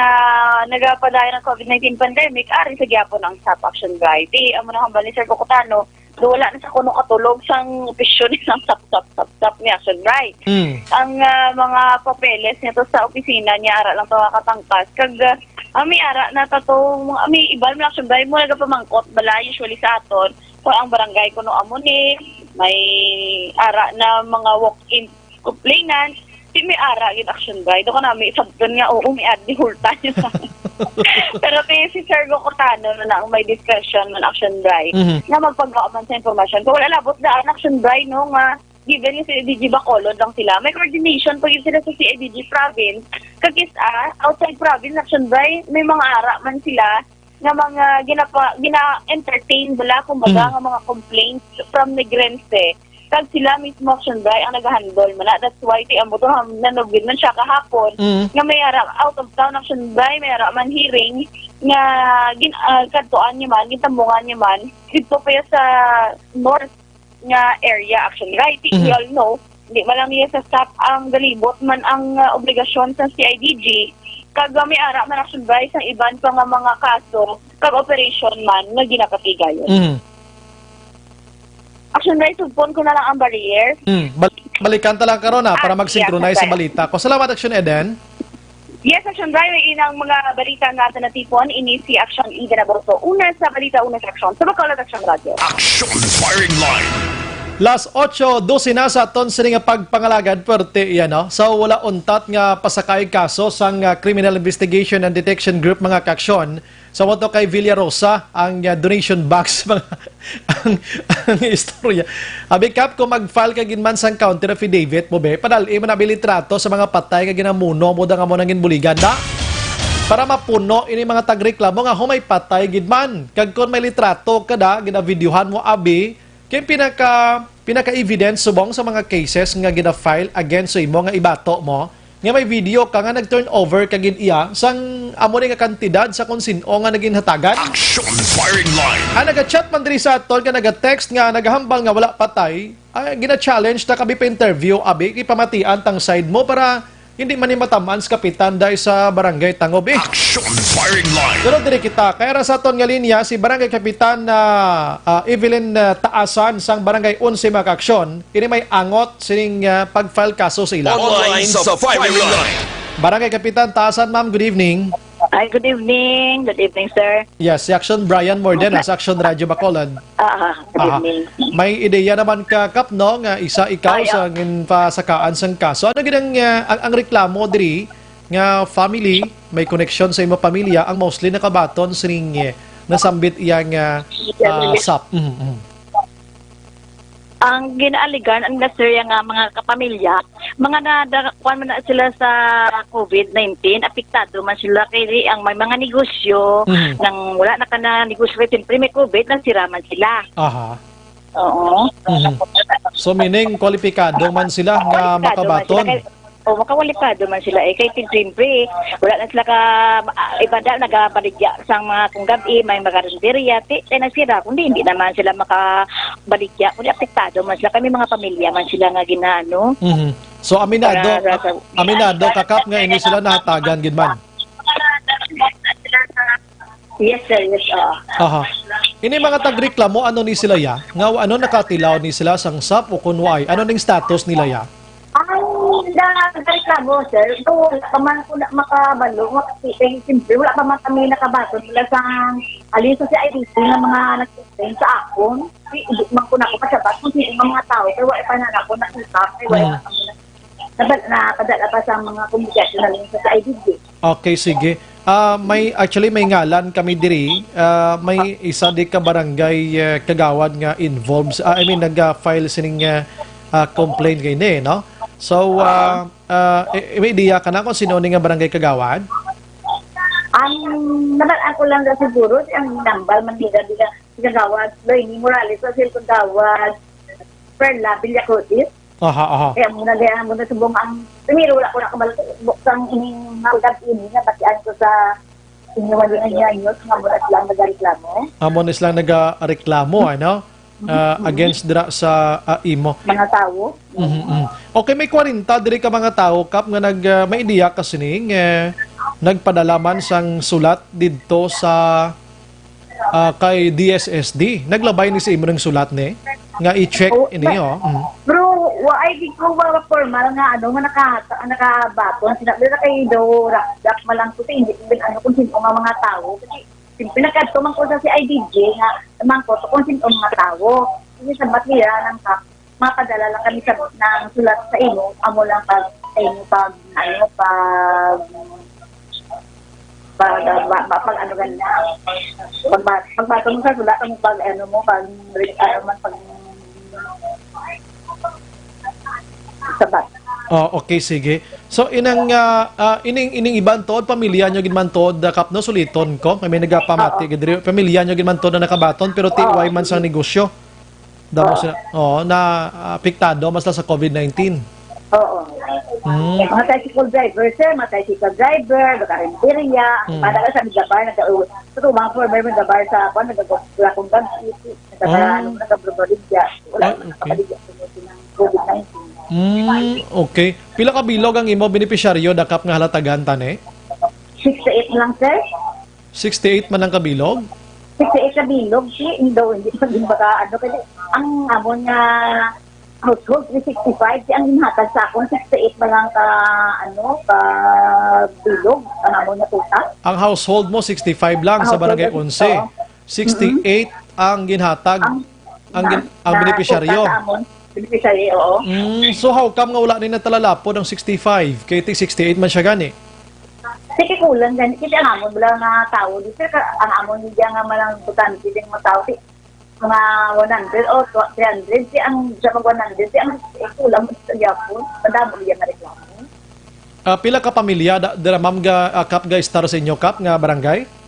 nagapadayon ang COVID nineteen pandemic, ari sa gyapon ang SAP, Action Bright. Di, amo na hambal ni Sir Cocotano, do wala na sa kuno katulog sang opisyon sang SAP, SAP, SAP, SAP ni Action Bright. Mm. Ang, ah, mga papeles niya to sa opisina niya, ara lang to nga katangkas. Kag, ah, ami ara na tato, ami iban mo, Action Bright, mo nagapamangkot bala usually sa aton kung ang barangay kuno amo ni may ara na mga walk-in complainant, di may ara gid, Action Bright. Do ka nami sabton nga, oo, may ad, di hulta niya sa Pero ti si Sir Cocotano na ang may discretion man, Action Bright, Mhm. nga magpagawa man sa impormasyon. Kung wala labot daan, Action Bright, no, nga given nga sa C I D G Bacolod lang sila, may coordination pa gyud sila sa C I D G province. Kag kis-a, outside province, Action Bright, may mga ara man sila nga mga ginapa-, gina-entertain bala, kumbaga, Mm. nga mga complaints from Negrense. Kag sila mismo, Action Bright, ang nagahandle man na. That's why ti ang buto ham-, nanugid man siya kahapon Mm. nga may ara out of town, Action Bright, may ara man hearing nga gin-, ah, kadtuan niya man, gintambungan niya man dito pa sa north nga area, Action Bright. Ti, we Mhm. all know, hindi man lang niya sa SAP ang galibot man ang, ah, obligasyon sa C I D G. Kag, ah, may ara man, Action Bright, sa iban pa nga mga kaso kag operation man nga ginapatigayon. Mhm. Action Bright, sugpon ko na lang ang barrier. Hmm. Bal-, balikan ta lang karon, ah, para Ah, mag-synchronize yeah, sa balita ko. Salamat, Action Eden. Yes, Action Bright, may inang mga balita nga aton natipon. Ini si Action Eden Aburto. Una sa balita, una sa aksyon. Sa Bacolod Action Radio. Action Firing Line. Las ocho doce na sa aton sini nga pagpangalagad, pwerte iya, no? So, wala untat nga pasakay kaso sang, ah, Criminal Investigation and Detection Group, mga kaaksyon. Sa wato kay Villarosa ang, ah, donation box, mga ang, ang istorya. Abi, Kap, kung mag-file ka gid man sang counter affidavit mo, be, padal-i mo na, be, litrato sa mga patay nga ginamuno mo da nga mo nangin buligan, da? Para mapuno ini mga tagreklamo nga humay patay gid man. Kag kung may litrato ka da, ginavideohan mo, abi, kay pinaka, pinaka-evidence subong sa mga cases nga gina-file against sa imo nga ibato mo, nga may video ka nga nag-turn over ka gid iya sang amo ni nga kantidad sa kung sin-o nga naginhatagan. Action Firing Line. Ang naga-chat man diri sa aton nga naga-text nga nagahambal nga wala patay, ay, gina-challenge ta kabi pa interview, abi, ipamatian tang side mo para hindi man ni matamaan sa kapitan dahil sa barangay Tangob, eh. Action Firing Line. Pero diri kita, kaya ra sa aton nga linya si Barangay Kapitan na, ah, Evelyn, ah, Taasan sang Barangay Onse, mga kaaksyon. Ini may angot sining, ah, pag-file kaso sa ila. Online sa firing line. Barangay Kapitan Taasan, ma'am, good evening. Ay, good evening. Good evening, sir. Yes, si Action Brian Morden, ah, sa Action Radio Bacolod. Ah, good Aha. evening. May ideya naman ka, Kap, no, nga isa ikaw Ay, sa ah. ginpasakaan sang kaso. Ano gid ang, ah, ang, ang reklamo diri nga family, may koneksyon sa imo pamilya, ang mostly nakabaton sining, eh, nasambit iya nga, Yes, ah, yes. sap? Mhm, mhm. Ang ginaaligan, ang nasirya nga mga kapamilya, mga nada-, kuwan man na sila sa COVID nineteen, apektado man sila kay di ang may mga negosyo, Mhm. nang wala na ka na negosyo kay siyempre may COVID, nasira man sila. Aha. Oo. Mhm. So, meaning, kwalipikado man sila nga Kwalipikado man sila makabaton? kay, o, makawalipado man sila, eh. Kay, siyempre, wala na sila ka, ah, iba daw, nagabaligya sang mga kung gabi, may mga karinderya, ti, kay nasira, kundi hindi naman sila makabaligya, kundi apektado man sila. Kami mga pamilya man sila nga ginaano. Mhm. So, aminado, Para sa, sa aminado, Kakap, nga ini sila nahatagan gid man? Yes, sir. Yes, oo. Aha. Ini mga tagreklamo, ano ni sila ya? Nga ano, nakatilaw ni sila sang sap o kun way? Ano ning status nila ya? Ang nagreklamo, sir, ito, wala pa man ko na makabalo, nga kasi, eh, siyempre, wala pa man kami nakabaton mula sa, alin sa C I D C nga mga nag-explain sa akon. Di, di man ko na ako kasabat kung sino nga mga tao, pero wala pa na ako nakita, kay wala Mm. na kami na-, nabal-, napadala pa sa mga komunikasyon na rin sa C I D C. Okay, sige. Ah, may, actually, may ngalan kami diri. Ah, may isa di ka barangay, eh, kagawad nga involved sa, ah, I mean, nag-file sining, eh, ah, complaint kay ni, no? So, ah, ah, eh, may idea ka na kung sino ni nga barangay kagawad? Ang nabalaan ko lang na siguro, si ang nambal man nila, di ka, si Kagawad Loini Morales, o si Kagawad Perla Villacotis. Aha, aha. Kaya muna, kaya muna subong ang, primero, wala ko na kabalo, bukang ining mga gab ini nga batian ko sa inyo, wala na niya, yun, nga muna sila nagareklamo. Amo na silang nagareklamo, ano? Ah, against dira sa, ah, imo. Mga tawo. Mhm, mhm. Okay, may kwarenta diri ka mga tawo, Kap, nga nag, ah, may ideya ka sining, eh, nagpadala man sang sulat didto sa, ah, kay D S S D. Naglabay ni sa imo ng sulat ni nga i-check Oh, ini, na-, oh. Mhm. Pero wa ay di ko ba formal nga ano nga naka-, nakabaton. Sinabi na kay do rakdak malang ko, hindi ko ano kung sino nga mga tawo. Kasi siyempre nakadto man ko sa C I D J nga man ko kung sino nga tawo. Kasi sabat nila nang ka-, mapadala lang kami sa, ng sulat sa imo, amo lang pag, sa imo pag, ano, pag, pag, ah, ba, ba, pag ano ganyan. Pag ba, pag bato mo sa sulat, ang pag, ano mo, pag, ano man, pag, sabat. Oh, okay, sige. So, inang, ah, ah, ining, ining iban tuod, pamilya nyo gid man tuod, ah, Kap, no? Suliton ko, kay may nagapamati Oo. gid diri. Pamilya nyo gid man tuod na nakabaton, pero Oo. T Y man sang negosyo. Damo Oo. sila, oo, na, ah, apektado man sila sa covid nineteen. Oo. Mm. Mga tricycle driver, sir, mga tricycle driver, nagkarinderya, ang Mm. para sa Migabar, nag-, sa mga former Migabar sa, kwan, nag-, wala kong gamit, nagkaka-, Mm. ano, nagka-Providencia. Wala Ay, naman okay. nakabaligya sa mga covid nineteen. Mm, okay. Pila ka bilog ang imo benepisyaryo, dakap nga halatagan, tani? Sixty-eight lang, sir. Sixty-eight man ang kabilog? Sixty-eight ka bilog, si Indo, hindi pa din baka, ano, kasi ang amon nga household, three sixty-five, si ang ginhatag sa akon, sixty-eight man lang ka, ano, ka bilog, ang amon nga tuta. Ang household mo, sixty-five lang Ang sa household Barangay ko, Onse. Oo. Sixty-eight ang ginhatag, Ang, ang gin-, na, ang na, benepisyaryo. Tuta sa amon, beneficiary, oo. Mm, so how come nga wala ni natalalapod ang sixty-five? Kay ti sixty-eight man siya gani. Sige, kulang gani. Kasi ang amon wala nga tao di, sir, ka-, ang amon hindi nga malang butante din mga tao, si mga one hundred o tw-, three hundred, si ang siya mag one hundred, si ang, eh, kulang mo sa gyapon. Madamo niya nga reklamo. Ah, pila ka pamilya da, dira, ma'am, ga, ah, Kap, ga estar sa inyo, Kap, nga barangay?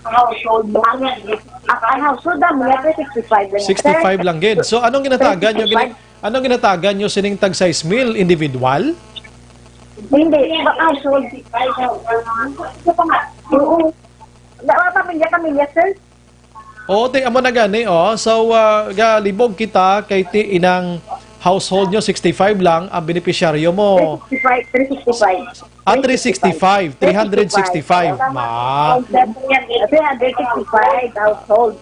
Ang household mo, ang, ang household namin, nga sixty-five lang, sir. Sixty-five lang gid. So, anong ginatagan nyo gini-, Sixty-five. Anong ginatagan nyo sining tag sais mil individual? Hindi, ba, household. Oo. Na, pamilya, pamilya, sir. Oo, ti, amo na gani, oh. So, ah, galibog kita kay ti inang household nyo, sixty-five lang ang benepisyaryo mo. Three sixty-five, three sixty-five. Ah, three sixty-five, three hundred sixty-five. Ma. Three hundred sixty-five household.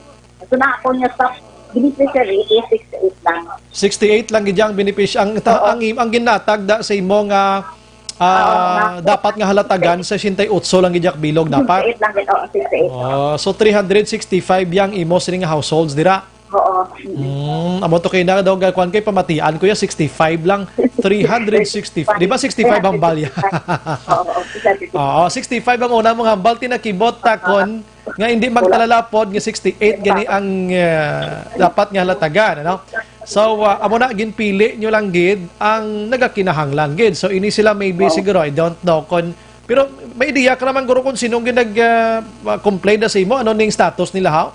So, na ako niya sa beneficiary is sixty-eight lang. Sixty-eight lang gid ang benefic-, ang, Oo. ang, ang ginatag da sa imo nga, ah, Oo, na- dapat nga halatagan, sesenta y ocho lang gid ang bilog dapat. Sixty-eight lang gid, oo, sixty-eight. Oh, so three hundred sixty-five yang imo sini nga households dira. Oo. Mm, amo to kay na daw, kuwan kay pamatian ko ya, sixty-five lang. Three hundred sixty-five. Di ba sixty-five ang balya? Oo, oo, sixty-five. Oo, sixty-five ang una mong hambal, tinakibot takon nga hindi magtalalapod nga sixty-eight gani ang, ah, dapat nga halatagan, ano? So, ah, amo na, ginpili nyo lang gid ang nagakinahanglan gid. So, ini sila maybe Wow. siguro, I don't know, kon, pero may ideya ka naman, guro, kung sinong ginag, ah, complain na sa imo, ano ning status nila, ha?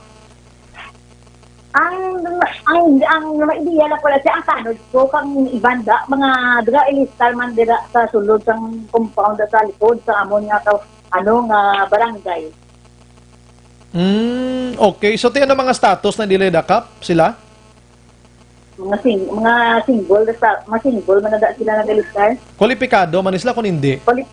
Ang, ang, ang mga ideya lang pala siya, ang tanod ko, kang iban da, mga dira ilistar man dira sa sulod sang compound sa likod sa amon nga ka-, ano, nga barangay. Mm, okay. So, ti ano mga status na nila dakap sila? Mga sing-, mga single, sa, mga single man na da sila nagalistar. Kwalipikado man sila kung hindi? Kwali-,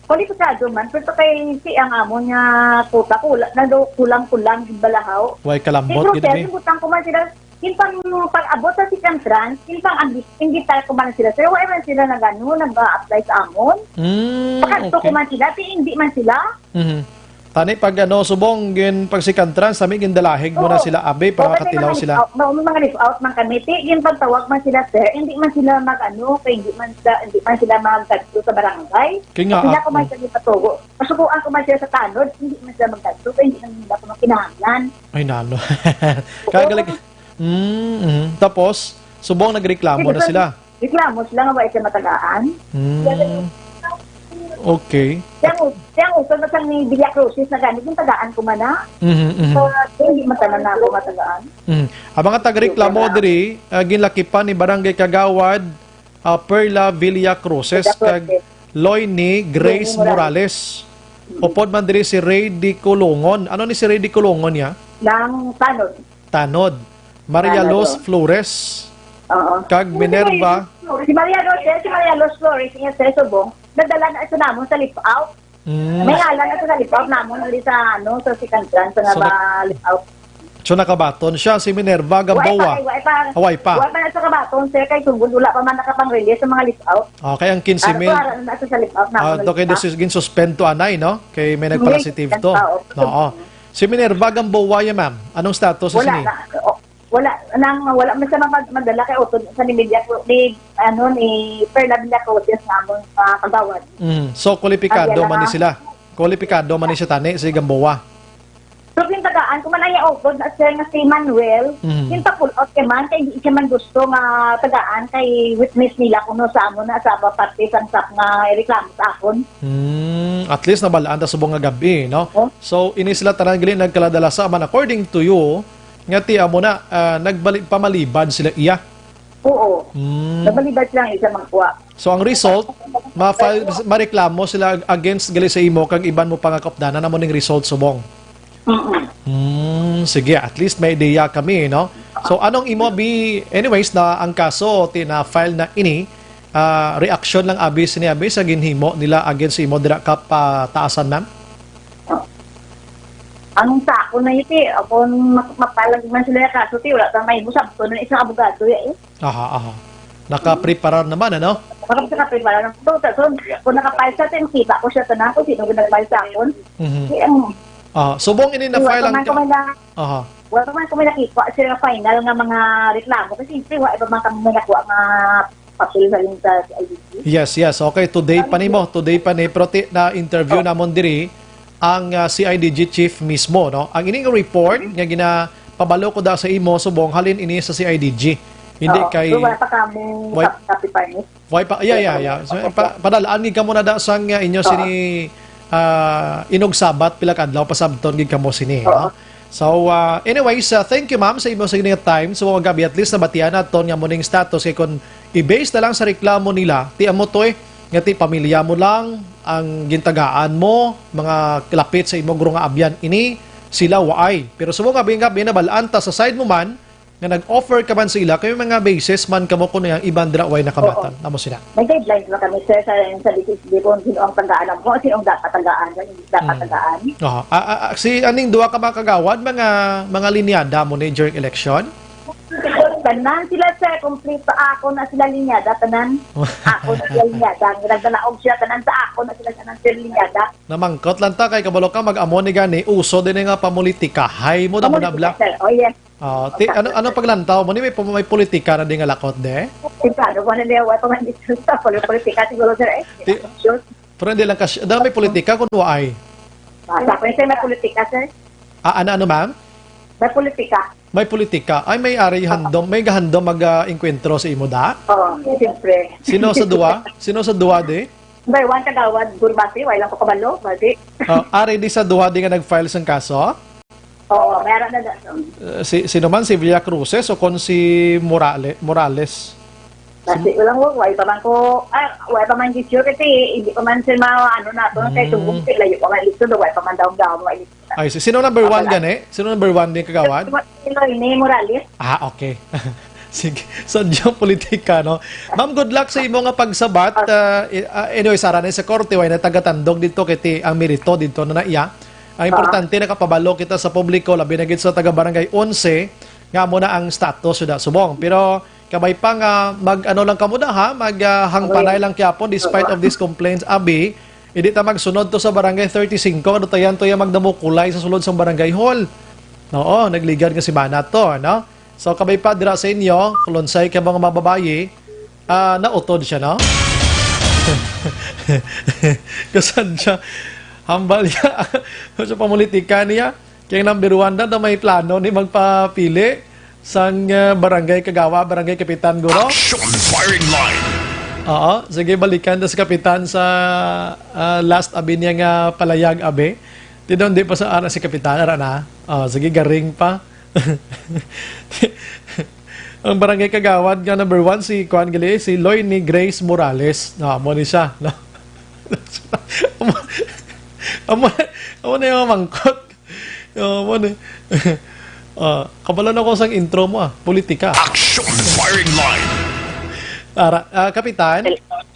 kwalipikado man, pero kay si ang amon nga kuta, kula-, nado-, kulang-kulang gid balahaw. Way kalambot Pero, gid, sir, eh. Butang ko man sila, yung pang, pag-abot sa second trans, yung pang ang, yung gitar ko man sila, sir, wala man sila nag-ano, nag-a-apply sa amon. Mm, Pakadto ko okay. man sila, ti hindi man sila. Mhm. Tani pag ano, subong gin pag second trans, sami gindalahig mo na Oo. sila, abi, para Oo, kasi makatilaw mga sila. Live out, may mga live out man kami. Ti, yung pagtawag man sila, sir, hindi man sila mag-ano, kay hindi man sila, hindi man sila magkadto sa barangay. Kaya nga Sila ako, ko man sila ipatugo. Pasukuan ko man sila sa tanod, hindi man sila magkadto, kay hindi man nila ko makinahanglan. Ay, nano. Oo. Kagalig. Mm, mm. Tapos, subong nagreklamo Sige, na sir. sila. Reklamo sila nga wa sila matagaan. Mm. Okay. Siyang, siyang utod na sang ni Villa Cruces na gani, yung tagaan ko man na. Mhm, mhm. So, hindi man tanan na ako matagaan. Mhm. Ang mga tagareklamo diri, ah, ginlakipan ni Barangay Kagawad, ah, Perla Villa Cruces Villa Cruces. Kag Loy ni Grace Loy ni Morales. Morales. Upod man diri si Ray Di Kulungon. Ano ni si Ray Di Kulungon niya? Nang tanod. Tanod. Maria Tanod, Luz oh. Flores. Oo. Kag Si Minerva. Maria Luz Flores, si Maria Luz Flores, iya sa Subong, nadala na ito namon sa live out. Mm. May ngalan na ito sa live out namon, hindi sa, ano, sa second chance, sa So, naba live out. So, nakabaton siya, si Minerva Gamboa. Wa pa, wa pa. Wa pa. Wa pa na sa kabaton, sir, kay tungod wala pa man nakapang-release sa mga live out. Okay, ang quince mil. Ara na sa live out namon. Ah, okay, ginsuspend to anay, no? Kay may nagpa-positive to. Yes, oo. Oo. Si Minerva Gamboa, ya, ma'am. Anong status Wala sini? na. O, wala nang, wala man sa mga madala kay utod sa ni Media Cru-, ni, ano, ni Perla Villa Cruces namon, ah, kagawad. Mm. So, kwalipikado Ang man ni iyang sila. Kwalipikado man ni siya tani, si Gamboa. So, gintagaan ko man ang iyang utod na siya nga si Manuel, Mhm. yung pa-pull out kay man, kay di siya man gusto nga tagaan kay witness nila kuno sa amo na sa parte sang sap nga reklamo sa akon. Hmm, at least nabalaan ta subong nga gabi, no? Oh. So, ini sila tanan gali nagkaladalasa man, according to you, nga ti amo na, ah, nagbali-, pamalibad sila iya. Oo. Hmm. Nabalibad lang isa magkuha. So, ang result, ma-file, mareklamo sila against gali sa imo kag iban mo pa nga kaupdanan, amo ning result subong. Mm-mm. Hmm, sige, at least may ideya kami, no? So, anong imo bi, anyways, na ang kaso ti na-file na ini, ah, reaksyon lang abi sini abi sa ginhimo nila against sa imo dira ka pataasan, ma'am? Ang sa ako na iti, ako mak-, mapalag man sila yung kaso, ti, wala pa may mo sabto na isang abogado, ya, eh. Aha, aha. Nakapreparar naman, ano? Makapagkakapreparar ng tuta. So, kung nakapalsa, then kita ko siya tanan kung sino yung nagpalsa akon. Mhm. Di, ang Ah, subong ini na Wala file pa ang man ka- ko may na-, Aha. wala pa man ko may nakita siya final nga mga reklamo. Kasi siyempre, wala pa man kami may nakuha nga papel sa yung sa C I D C. Yes, yes. Okay, today pa nimo, today pa ni. Pero ti-, na-interview Oh. namon diri ang, ah, C I D G chief mismo, no? Ang ining report nga ginapabalo ko da sa imo, subong halin ini sa C I D G. Hindi Oo. kay So, wala pa kamo Why- kap-, copy permit? Why pa? Yeah, yeah, yeah. So, pa, padalaan gid kamo na da sang, ah, inyo Oo. sini, ah, inugsabat pila ka adlaw pasabton gid kamo sini, Oo. no? So, ah, anyways, ah, thank you, ma'am, sa imo sa ining time. So, mga gabi, at least nabatian naton nga mo ning status kay kung i-base na lang sa reklamo nila, ti amo to eh, nga ti pamilya mo lang ang gintagaan mo, mga lapit sa imo guro nga abyan ini, sila waay. Pero subong nga, nga, nga nabalaan ta sa side mo man, nga nag-offer ka man sa ila, kay may mga basis man kamo kuno ang iban dira way nakabatan. Oo. Amo sila. May guidelines ba kami, sir, sa, sa D S S D kung sino ang tagaan mo, sino ang dapat tagaan, sino ang hindi dapat Mm. tagaan? Aha. Ah, ah, ah, si aning duha ka mga kagawad, mga, mga linyada mo ni during election? Tanan sila, sir, kompleto ako na sila linyada, tanan. Ako na sila linyada. Ang nagdalaog sila, tanan sa ako na sila, tanan sila linyada. Namangkot lang ta, kay kabalo ka, mag-amo ni gani, uso din nga pamulitika. Hay mo, damo na Pamulitika, black. sir. Oh, yes. Ah, ti-, ano, ano paglantaw mo ni may, may politika na di nga lakot de? Sigurado ko na niya, wala pa man dito sa poli-, politika siguro, sir, eh. Ti-, Sure. Pero hindi lang kas-, da may politika kung waay. Ah, sa akin, sir, may politika, sir. Ah, ano, ano, ma'am? May politika. May politika. Ay, may ari handom, may gahandom mag, ah, engkwentro sa imo da? Oo, siyempre. Sino sa duwa? Sino sa duwa di? Number one, Kagawad Gurbati, wala lang ko kabalo, bati. Ah, ari di sa duwa di nga nag-file sang kaso? Oo, meron na daw. Uh, si, sino man, si Villa Cruces o kon si Morale-, Morales? Kasi walang wa-, wala pa man ko, ah, wala pa man gid sure kasi hindi pa man sila ma-, ano na to, kay Mm. subong sila, yung mga eleksyon, wala pa man daw ang daw mga eleksyon. Ay, si, sino number one Wala. gani? Sino number one din kagawad? Sila ni Morales. Ah, okay. Sige. So, diyan politika, no? Ma'am, good luck sa imo nga pagsabat. Ah. Ah, i-, ah, anyway, sara na sa korte, way na tagatandog dito, kay ti-, ang merito dito na naiya. Ang Ah. importante, nakapabalo kita sa publiko, labi na gid sa taga Barangay Onse, nga amo na ang status sa subong. Pero kabay pa nga mag-ano lang kamo na, ha, mag, ah, hangpanay Okay. lang kyapon despite of these complaints, abi. Hindi ta magsunod to sa Barangay thirty-five, ano tayan to yung magdamukulay sa sulod sa Barangay Hall. Oo, nagligad nga si Mana to, no? So, kabay pa dira sa inyo, kulunsay ka mga mababayi, ah, nautod siya, no? Kasan siya? Hambal niya. Sa pamulitika niya, kay number one na, na may plano ni magpapili sang, ah, barangay kagawa, barangay kapitan, guro. Action Firing Line. Oo, sige, balikan ta si Kapitan sa, ah, last abi niya nga palayag, abi. Ti daw, di pa sa ara si Kapitan, ara na. Oh, sige, garing pa. Ang barangay kagawad nga number one, si kuan gali, si Loy ni Grace Morales. No, amo ni siya, no? Amo, amo, amo na yung mangkot. Oh, mo ni. Ah, kabalo na ko sang intro mo, ah. Politika. Action firing line. Ara, ah, Kapitan?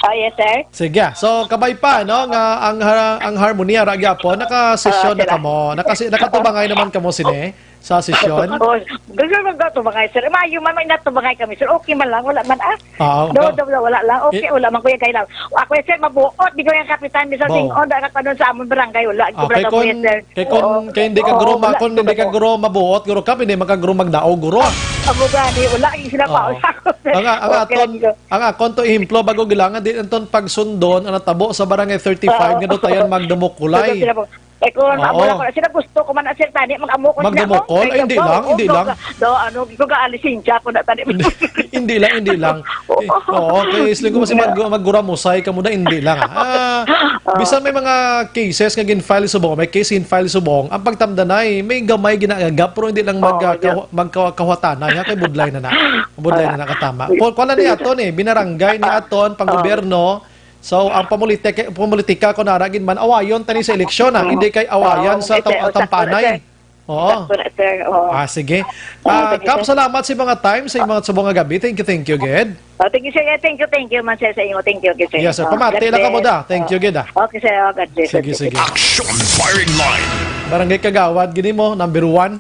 Oh, yes, sir. Sige, ah. So, kabay pa, no, nga ang har-, ang Harmony, ara gyapon, nakasesyon Ah, na sila. kamo. Nakasi-, nakatubangay naman kamo sini sa sesyon. Oh, gusto lang daw tubangay, sir. Maayo man, may natubangay kami, sir. Okay man lang, wala man, ah. Ah, Do, ga- do, wala, wala lang. Okay, Eh, wala man, Kuya Kay lang. Ako, sir, mabuot. Di ko yung kapitan, Mister Bo. Sing-on, da ka kanon sa amon barangay, wala. Ah, Sobra kay ka, kun, Kuya, sir. kay kun, Oo. kay hindi ka Oo, guro ma-, wala, kun hindi sobra ka ko. guro mabuot, guro ka, hindi man ka guro magdaog, guro. Amo gani, wala, yung sila pa, Oo. wala ko, sir. Ang, ang Okay aton, lang, sir. ang akon to ehemplo, bago gilangan, di anton pagsundon, ang natabo sa barangay thirty-five, Oo. nga dutayan magdumukulay. Sila po. Eh, kung Oo. amo lang ko, sila gusto ko man, sir, tani, mag-amo ko niya, Magdumukol? no? Ay, hindi Oo, lang, oo, hindi do, lang. do, ano, ko ga lisensya ko na, tani. Hindi, hindi lang, hindi lang. Oo. Eh, oo, kay isling ko, mas mag-, magguramosay ka muna, hindi lang, ah. Ah, Ah. bisan may mga cases nga gin-file subong, may case gin-file subong, ang pagtamdanay, may gamay ginaagap, pero hindi lang mag-, Oo, ah, yeah. kahu-, magka-, kahuatanay, ha, kay budlay na na. Budlay na na katama. Kung kuwan na ni aton, eh, binarangay ni aton, pang Oo. gobyerno, So, ang pamolitik-, pamolitika ko na ragin man, awayon tani sa eleksyon, ah. Oo. Hindi kay awayan Oo, sa ito, tam-, sakto na, tampanay. sir. Oo. Sakto na, sir. Oo. Ah, sige. Oo, Ah, sige, Kap, sir. salamat sa mga time, sa mga subong nga gabi. Thank you, thank you, gid. Oh, thank you, sir. Yeah, thank you, thank you, man, sir, sa inyo. Thank you, okay, sir. Yes, sir. Oh, Pamati God lang ka mo bless. da. Thank you, Oh. gid, ah. Okay, sir. Oh, God bless. Sige, Thank you, sige. sir. Action firing line. Barangay Kagawad, gini mo, number one.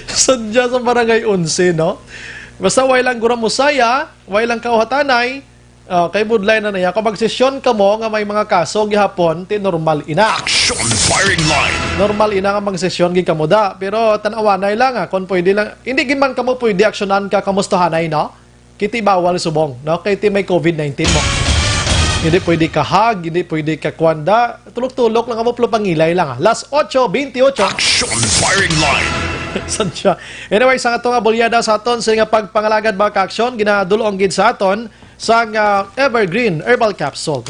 Sadya sa Barangay Onse, no? Basta way lang guramusaya, way lang kauhatanay, ah, kay budlay na niya. Kung magsesyon kamo nga may mga kaso gihapon, ti normal ina. Action firing line. Normal ina nga magsesyon gid kamo da. Pero tan-awanay lang, ah, kung pwede lang. Hindi gid man kamo pwede aksyonan ka kamustahanay, no? Kiti bawal subong, no? Kay ti may covid nineteen mo. Hindi pwede ka hug, hindi pwede ka kwanda. Tulok-tulok lang kamo, pero pangilay lang, ah. Las ocho veintiocho. Action firing line. Sadya. Anyway, sa ato nga bulyada sa aton, sa nga pagpangalagad, mga ka-aksyon, ginadulong gid sa aton sang, ah, Evergreen Herbal Capsule.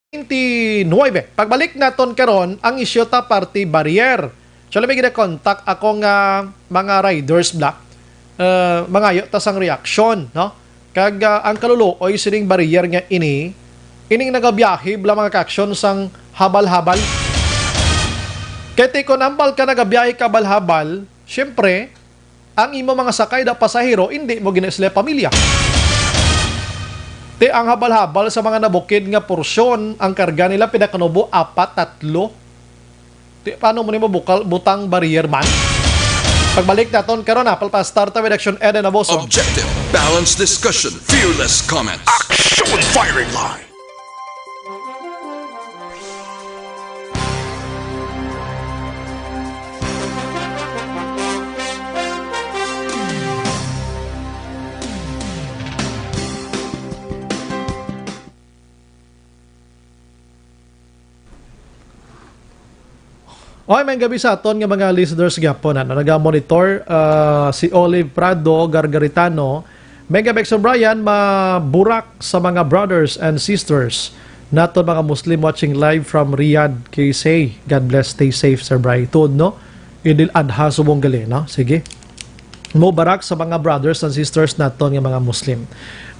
Twenty-nine. Pagbalik naton karon, ang isyu ta party barrier. So, labi gid contact ako nga mga riders bla. Uh, mangayo ta sang reaction, no? Kag, ah, ang kaluluoy sining barrier nga ini, ining nagabiyahe bla, mga ka-aksyon, sang habal-habal. Kay ti kon ambal ka nagabiyahe ka habal-habal, syempre, ang imo mga sakay da pasahero, hindi mo gina sila pamilya. Ti ang habal-habal sa mga nabukid nga porsyon, ang karga nila pinakanubo, apat, tatlo. Ti paano mo nimo bukal, butang barrier man? Pagbalik naton karon, ha, palpa start with Action Eden Aboso. Objective, balanced discussion, fearless comments. Action firing line. Okay, may gabi sa aton nga mga listeners gyapon, ano, naga-monitor, ah, si Olive Prado Gargaritano. May gabi, Sir Brian, maburak sa mga brothers and sisters naton mga Muslim watching live from Riyadh, K S A. God bless, stay safe, Sir Brian. Tuod, no? Idil Adha subong gali, no? Sige. Mubarak sa mga brothers and sisters naton nga mga Muslim.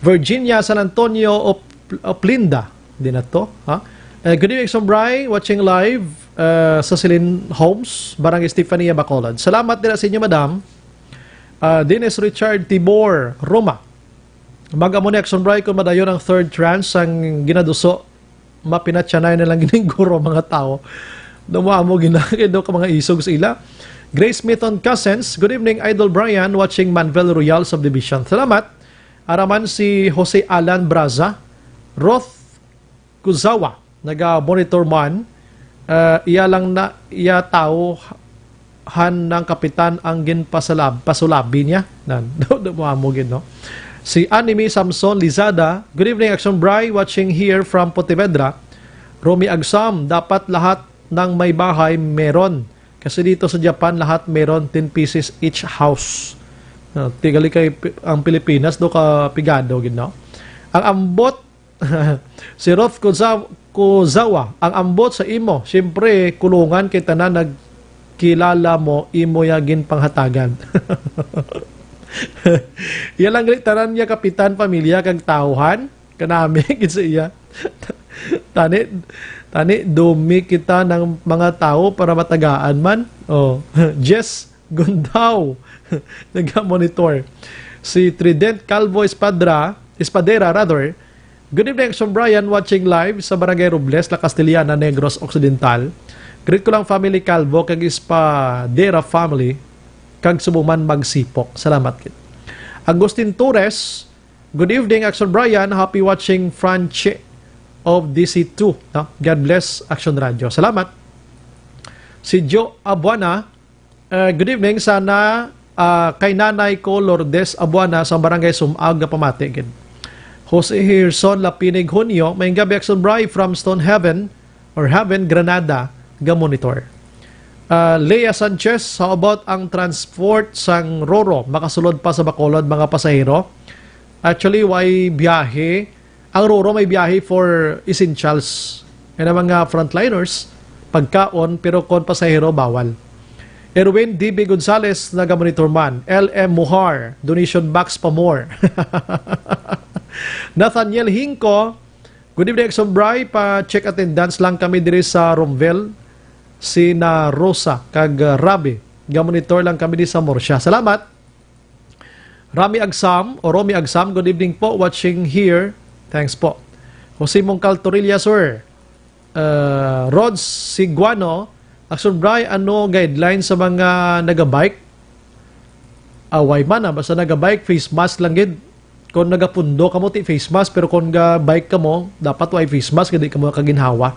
Virginia San Antonio Op-, Oplinda, di na to, ha? Eh, good evening, Sombray, watching live, uh, sa Celine Homes, Barangay Estefania, Bacolod. Salamat dira sa inyo, madam. Uh, Dennis Richard Tibor Roma. Mag-amo ni Action Bray kung madayon ang third tranche sang ginaduso, mapinatyanay na lang gining guro mga tao. Daw mo amo gina-, kay daw ka mga isog sa ila. Grace Smithon Cousins, good evening, Idol Brian, watching Manvel Royal Subdivision. Salamat. Araman si Jose Alan Braza, Roth Kuzawa, naga-monitor man, ah, iya lang na, iya tawo han ng kapitan ang ginpasalab-, pasulabi niya. Nan, do, do mo amo gid, no? Si Anime Samson Lizada, "Good evening, Action Bray, watching here from Pontevedra." Romy Agsam, "Dapat lahat ng may bahay meron. Kasi dito sa Japan, lahat meron ten pieces each house." Ah, tigali kay Pi-, ang Pilipinas, do ka pigado gid, no? Ang ambot, si Roth Kuza-, Kuzawa, ang ambot sa imo, siyempre, kulungan kay tanan nagkilala mo, imo ya ginpanghatagan. Iya lang gali tanan niya kapitan, pamilya, kag tawhan, kanami, gid sa iya. Tani, tani, dumi kita ng mga tao para matagaan man. Oh, Jess Gundaw, naga-monitor. Si Trident Calvo Espadra, Espadera, rather. "Good evening, Action Brian, watching live sa Barangay Robles, La Castellana, Negros Occidental. Greet ko lang family Calvo kag Espadera family, kag subong man magsipok." Salamat gid. Agustin Torres, "Good evening, Action Brian. Happy watching Franchi of D C two." No? God bless, Action Radio. Salamat. Si Joe Abuana, uh, "Good evening. Sana, uh, kay nanay ko, Lourdes Abuana, sa Barangay Sumag, nga pamati gid." Jose Hirson Lapinig Junio, "Maayong gabi, Action Bray, from Stone Heaven or Heaven, Granada, ga-monitor." Uh, Lea Sanchez, "How about ang transport sang Roro? Makasulod pa sa Bacolod, mga pasahero?" Actually, way biyahe. Ang Roro may biyahe for essentials. Yan ang mga frontliners, pagkaon, pero kon pasahero, bawal. Erwin D B Gonzales, naga-monitor man. L M Muhar, donation box pa more. Nathaniel Hinco, "Good evening, Action Bray. Pa-check attendance lang kami diri sa Romvel. Sina Rosa kag, uh, Rabi. Ga-monitor lang kami di sa Murcia." Salamat. Rami Agsam o Romy Agsam, "Good evening po, watching here." Thanks po. Jose Mongcal Torilla, sir. Uh, Rod Siguano, "Action Bray, ano guideline sa mga nagabike?" Away man, ah, basta nagabike, face mask lang gid. Kung nagapundo kamo, ti face mask, pero kung ga-bike kamo, dapat way face mask, hindi kamo kaginhawa.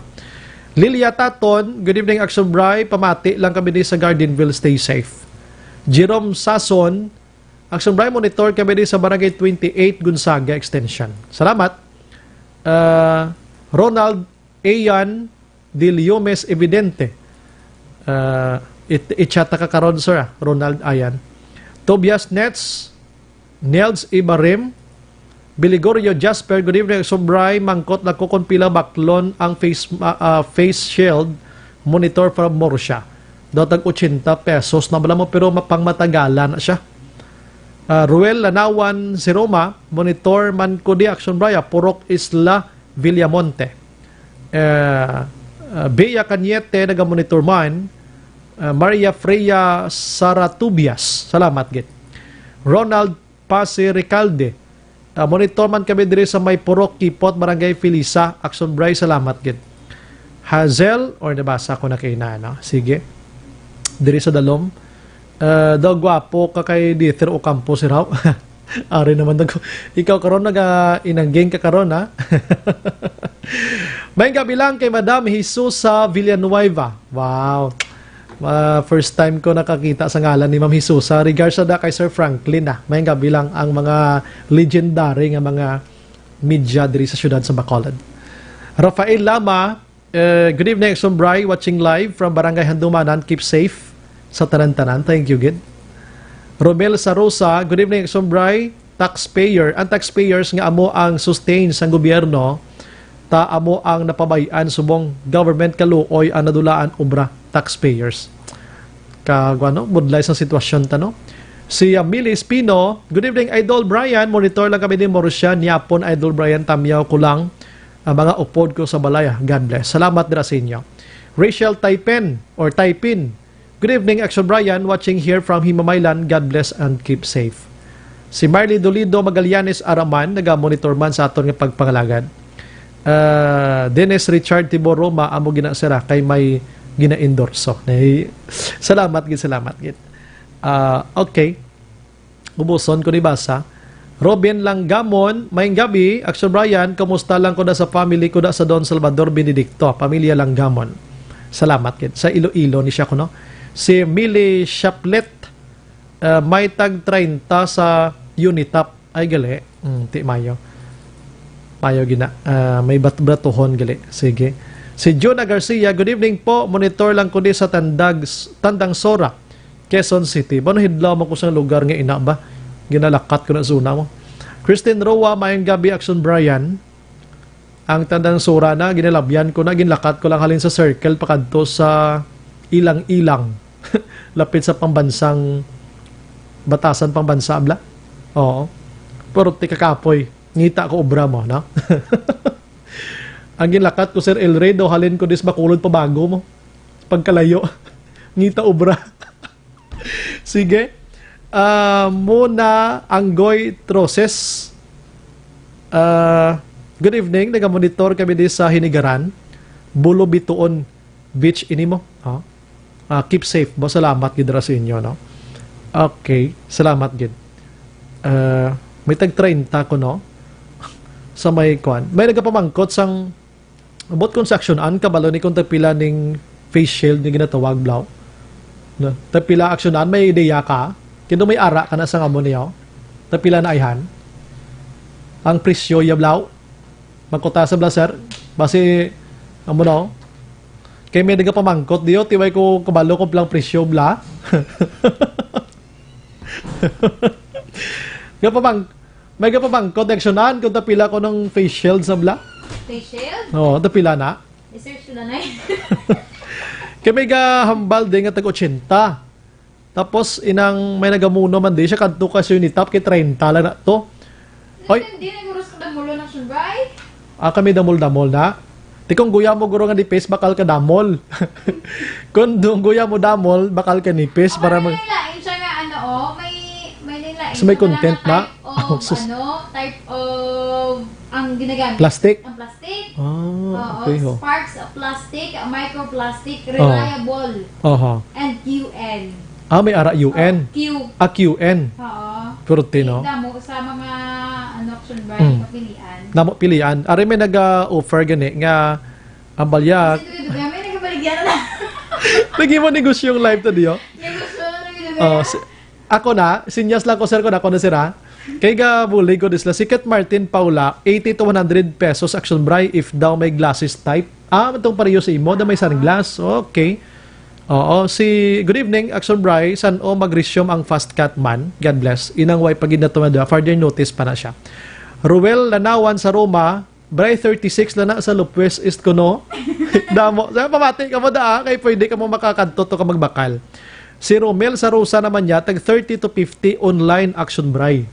Lilia Taton, "Good evening, Action Bray. Pamati lang kami di sa Gardenville. Stay safe." Jerome Sason, "Action Bray, monitor kami di sa Barangay twenty-eight, Gonzaga Extension." Salamat. Ah, Ronald Ayan Diliomes Evidente. Ah, it-, i-chat ka karon, sir, ah, Ronald Ayan. Tobias Nets, Nels Ibarim, Biligorio Jasper, "Good evening, Action Bray. Mangkot na ko kung pila baklon ang face, ah, ah, face shield monitor from Murcia." Daw tag ochenta pesos na bala mo, pero mapangmatagalan na siya. Ah, Ruel Lanawan Siroma, "Monitor man ko di, Action Bray, ah, Purok Isla Villamonte." Eh, ah, Bea Cañete, naga-monitor man. Ah, Maria Freya Saratubias, salamat gid. Ronald Pase Recalde, ah, "Monitor man kami diri sa may Purok Kipot, Barangay Felisa." Action Bray, salamat gid. Hazel, or nabasa ko na kay na, no? Sige. Diri sa Dalom. Ah, daw gwapo ka kay Dieter Ocampo, si Raw. Ari naman nag-, ikaw karon naga-inangging ka karon, ha? May gabi lang kay Madam Jesusa Villanueva. Wow. Ah, first time ko nakakita sa ngalan ni Ma'am Jesusa. Regards sa da kay Sir Franklin, ah. May gabi lang ang mga legendary nga mga media diri sa siyudad sa Bacolod. Rafael Lama, eh, "Good evening, Action Bray. Watching live from Barangay Handumanan. Keep safe sa tanan-tanan." Thank you, gid. Romel Sarosa, "Good evening, Action Bray. Taxpayer, ang taxpayers nga amo ang sustain sang gobyerno, ta amo ang napabay-an subong government kaluoy ang nadulaan obra, taxpayers." ka, ano, budlay sa sitwasyon ta, no? Si, ah, Millie Espino, "Good evening, Idol Brian. Monitor lang kami ni Morsia. Niyapon, Idol Brian, tamyaw ko lang ang mga upod ko sa balay. God bless." Salamat dira sa inyo. Rachel Taipen or Taipin, "Good evening, Action Brian. Watching here from Himamaylan. God bless and keep safe." Si Marley Dolido Magallanes Araman, naga-monitor man sa aton nga pagpangalagad. Ah, Dennis Richard Tibor Roma, amo gina sira kay may gina-endorso. Nay, salamat gid, salamat gid. Ah, okay. Ubuson ko ni basa. Robin Langgamon, "Maayong gabi, Action Brian, kumusta lang ko na sa family ko na sa Don Salvador Benedicto, pamilya Langgamon." Salamat gid. Sa Iloilo ni siya kuno. Si Millie Chaplet, ah, may tag treinta sa Unitap. Ay, gali. Mm, ti mayo. Mayo gina. Ah, may bat-, batuhon gali. Sige. Si Jonah Garcia, "Good evening po. Monitor lang ko di sa Tandag, Tandang Sora, Quezon City." Bano hidlaw mo ko sa lugar nga ina ba? Ginalakat ko na zona mo. Christine Roa, "Maayong gabi, Action Brian." Ang Tandang Sora na, ginalabyan ko na, ginlakat ko lang halin sa circle pakadto sa Ilang-Ilang. Lapit sa pambansang, batasan pambansa, bla? Oo. Pero ti kakapoy, ngita ko obra mo, no? Ang ginlakat ko, Sir El Rey, daw halin ko dis Bacolod pa Bago mo. Pagkalayo, ngita obra. Sige. Ah, Mona Anggoy Troses. Ah, good evening. Nagamonitor kami di sa Hinigaran, Bulo Bituon Beach ini mo. Ha? Ah, keep safe. Ba, salamat gid ra sa inyo, no? Okay, salamat gid. Ah, may tag treinta ko, no? Sa may kwan. May nagapamangkot sang, about kung sa Action An, kabalo ni kung tagpila ning face shield ni ginatawag, Blau? No? Tagpila Action An, may ideya ka? Kino may ara ka na sa nga mo niyo? Tagpila na ayhan? Ang presyo ya, Blau? Magkuta sa bla, sir. Basi, amo na, oh. Kay may nagapamangkot diyo, tiway ko kabalo ko blang presyo, bla. Gapamang-, may gapamangkot, Action An, kung tapila ko ng face shield sa bla. Face shield? Oo, tapila na. I-search ko na na eh. Kay may gahambal din nga tag ochenta. Tapos, inang may nagamuno man di siya, kadto ka sa Unitap, kay treinta lang na to. Oy. Hindi, hindi, nagurus ko damulon ang sunbay. Ah, kami damol-damol na. Ti kung guya mo, guro, nga nipis, bakal ka damol. Kung du-, guya mo damol, bakal ka nipis. Oh, para may mag- lain siya nga, ano, oh, may, may lain So, may siya nga content na? Type of, Ano, type of, ang ginagamit. Plastic? Ang plastic. Ah, Oo, okay, ho. Sparks of plastic, microplastic, Oh. reliable, Aha. and Q N. Ah, may ara U N. Oh, Q. Ah, Q N. Oo. Purti, no? Damo sa mga, ano, Action Bright, Mm. papilian. Damo pilian. Ari may nag-offer gani nga ang balyak. Kasi duga-duga, may nagabaligyan na. Lagi mo negosyong live to, diyo? Negosyo na, duga-duga. Oh, si-, ako na, sinyas lang ko, sir, ko na, ako na, sir, ha? Kay gabulig ko disla, si Kat Martin Paula, eighty to one hundred pesos, Action Bray, if daw may glasses type. Ah, itong pareho sa imo, na may sunglass. Okay. Oo, si, good evening, Action Bray, san-o mag-resume ang fast cut man? God bless. Inang way pagid na tumada, further notice pa na siya. Ruel Lanawan sa Roma, Bray, thirty-six lang na sa Lopez East ko, no? Damo. Sa pamati ka mo da, ah, kay pwede ka mo makakadto to ka magbakal. Si Romel sa Rosa naman niya, tag thirty to fifty online, Action Bray.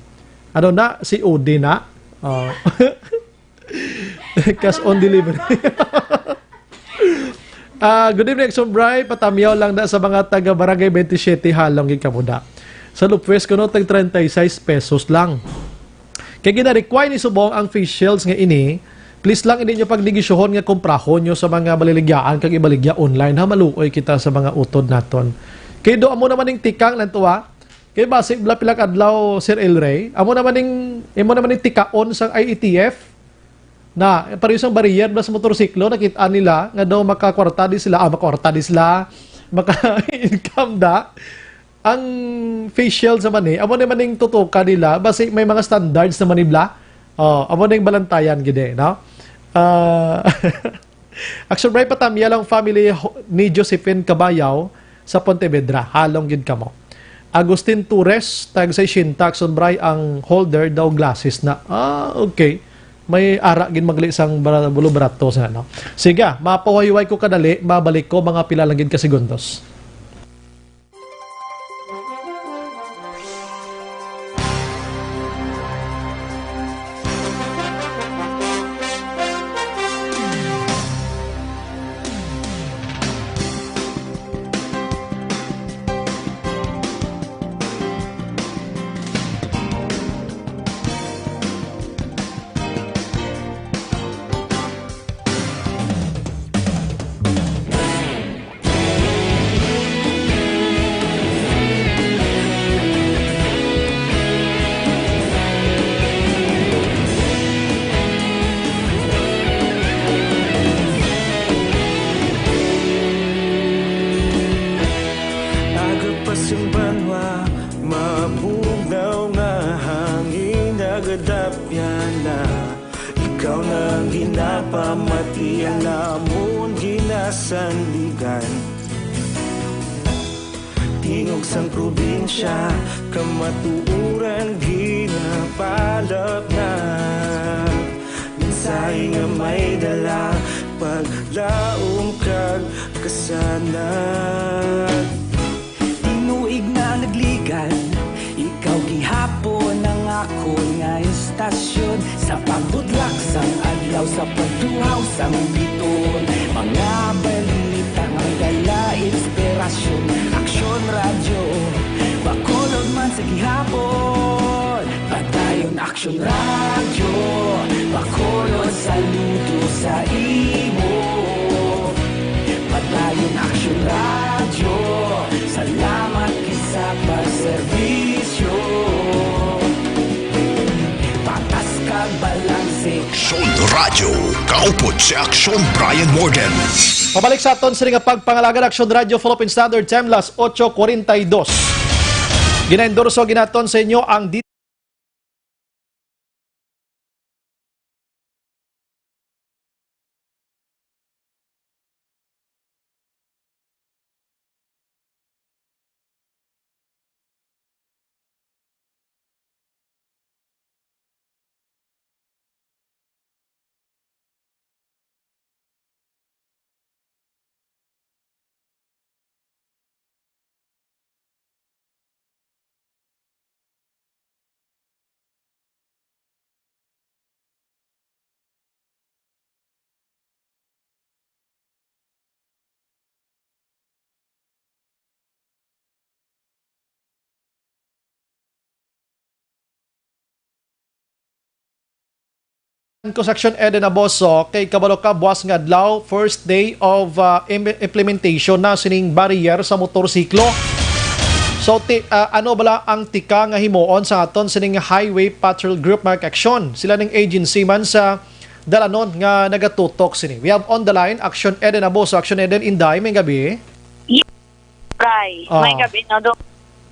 Ano na? Si Udi na? Oh. Cash on delivery. Ah, good evening, Action Bray. Patamyaw lang na sa mga taga Barangay twenty-seven, halong gid kamo da. Sa Lupwes kuno, tag treinta y seis pesos lang. Kay gina-require ni subong ang face shields nga ini, please lang, hindi nyo pagnegisyohon nga komprahon nyo sa mga maliligyaan kag ibaligya online, ha, maluoy kita sa mga utod naton. Kay do amo naman ning tikang lang to, ha. Kay basi bla pila ka adlaw, Sir El Rey, amo naman ning, imo naman ning tikaon sang I E T F. Na, pareho sang barrier bla sa motorsiklo, nakit-an nila nga daw makakwarta di sila, ah, makakwarta di sila, maka-income da. Ang face shield sa man, eh, amo naman ning tutukan nila, basi may mga standards naman ni bla. Oh, amo ning balantayan gid, eh, no? Ah, Action Bray, patamya lang family ho-, ni Josephine Cabayaw sa Pontevedra. Halong gid kamo. Agustin Torres, tag sesenta, Action Bray, ang holder daw glasses na. Ah, okay. May ara gid magli sang bara-, bulo barato sa, no? Sige, mapahuyway ko kadali, mabalik ko mga pila lang gid ka segundos. Ikaw na ang ginapamati, ang namon ginasandigan. Tingog sang probinsya, kamatuoran ginapalapnag. Mensahe nga may dala, paglaom kag kasanag. Tinuig na nagligan, ikaw gihapon ang akon nga istasyon. Sa pagbudlak sang adlaw, sa pagduhaw sang biton, mga balita nga may dala inspirasyon. Aksyon Radyo, Bacolod man sa gihapon. Padayon Aksyon Radyo, Bacolod, saludo sa imo. Padayon Aksyon Radyo, salamat gid sa pagserbisyo. Patas kag balanse. Aksyon Radyo, kaupod si Aksyon Brian Warden. Pabalik sa aton sini nga pagpangalagad, Aksyon Radyo Philippine Standard Time, las ocho cuarenta y dos. Ginaendorso ginaton sa inyo ang di- Ko sa Aksyon Eden Aboso, kay kabalo ka, buwas nga adlaw, first day of, ah, im-, implementation na sining barrier sa motorsiklo. So, ti-, ah, ano bala ang tika nga himuon sa aton sining Highway Patrol Group, mga aksyon? Sila ning agency man sa dalanon nga nagatutok sini. We have on the line, Aksyon Eden Aboso. Aksyon Eden, Inday, may gabi. Yes, Bri. Ah. May gabi, no? Do,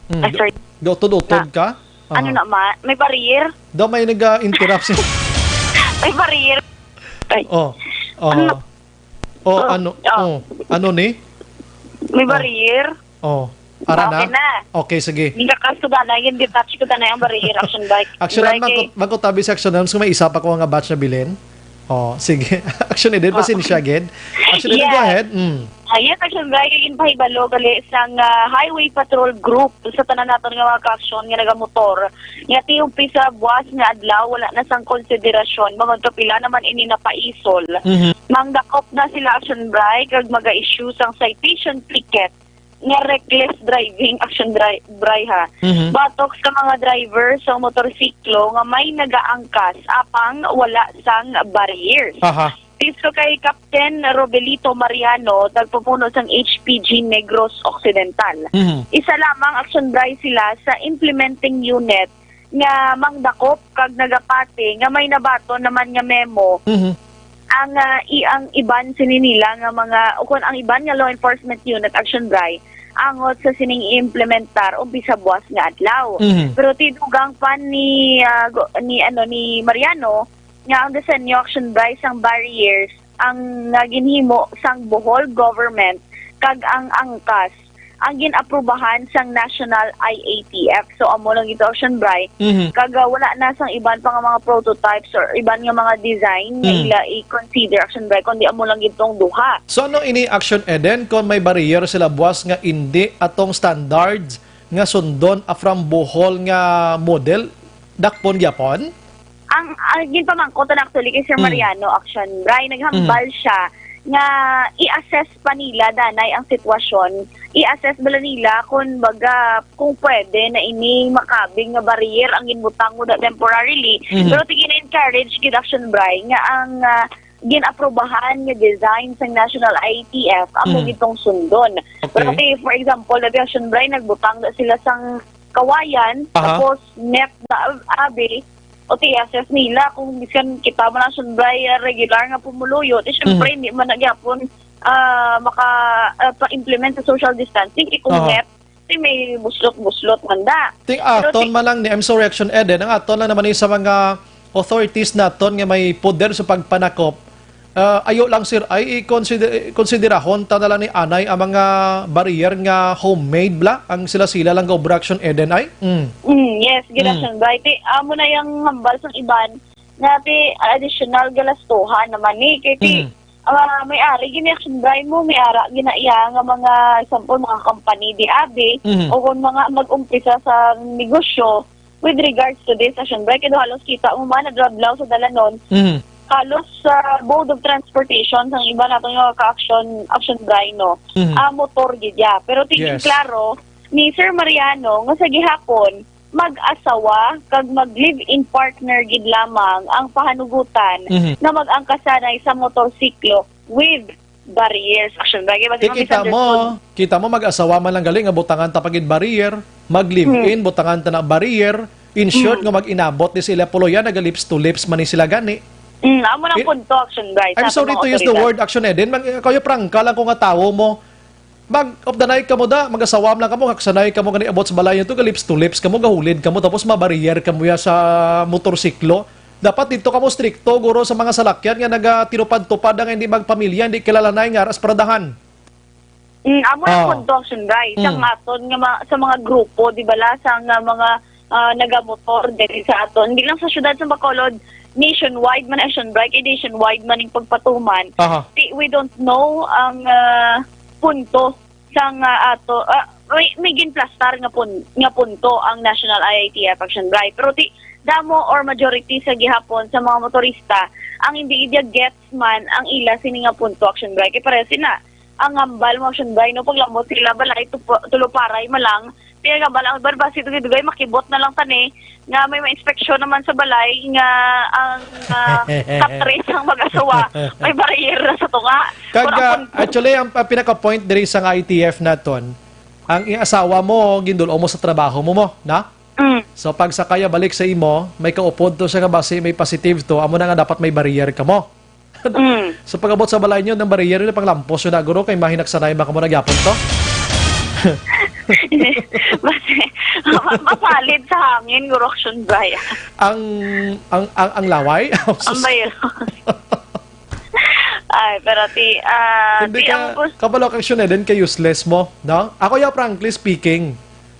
Mm, ah, do, sorry. Do, utod-utod Ah. ka? Ano Ah. na ma-, may barrier? Do, may nag-interrupt si May barrier. Ay. Oh. Oh. Ano? Oh, Oh, ano? oh. Oh, ano ni? May Oh. barrier? Oh. Ara Okay na? na. Okay, sige. Hindi ka kasugana, yung detach ko na yung barrier, action bike. Action Bike, man ko, eh. man ko tabi sa action, kung may isa pa ko nga batch na bilin. Oh, sige. Action Eden, Oh. pasensya, gid. Action Eden, go Yes. ahead. Mm. Ah, yes, action bike, yung pahibalo, gali, sang, ah, Highway Patrol Group, sa tanan naton nga mga ka-action nga nagamotor, nga tiumpi sa buwas nga adlaw, wala na sang konsiderasyon, bangod kapila naman ini napaisol. Mhm. Mangdakop na sila, action bike, kag maga-issue sang citation ticket nga reckless driving, action dri-, bri, ha. Mhm. Batok sa mga driver sa motorsiklo nga may nagaangkas apang wala sang barriers. Aha. Piso kay Captain Robelito Mariano, tagpamuno sang H P G Negros Occidental. Mhm. Isa lamang, action bri, sila sa implementing unit nga mangdakop kag nagapati nga may nabaton naman nga memo Mhm. ang, ah, i-, ang iban sini nila nga mga, o kung ang iban nga law enforcement unit, action bri, angot sa sining i-implementar umpi sa buwas nga adlaw. Mhm. Pero tidugang pa ni, ah, go-, ni, ano, ni Mariano nga ang disenyo, action bri, sang barriers ang nga ginhimo sang Bohol government kag ang angkas ang gin-aprubahan sang National I A T F. So, amo lang ito, action bri. Mhm. Kag, ah, wala na sang iban pa nga mga prototypes or iban nga mga design nga Mm. ila i-consider, action bri, kundi amo lang gid tong duha. So, ano ini, action Eden, kung may barrier sila buwas nga indi atong standards nga sundon, ah, from Bohol nga model? Dakpon gyapon? Ang, ang ginpamangkot na actually kay Sir Mm. Mariano, action bri, naghambal Mm. siya nga i-assess pa nila danay ang sitwasyon, i-assess bala nila kung baga, kung pwede na ini makabig nga barrier ang ginbutang mo da temporarily. Mhm. Pero ti gina-encourage gid, action bri, nga ang, ah, gin-aprobahan nga design sang National I A T F amo Mhm. gid tong sundon. Okay. Pero ti, for example, dati, action bri, nagbutang da sila sang kawayan, Aha. tapos net na abi, o ti assess nila kung bisan kita man, action bri, ah, regular nga pumuluyo, ti syempre, Mhm. hindi man na gyapon, ah, maka, ah, pa-implement sa social distancing. Kay kung Aha. net, ti may buslot-buslot man da. Ting Pero aton ti man lang ni, I'm sorry, action Eden, ang aton lang naman ni sa mga authorities naton nga may poder sa pagpanakop, ah, ayo lang, sir, ay i-consider-, konsiderahon ta na lang ni anay ang mga barrier nga homemade bala, ang sila-sila lang gaobra, Action Eden ay? Mm. Mm, yes, gid, Mm. Action Bright. Ti, amo na yung hambal sang iban nga ti additional galastuhan naman ni. Kay ti, Mm. ah, may ari gini, Action Bright, mo, may ara gina iya nga mga, example, mga company di abi, Mhm. o kung mga mag-umpisa sa negosyo, with regards to this, Action Bright, kaya halos kita mo man, nagradlaw sa dalanon, Mhm. halos sa Board of Transportation, sang iba nato nga ka-action, Action Bright, no? Mhm. Ah, motor gid ya. Pero tingin Yes. klaro, ni Sir Mariano, nga sa gihapon, mag-asawa kag mag-live-in partner gid lamang ang pahanugutan Mhm. nga mag-angkasanay sa motorsiklo with barriers, Action Bright. Kaya basi Ti kita mo, ma-misunderstood. Kita mo, mag-asawa man lang gali nga butangan ta pa gid barrier, mag-live-in, Hmm. butangan ta na barrier, in short, Hmm. nga mag-inabot di sila puloyan, naga-lips to lips man ni sila gani. Hmm, amo nang It, punto, Action Bright, I'm sa sorry mga to use the otoridad. Word, Action Eden. Mag-, kayo prangka lang ko nga tawo mo. Mag, of the night kamo da, mag-asawa man lang kamo, kaksanay kamo gani abot sa balay nyo to, ga-lips to lips kamo, gahulid kamo, tapos ma-barrier kamo ya sa motorsiklo. Dapat dito kamo strikto, guro, sa mga salakyan nga nagatinupad-tupad nga hindi magpamilya, hindi kilalanay nga aras paradahan. Mm, amo ang Oh. punto, Action Bright. Sa Mm. aton nga ma-, sa mga grupo, di ba, la, sa nga mga, ah, nagamotor diri sa aton. Hindi lang sa siyudad sa Bacolod, nationwide man, Action Bright, kay nationwide man yung pagpatuman. Aha. Ti, we don't know ang, ah, punto sa nga ato, ah, may, may ginplastar nga pun-, nga punto ang National I I T F, Action Bright. Pero ti, damo or majority sa gihapon sa mga motorista ang hindi gid gets man ang ila sini nga punto, Action Bright. Kay pareho sina ang hambal mo, Action Bright, no, paglambot sila balay, tupo-, tuluparay man lang. Ti ang hambal, ang balay, basi dugay-dugay, makibot na lang tani nga may ma-inspeksyon naman sa balay nga ang, ah, katre sang mag-asawa may barrier na sa tunga. Kag, Pero ang ah, punto actually, ang, ang pinaka-point diri sa I T F naton, ang i-asawa mo, gindul-o mo sa trabaho mo, mo, na? Mm. So, pag sakaya balik sa imo, may kaupod to siya nga basi may positive to, amo na nga dapat may barrier ka mo. Mm. So, pag-abot sa balay nyo, ang barrier nyo, panglampos yun na, guro, kay mahinaksanay man kamo nagyapon to. Basi, ma-, masalid sa hangin, guro, Action Bright. Ang, ang, ang, ang laway? Ang bayro. Ay, pero ti, ah, Hindi ti, ka, ang pus- kabalo ka, Action Eden, kay useless mo, no? Ako ya, frankly speaking,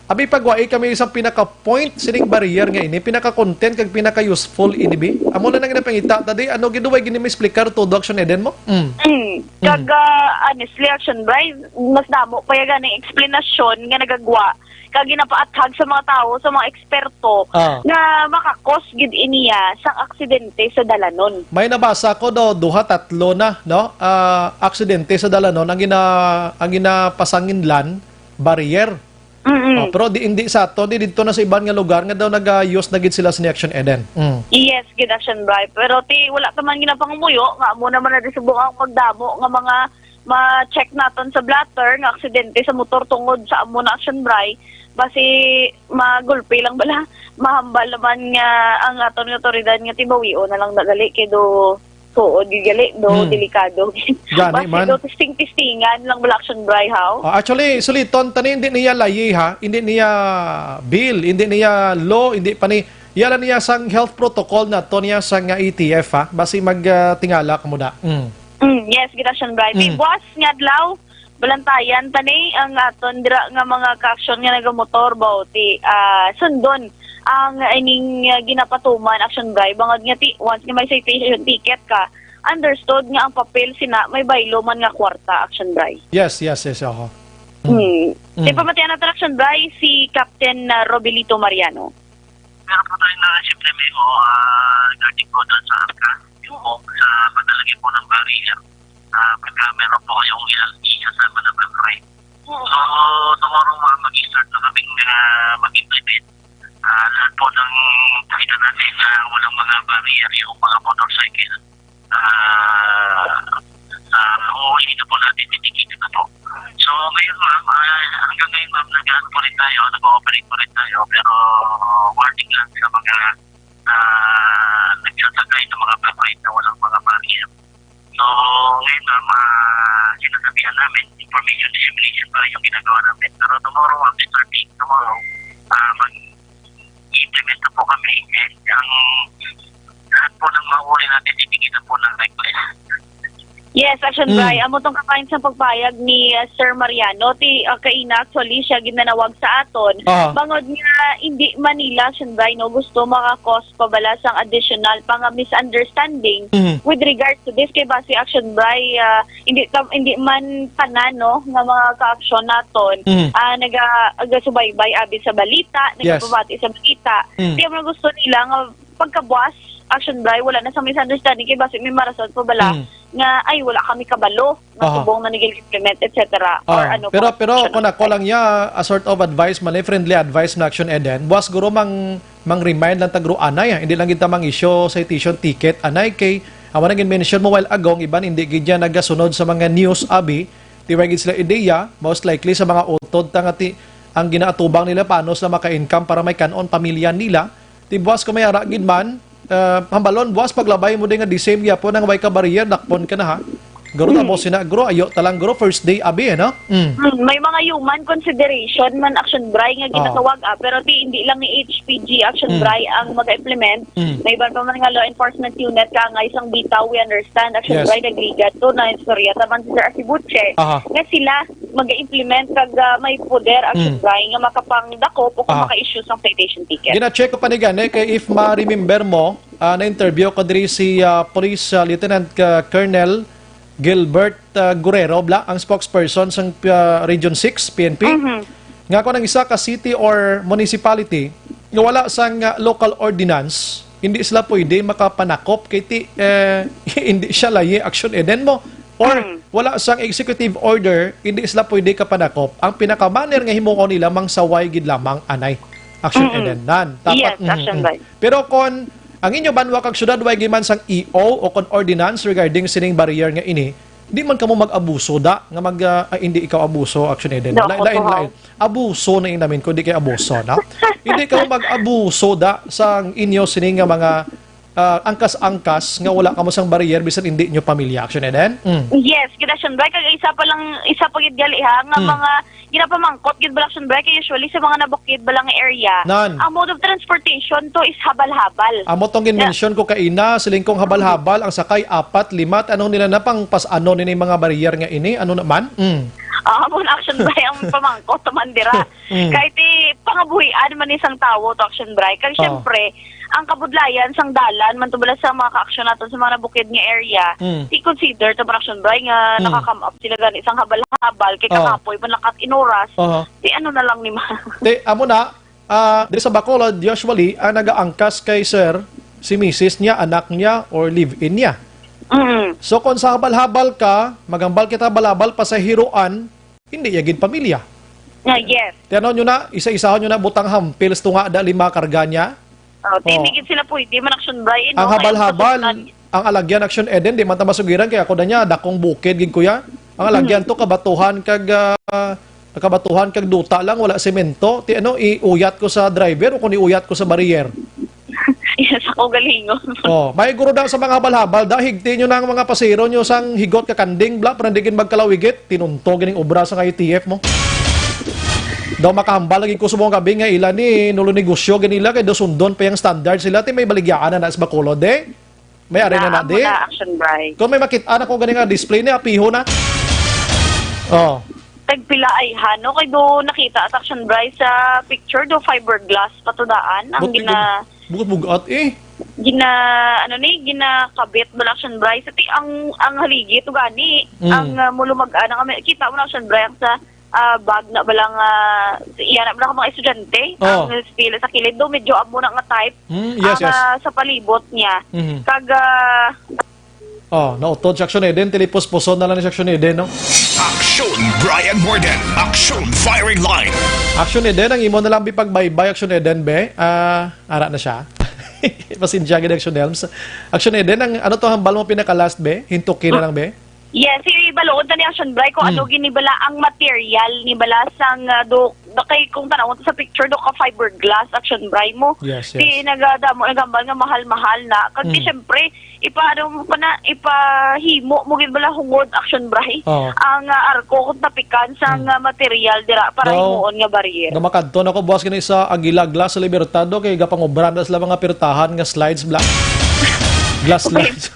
abi, pagwai kami isang pinaka-point sining barrier nga ini, pinaka-content kag pinaka-useful ini, bi. Amo na nang ginapangita, tadi, ano, giduway gini mo explicar todo, Action Eden mo? Mm. Mm. Mm. Kag, ah, honestly, Action Bright, mas damo pa ya gani explanation nga nagagwa kag ginapaathag sa mga tawo, sa mga eksperto, Ah. nga makakos gid iniya sang aksidente sa dalanon. May nabasa ko daw, duha, tatlo na, no? Ah, aksidente sa dalanon ang gina-, ang ginapasanginlan, barrier. Mm-mm. Oh, pero di, hindi sa ato, di dito na sa iban nga lugar nga daw nag-use na gid sila sa Action Eden. Mm. Yes, gid, Action Bright. Pero ti, wala ta man ginapangumuyo nga amo naman na di subong ang pagdamo nga mga ma-check naton sa blotter nga aksidente sa motor tungod sa amo na, Action Bright, basi magulpi lang bala. Mahambal naman nga ang aton nga otoridad nga tibawion na lang na gali kay do suod gyud gali, do Hmm. delikado. Gani Basi man. Do testing-testingan lang bala, Action Bright, haw? Oh, actually, suliton tani, hindi niya layi, ha? Hindi niya bill, hindi niya law, hindi pa ni, yala niya sang health protocol naton niya sang I T F, ha? Basi mag, ah, tingala ka muna. Mm. Mm, yes, gid, Action Bright. Ti Mm. buas nga adlaw, balantayan tani ang aton dira nga mga ka-action nga nagamotor, ba, ti, ah, sundon ang ining, ah, ginapatuman, Action Bright. Bangod nga ti, once nga may citation ticket ka, understood nga ang papel sina may baylo man nga kwarta, Action Bright. Yes, yes, yes, oho. Mm. Mm. Ti, Mm. pamatian naton, Action Bright, si Captain, ah, Robelito Mariano. Meron po tayong na-receive na memo, ah, regarding po doon sa ARCA, yung po sa paglalagay po ng barrier. Ah, pagka meron po kayong ilang isasama na barangay. Oo. So, tomorrow, ma'am, mag-start na kaming, ah, mag-implement. Ah, lahat po ng kita natin na walang mga barrier yung mga motorcycle. Ah, ah, uulitin na po natin, titigil na po. So, ngayon, ma'am, ah, hanggang ngayon, ma'am, nag-ano po rin tayo, nag-ooperate po rin tayo, pero warning lang sa mga, ah, nagsasakay ng mga bike na walang mga barrier. So, ngayon, ma'am, ah, sinasabihan namin, information dissemination pa rin yung ginagawa namin. Pero tomorrow, after thirty, tomorrow, ah, mag-implement na po kami. And ang Huli natin, ibigay na po ng request. Yes, Action Mm. Bri. Amo tong kabahin sa pagpayag ni, uh, Sir Mariano. Ti, uh, kaina, actually, siya ginanawag sa aton. Aha. Bangod nga, hindi man nila, Action Bri, no, gusto maka-cause pa bala sang additional pa nga misunderstanding Mhm. with regards to this. Kay base, Action Bri, uh, hindi, ta- hindi man tanan, no, nga mga ka-aksyon naton, Mhm. ah, naga-, nagasubaybay abi sa balita, Yes. nagapabati sa balita. Mm. Kaya mga gusto nila nga pagkabuas, Action Bri, wala na sa misunderstanding kay basi may marason pa bala Mm. nga, "Ay, wala kami kabalo nga Aha. subong na nag-implement," et cetera, or Ah, ano pero, pa, pero action kung ako lang niya, a sort of advice man, eh, friendly advice na Action Eden. Buwas guro mang, mang remind lang tagro anay, ah. Hindi lang kita mang issue citation ticket anay kay amo nang mention mo while ago, ang iban hindi gid yan nagasunod sa mga news abi, di way gid sila ideya, most likely sa mga utod ta nga ti, ang ginaatubang nila paano sila maka-income para may kanon pamilya nila. Ti buwas ko may ara gid man, ah, hambalon, buwas paglabay mo din nga the same gyapon ang way ka barrier, dakpon ka na ha. Guro ta Hmm. mo sina, guro, ayo ta lang, guro, first day, abi, eh, no? Mm. Hmm, may mga human consideration man, Action Bri, nga Ah. ginatawag, ah, pero ti, hindi lang ni H P G, Action Hmm. Bri, ang mag-implement. Hmm. May iban pa man nga law enforcement unit ka nga isang bitaw, we understand, Action Yes. Bri, nagligad to na istorya. Taman si Sir Asibuche, Aha. nga sila mag-implement kag, ah, may poder, Action Hmm. Bri, nga makapangdakop o kung Aha. maka-issue sang citation ticket. Gina-check ko pa ni gani kay if ma-remember mo, ah, na-interview ko diri si, ah, Police, ah, Lieutenant, ah, Colonel Gilbert, ah, Guerrero, bla, ang spokesperson sang, ah, Region six, P N P. Mhm. Nga kung ang isa ka city or municipality nga wala sang, ah, local ordinance, hindi sila pwede makapanakop kay ti, eh, hindi siya layi Action Eden mo. Or Mm. wala sang executive order, hindi sila pwede kapanakop. Ang pinakamaner nga himuon nila, mangsaway gid lamang anay. Action Mm-mm. Eden nan. Dapat, Yes, mm, Action mm. Bri. Pero kon ang inyo banwa kag syudad way giman sang E O o kon ordinance regarding sining barrier nga ini, di man kamo mag-abuso da nga mag, ah, ay, hindi ikaw abuso, Action Eden. No, Lain, lain, kutuhaw. lain. Abuso na inamin ko, di kay abuso, no? Hindi kamo mag-abuso da sang inyo sini nga mga, ah, angkas-angkas nga wala kamo sang barrier bisan hindi nyo pamilya, Action Eden? Mm. Yes, gid Action Bri, kag isa pa lang, isa pa gid gali ha, nga Mm. mga ginapamangkot gid bala, Action Bri, kay usually sa mga nabukid bala nga area, Nan. ang mode of transportation to is habal-habal. Amo tong Yeah. gin-mention ko kaina, siling kong habal-habal, ang sakay apat, lima, ti ano nila na pang pas-ano nini mga barrier nga ini? Ano naman? Mm. Ah, amo na, Action Bri, ang pamangkot naman dira. Mm. Kay ti pangabuhian man ni sang tawo to, Action Bri. Kag Oh. syempre, ang kabudlayan sang dalan man to bala sa mga kaaksyon naton sa mga nabukid nga area, Mm. i-consider to, Action Bri, nga Mm. nakaka-come up sila gani sang habal-habal kay Oh. kakapoy man lakat in oras. Oho. Ti ano na lang ni ma- Ti, amo na, ah, diri sa Bacolod, usually, ang nagaangkas kay sir, si misis niya, anak niya, or live-in niya. Mm. So, kung sa habal-habal ka, maghambal kita habal-habal, pasahiroan, hindi ya gid pamilya. Ah, yes. Ti ano nyo na, isa-isahon nyo na, butang hampils to nga, da lima karga niya. Oh, ti Oh. hindi gid sila pwede man, Action Bri, no? Ang Kay ang habal-habal, kasunod ang alagyan, Action Eden, di man ta masugiran, kay ako na niya, dakong bukid gid, kuya. Ang alagyan Mm. to, kabatuhan kag, ah, kabatuhan kag duta lang, wala semento. Ti ano, iuyat ko sa driver o kung iuyat ko sa barrier? Yes, ako galingon. Oh, may guro daw sa mga habal-habal, da, higti nyo na ang mga pasero nyo sang higot ka kanding, bla, para hindi gid magkalawigit. Tinunto gining obra sa I T F mo. Daw makahambal lagi ko subong gabi nga ila ni nulo negosyo ganila kay daw sundon pa yung standard sila, ti may baligyaan na na sa Bacolod, eh. May ari na na, Naa mo di? na, Action Bri. Kung may makit-an ako gani nga display ni, apiho na. Oh. Tagpila ay hano kay do nakita at, Action Bri, sa picture do fiberglass patudaan ang Buti gina-, bug-, bugat-bugat eh. gina-, ano ni, ginakabit bala, Action Bri. Sa ti-, ang, ang haligi to gani, Mm. ang, ah, mulumag-an, ang kami-, kita mo na, Action Bri, ang sa, ah, bag na bala nga, iya na bala ka mga estudyante, Oh. ang stila sa kilid do, medyo amo na nga type, Mm, yes, ang, yes. ah, sa palibot niya. Mhm. Kag, ah, Oh, nautod si Action Eden, ti puspuson na lang ni si Action Eden, no? Action Brian Morden, Action Firing Line. Action Eden, ang imo na lang bi pagbaybay, Action Eden, be. Ah, ara na siya. Pasensya gid, Action Elms. Action Eden, ang ano to hambal mo pinaka-last, be? Hintuki na lang, be? Yes, si balood na ni Action Bri kung Hmm. ano gini bala ang material ni bala sang, ah, do, do kay kung tanawon sa picture do ka fiberglass, Action Bri, mo. Yes, Di yes. nagadamo, nagambal nga mahal-mahal na. Kag di Hmm. syempre, ipa-, ano mo pa na, ipahimo mo gid bala hungod, Action Bri. Oo. Ang, ah, arko kung tapikan sa Hmm. nga material dira para Daw, himuon nga barrier. Daw makadto na ko buwas gani sa Aguila Glass sa Libertad, do, kay gapangobra na sila mga pirtahan nga slides, bla. Glass light.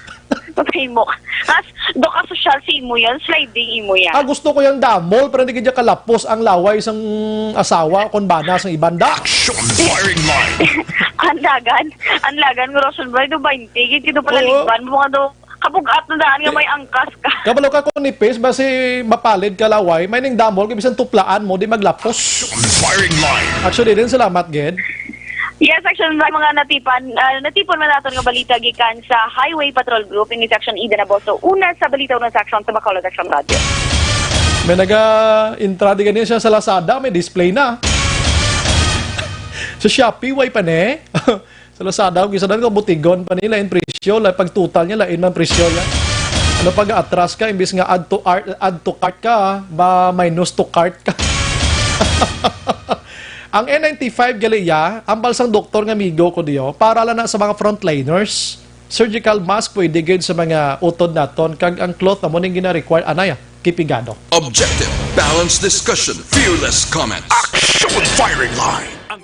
Pahimok. As, do ka social sa imo yan, sliding imo yan. Ah, gusto ko yung damol, pero hindi ka kalapos ang laway sang asawa o kung bana sang iban. Da! Action firing line. Andagan, andagan, nga Russian bride, do bainte, gid, gid, do pala Oo. Liban mo nga do, kabugat na daan nga may angkas ka. Kabalo ka kung nipis, basi mapalid ka laway, may ning damol, kay bisan tuplaan mo, di maglapos. Action firing line. Actually, din, salamat, gid. Yes, actually, may mga natipan, ah, natipon man naton nga balita gikan sa Highway Patrol Group, ini section Eden Aboso, una sa balita, una sa action sa Bacolod Action Radio. May naga-intra di ganyan siya sa Lazada, may display na. Sa Shopee, way pa ni. Sa Lazada, kung isa ko, butigon pa nila, in presyo, la, pag total niya, lain man presyo niya. Ano pag atras ka, imbis nga add to art, add to cart ka, ba minus to cart ka. Ang N ninety-five gali ya, ang balsang doktor nga amigo ko diyo, para lang na sa mga frontliners. Surgical mask pwede gyud sa mga utod naton, kag ang cloth amo ning gina-require anay, ah, kipigado. Objective, balanced discussion, fearless comments. Action firing line. Ang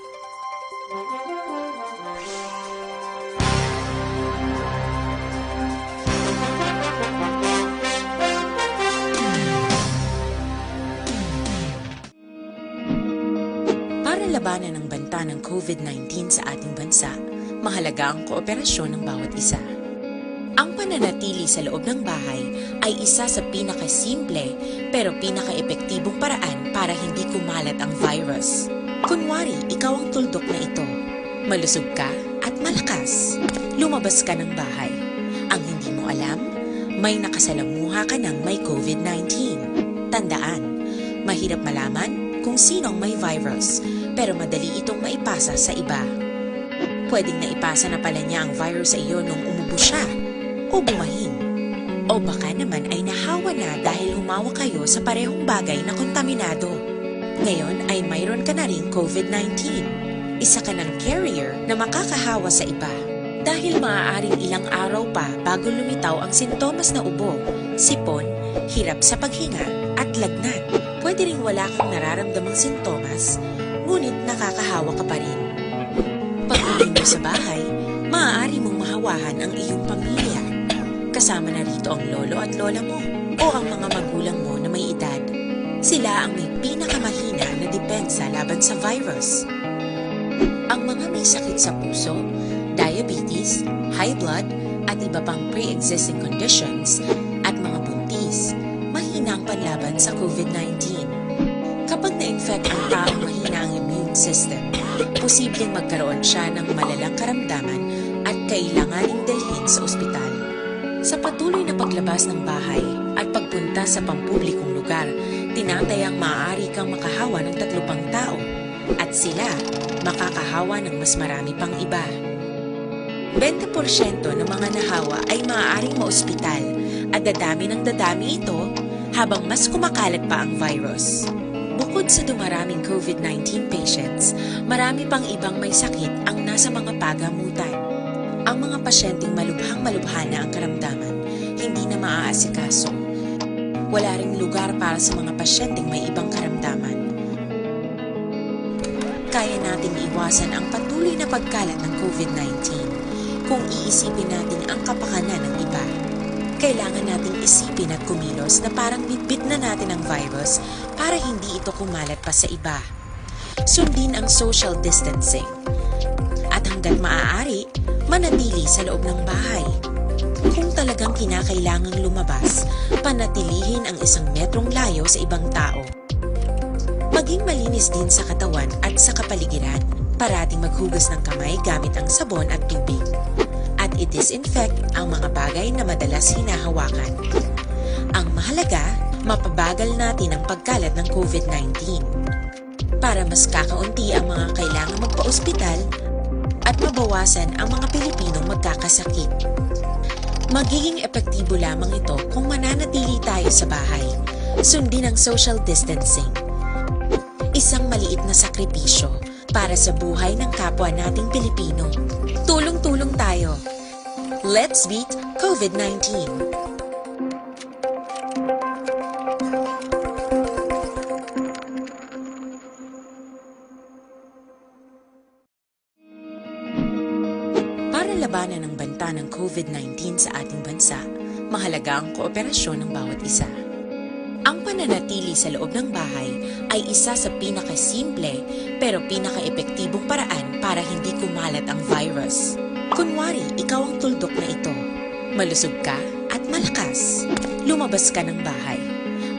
Para labanan ang banta ng COVID nineteen sa ating bansa, mahalaga ang kooperasyon ng bawat isa. Ang pananatili sa loob ng bahay ay isa sa pinakasimple pero pinakaepektibong paraan para hindi kumalat ang virus. Kunwari, ikaw ang tuldok na ito. Malusog ka at malakas. Lumabas ka ng bahay. Ang hindi mo alam, may nakasalamuha ka ng may COVID nineteen. Tandaan, mahirap malaman kung sino ang may virus, pero madali itong maipasa sa iba. Pwedeng naipasa na pala niya ang virus sa iyo nung umubo siya o bumahin. O baka naman ay nahawa na dahil humawa kayo sa parehong bagay na kontaminado. Ngayon ay mayroon ka na ring COVID nineteen. Isa ka ng carrier na makakahawa sa iba. Dahil maaaring ilang araw pa bago lumitaw ang sintomas na ubo, sipon, hirap sa paghinga, at lagnat. Pwede ring wala kang nararamdamang sintomas, ngunit nakakahawa ka pa rin. Pag-uwi mo sa bahay, maaari mong mahawahan ang iyong pamilya. Kasama na rito ang lolo at lola mo o ang mga magulang mo na may edad. Sila ang may pinakamahina na depensa laban sa virus. Ang mga may sakit sa puso, diabetes, high blood, at iba pang pre-existing conditions, at mga buntis, mahina ang panlaban sa COVID nineteen. Kapag na-infect ang taong mahina ang immune system, posibleng magkaroon siya ng malalang karamdaman at kailanganing dalhin sa ospital. Sa patuloy na paglabas ng bahay at pagpunta sa pampublikong lugar, tinatayang maaari kang makahawa ng tatlo pang tao, at sila makakahawa ng mas marami pang iba. Bente porsyento ng mga nahawa ay maaaring maospital, at dadami ng dadami ito habang mas kumakalat pa ang virus. Bukod sa dumaraming COVID nineteen patients, marami pang ibang may sakit ang nasa mga pagamutan. Ang mga pasyenteng malubhang-malubha na ang karamdaman, hindi na maaasikaso. Wala ring lugar para sa mga pasyenteng may ibang karamdaman. Kaya nating iwasan ang patuloy na pagkalat ng COVID nineteen kung iisipin natin ang kapakanan ng iba. Kailangan nating isipin at kumilos na parang bitbit na natin ang virus para hindi ito kumalat pa sa iba. Sundin ang social distancing. At hanggat maaari, manatili sa loob ng bahay. Kung talagang kinakailangang lumabas, panatilihin ang isang metrong layo sa ibang tao. Maging malinis din sa katawan at sa kapaligiran. Parating maghugas ng kamay gamit ang sabon at tubig. At i-disinfect ang mga bagay na madalas hinahawakan. Ang mahalaga, mapabagal natin ang pagkalat ng COVID nineteen. Para mas kakaunti ang mga kailangang magpa-ospital at mabawasan ang mga Pilipinong magkakasakit. Magiging epektibo lamang ito kung mananatili tayo sa bahay. Sundin ang social distancing. Isang maliit na sakripisyo para sa buhay ng kapwa nating Pilipino. Tulong-tulong tayo. Let's beat COVID nineteen. Para labanan ang banta ng COVID COVID nineteen sa ating bansa, mahalaga ang kooperasyon ng bawat isa. Ang pananatili sa loob ng bahay ay isa sa pinakasimple pero pinakaepektibong paraan para hindi kumalat ang virus. Kunwari, ikaw ang tuldok na ito. Malusog ka at malakas. Lumabas ka ng bahay.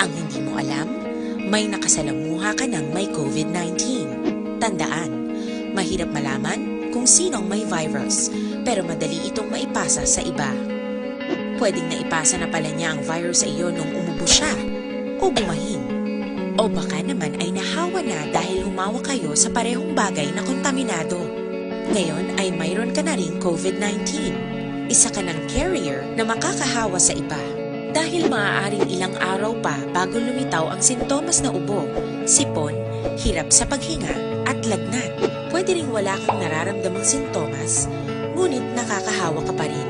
Ang hindi mo alam, may nakasalamuha ka ng may COVID nineteen. Tandaan, mahirap malaman kung sino ang may virus, pero madali itong maipasa sa iba. Pwedeng naipasa na pala niya ang virus sa iyo nung umubo siya o bumahin. O baka naman ay nahawa na dahil humawak kayo sa parehong bagay na kontaminado. Ngayon ay mayroon ka na ring COVID nineteen. Isa ka ng carrier na makakahawa sa iba. Dahil maaaring ilang araw pa bago lumitaw ang sintomas na ubo, sipon, hirap sa paghinga, at lagnat. Pwede ring wala kang nararamdamang sintomas, ngunit nakakahawa ka pa rin.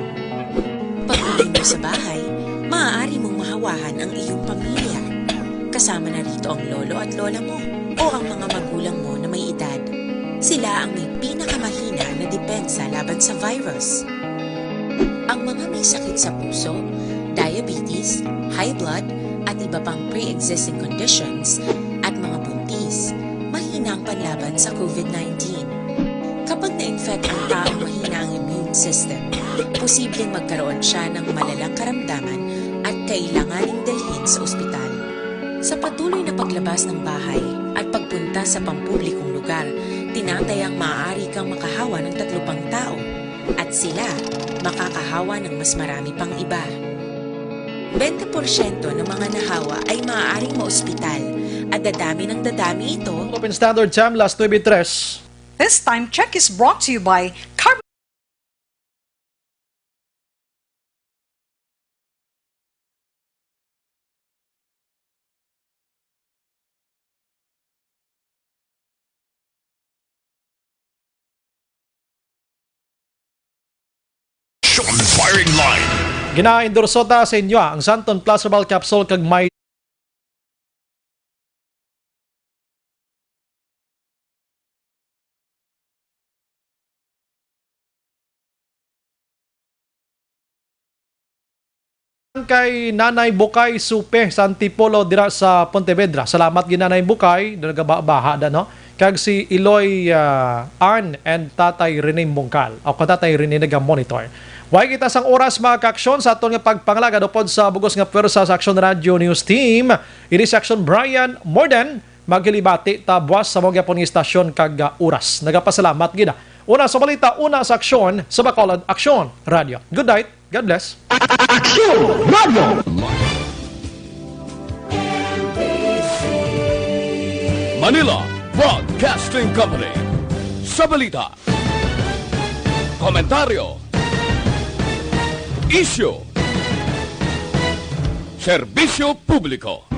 Pag-uwi mo sa bahay, maaari mong mahawahan ang iyong pamilya. Kasama na rito ang lolo at lola mo o ang mga magulang mo na may edad. Sila ang may pinakamahina na depensa laban sa virus. Ang mga may sakit sa puso, diabetes, high blood, at iba pang pre-existing conditions, at mga buntis, mahina ang panlaban sa COVID nineteen. Kapag na-infect ang taong mahina ang immune system, posibleng magkaroon siya ng malalang karamdaman at kailanganing dalhin sa ospital. Sa patuloy na paglabas ng bahay at pagpunta sa pampublikong lugar, tinatayang maaari kang makahawa ng tatlo pang tao at sila makakahawa ng mas marami pang iba. Bente porsyento ng mga nahawa ay maaaring maospital at dadami ng dadami ito. Philippine Standard Time, last nuebe tres. This time check is brought to you by Carb- Action Firing Line. Ginaendorso ta sa inyo ang Santon Plus Herbal Capsule kag may kay Nanay Bukay Supe sa Antipolo dira sa Pontevedra. Salamat gid, Nanay Bukay, nagabaha da, no? Kag si Iloy, ah, Ann and Tatay Rene Mungkal. O, kung Tatay Rene naga-monitor. Way kita sang oras, mga kaaksyon, sa aton nga pagpangalagad upod sa bugos nga pwersa sa Aksyon Radio News Team. Ini si Aksyon Brian Morden. Maghilibati ta buas sa mao gyapon nga istasyon kag, ah, oras. Nagapasalamat gid, ah. Una sa balita, una sa aksyon, sa Bacolod Aksyon Radio. Good night. God bless. Aksyon Radio. Manila Broadcasting Company. Sa balita, komentaryo, isyu, serbisyo publiko.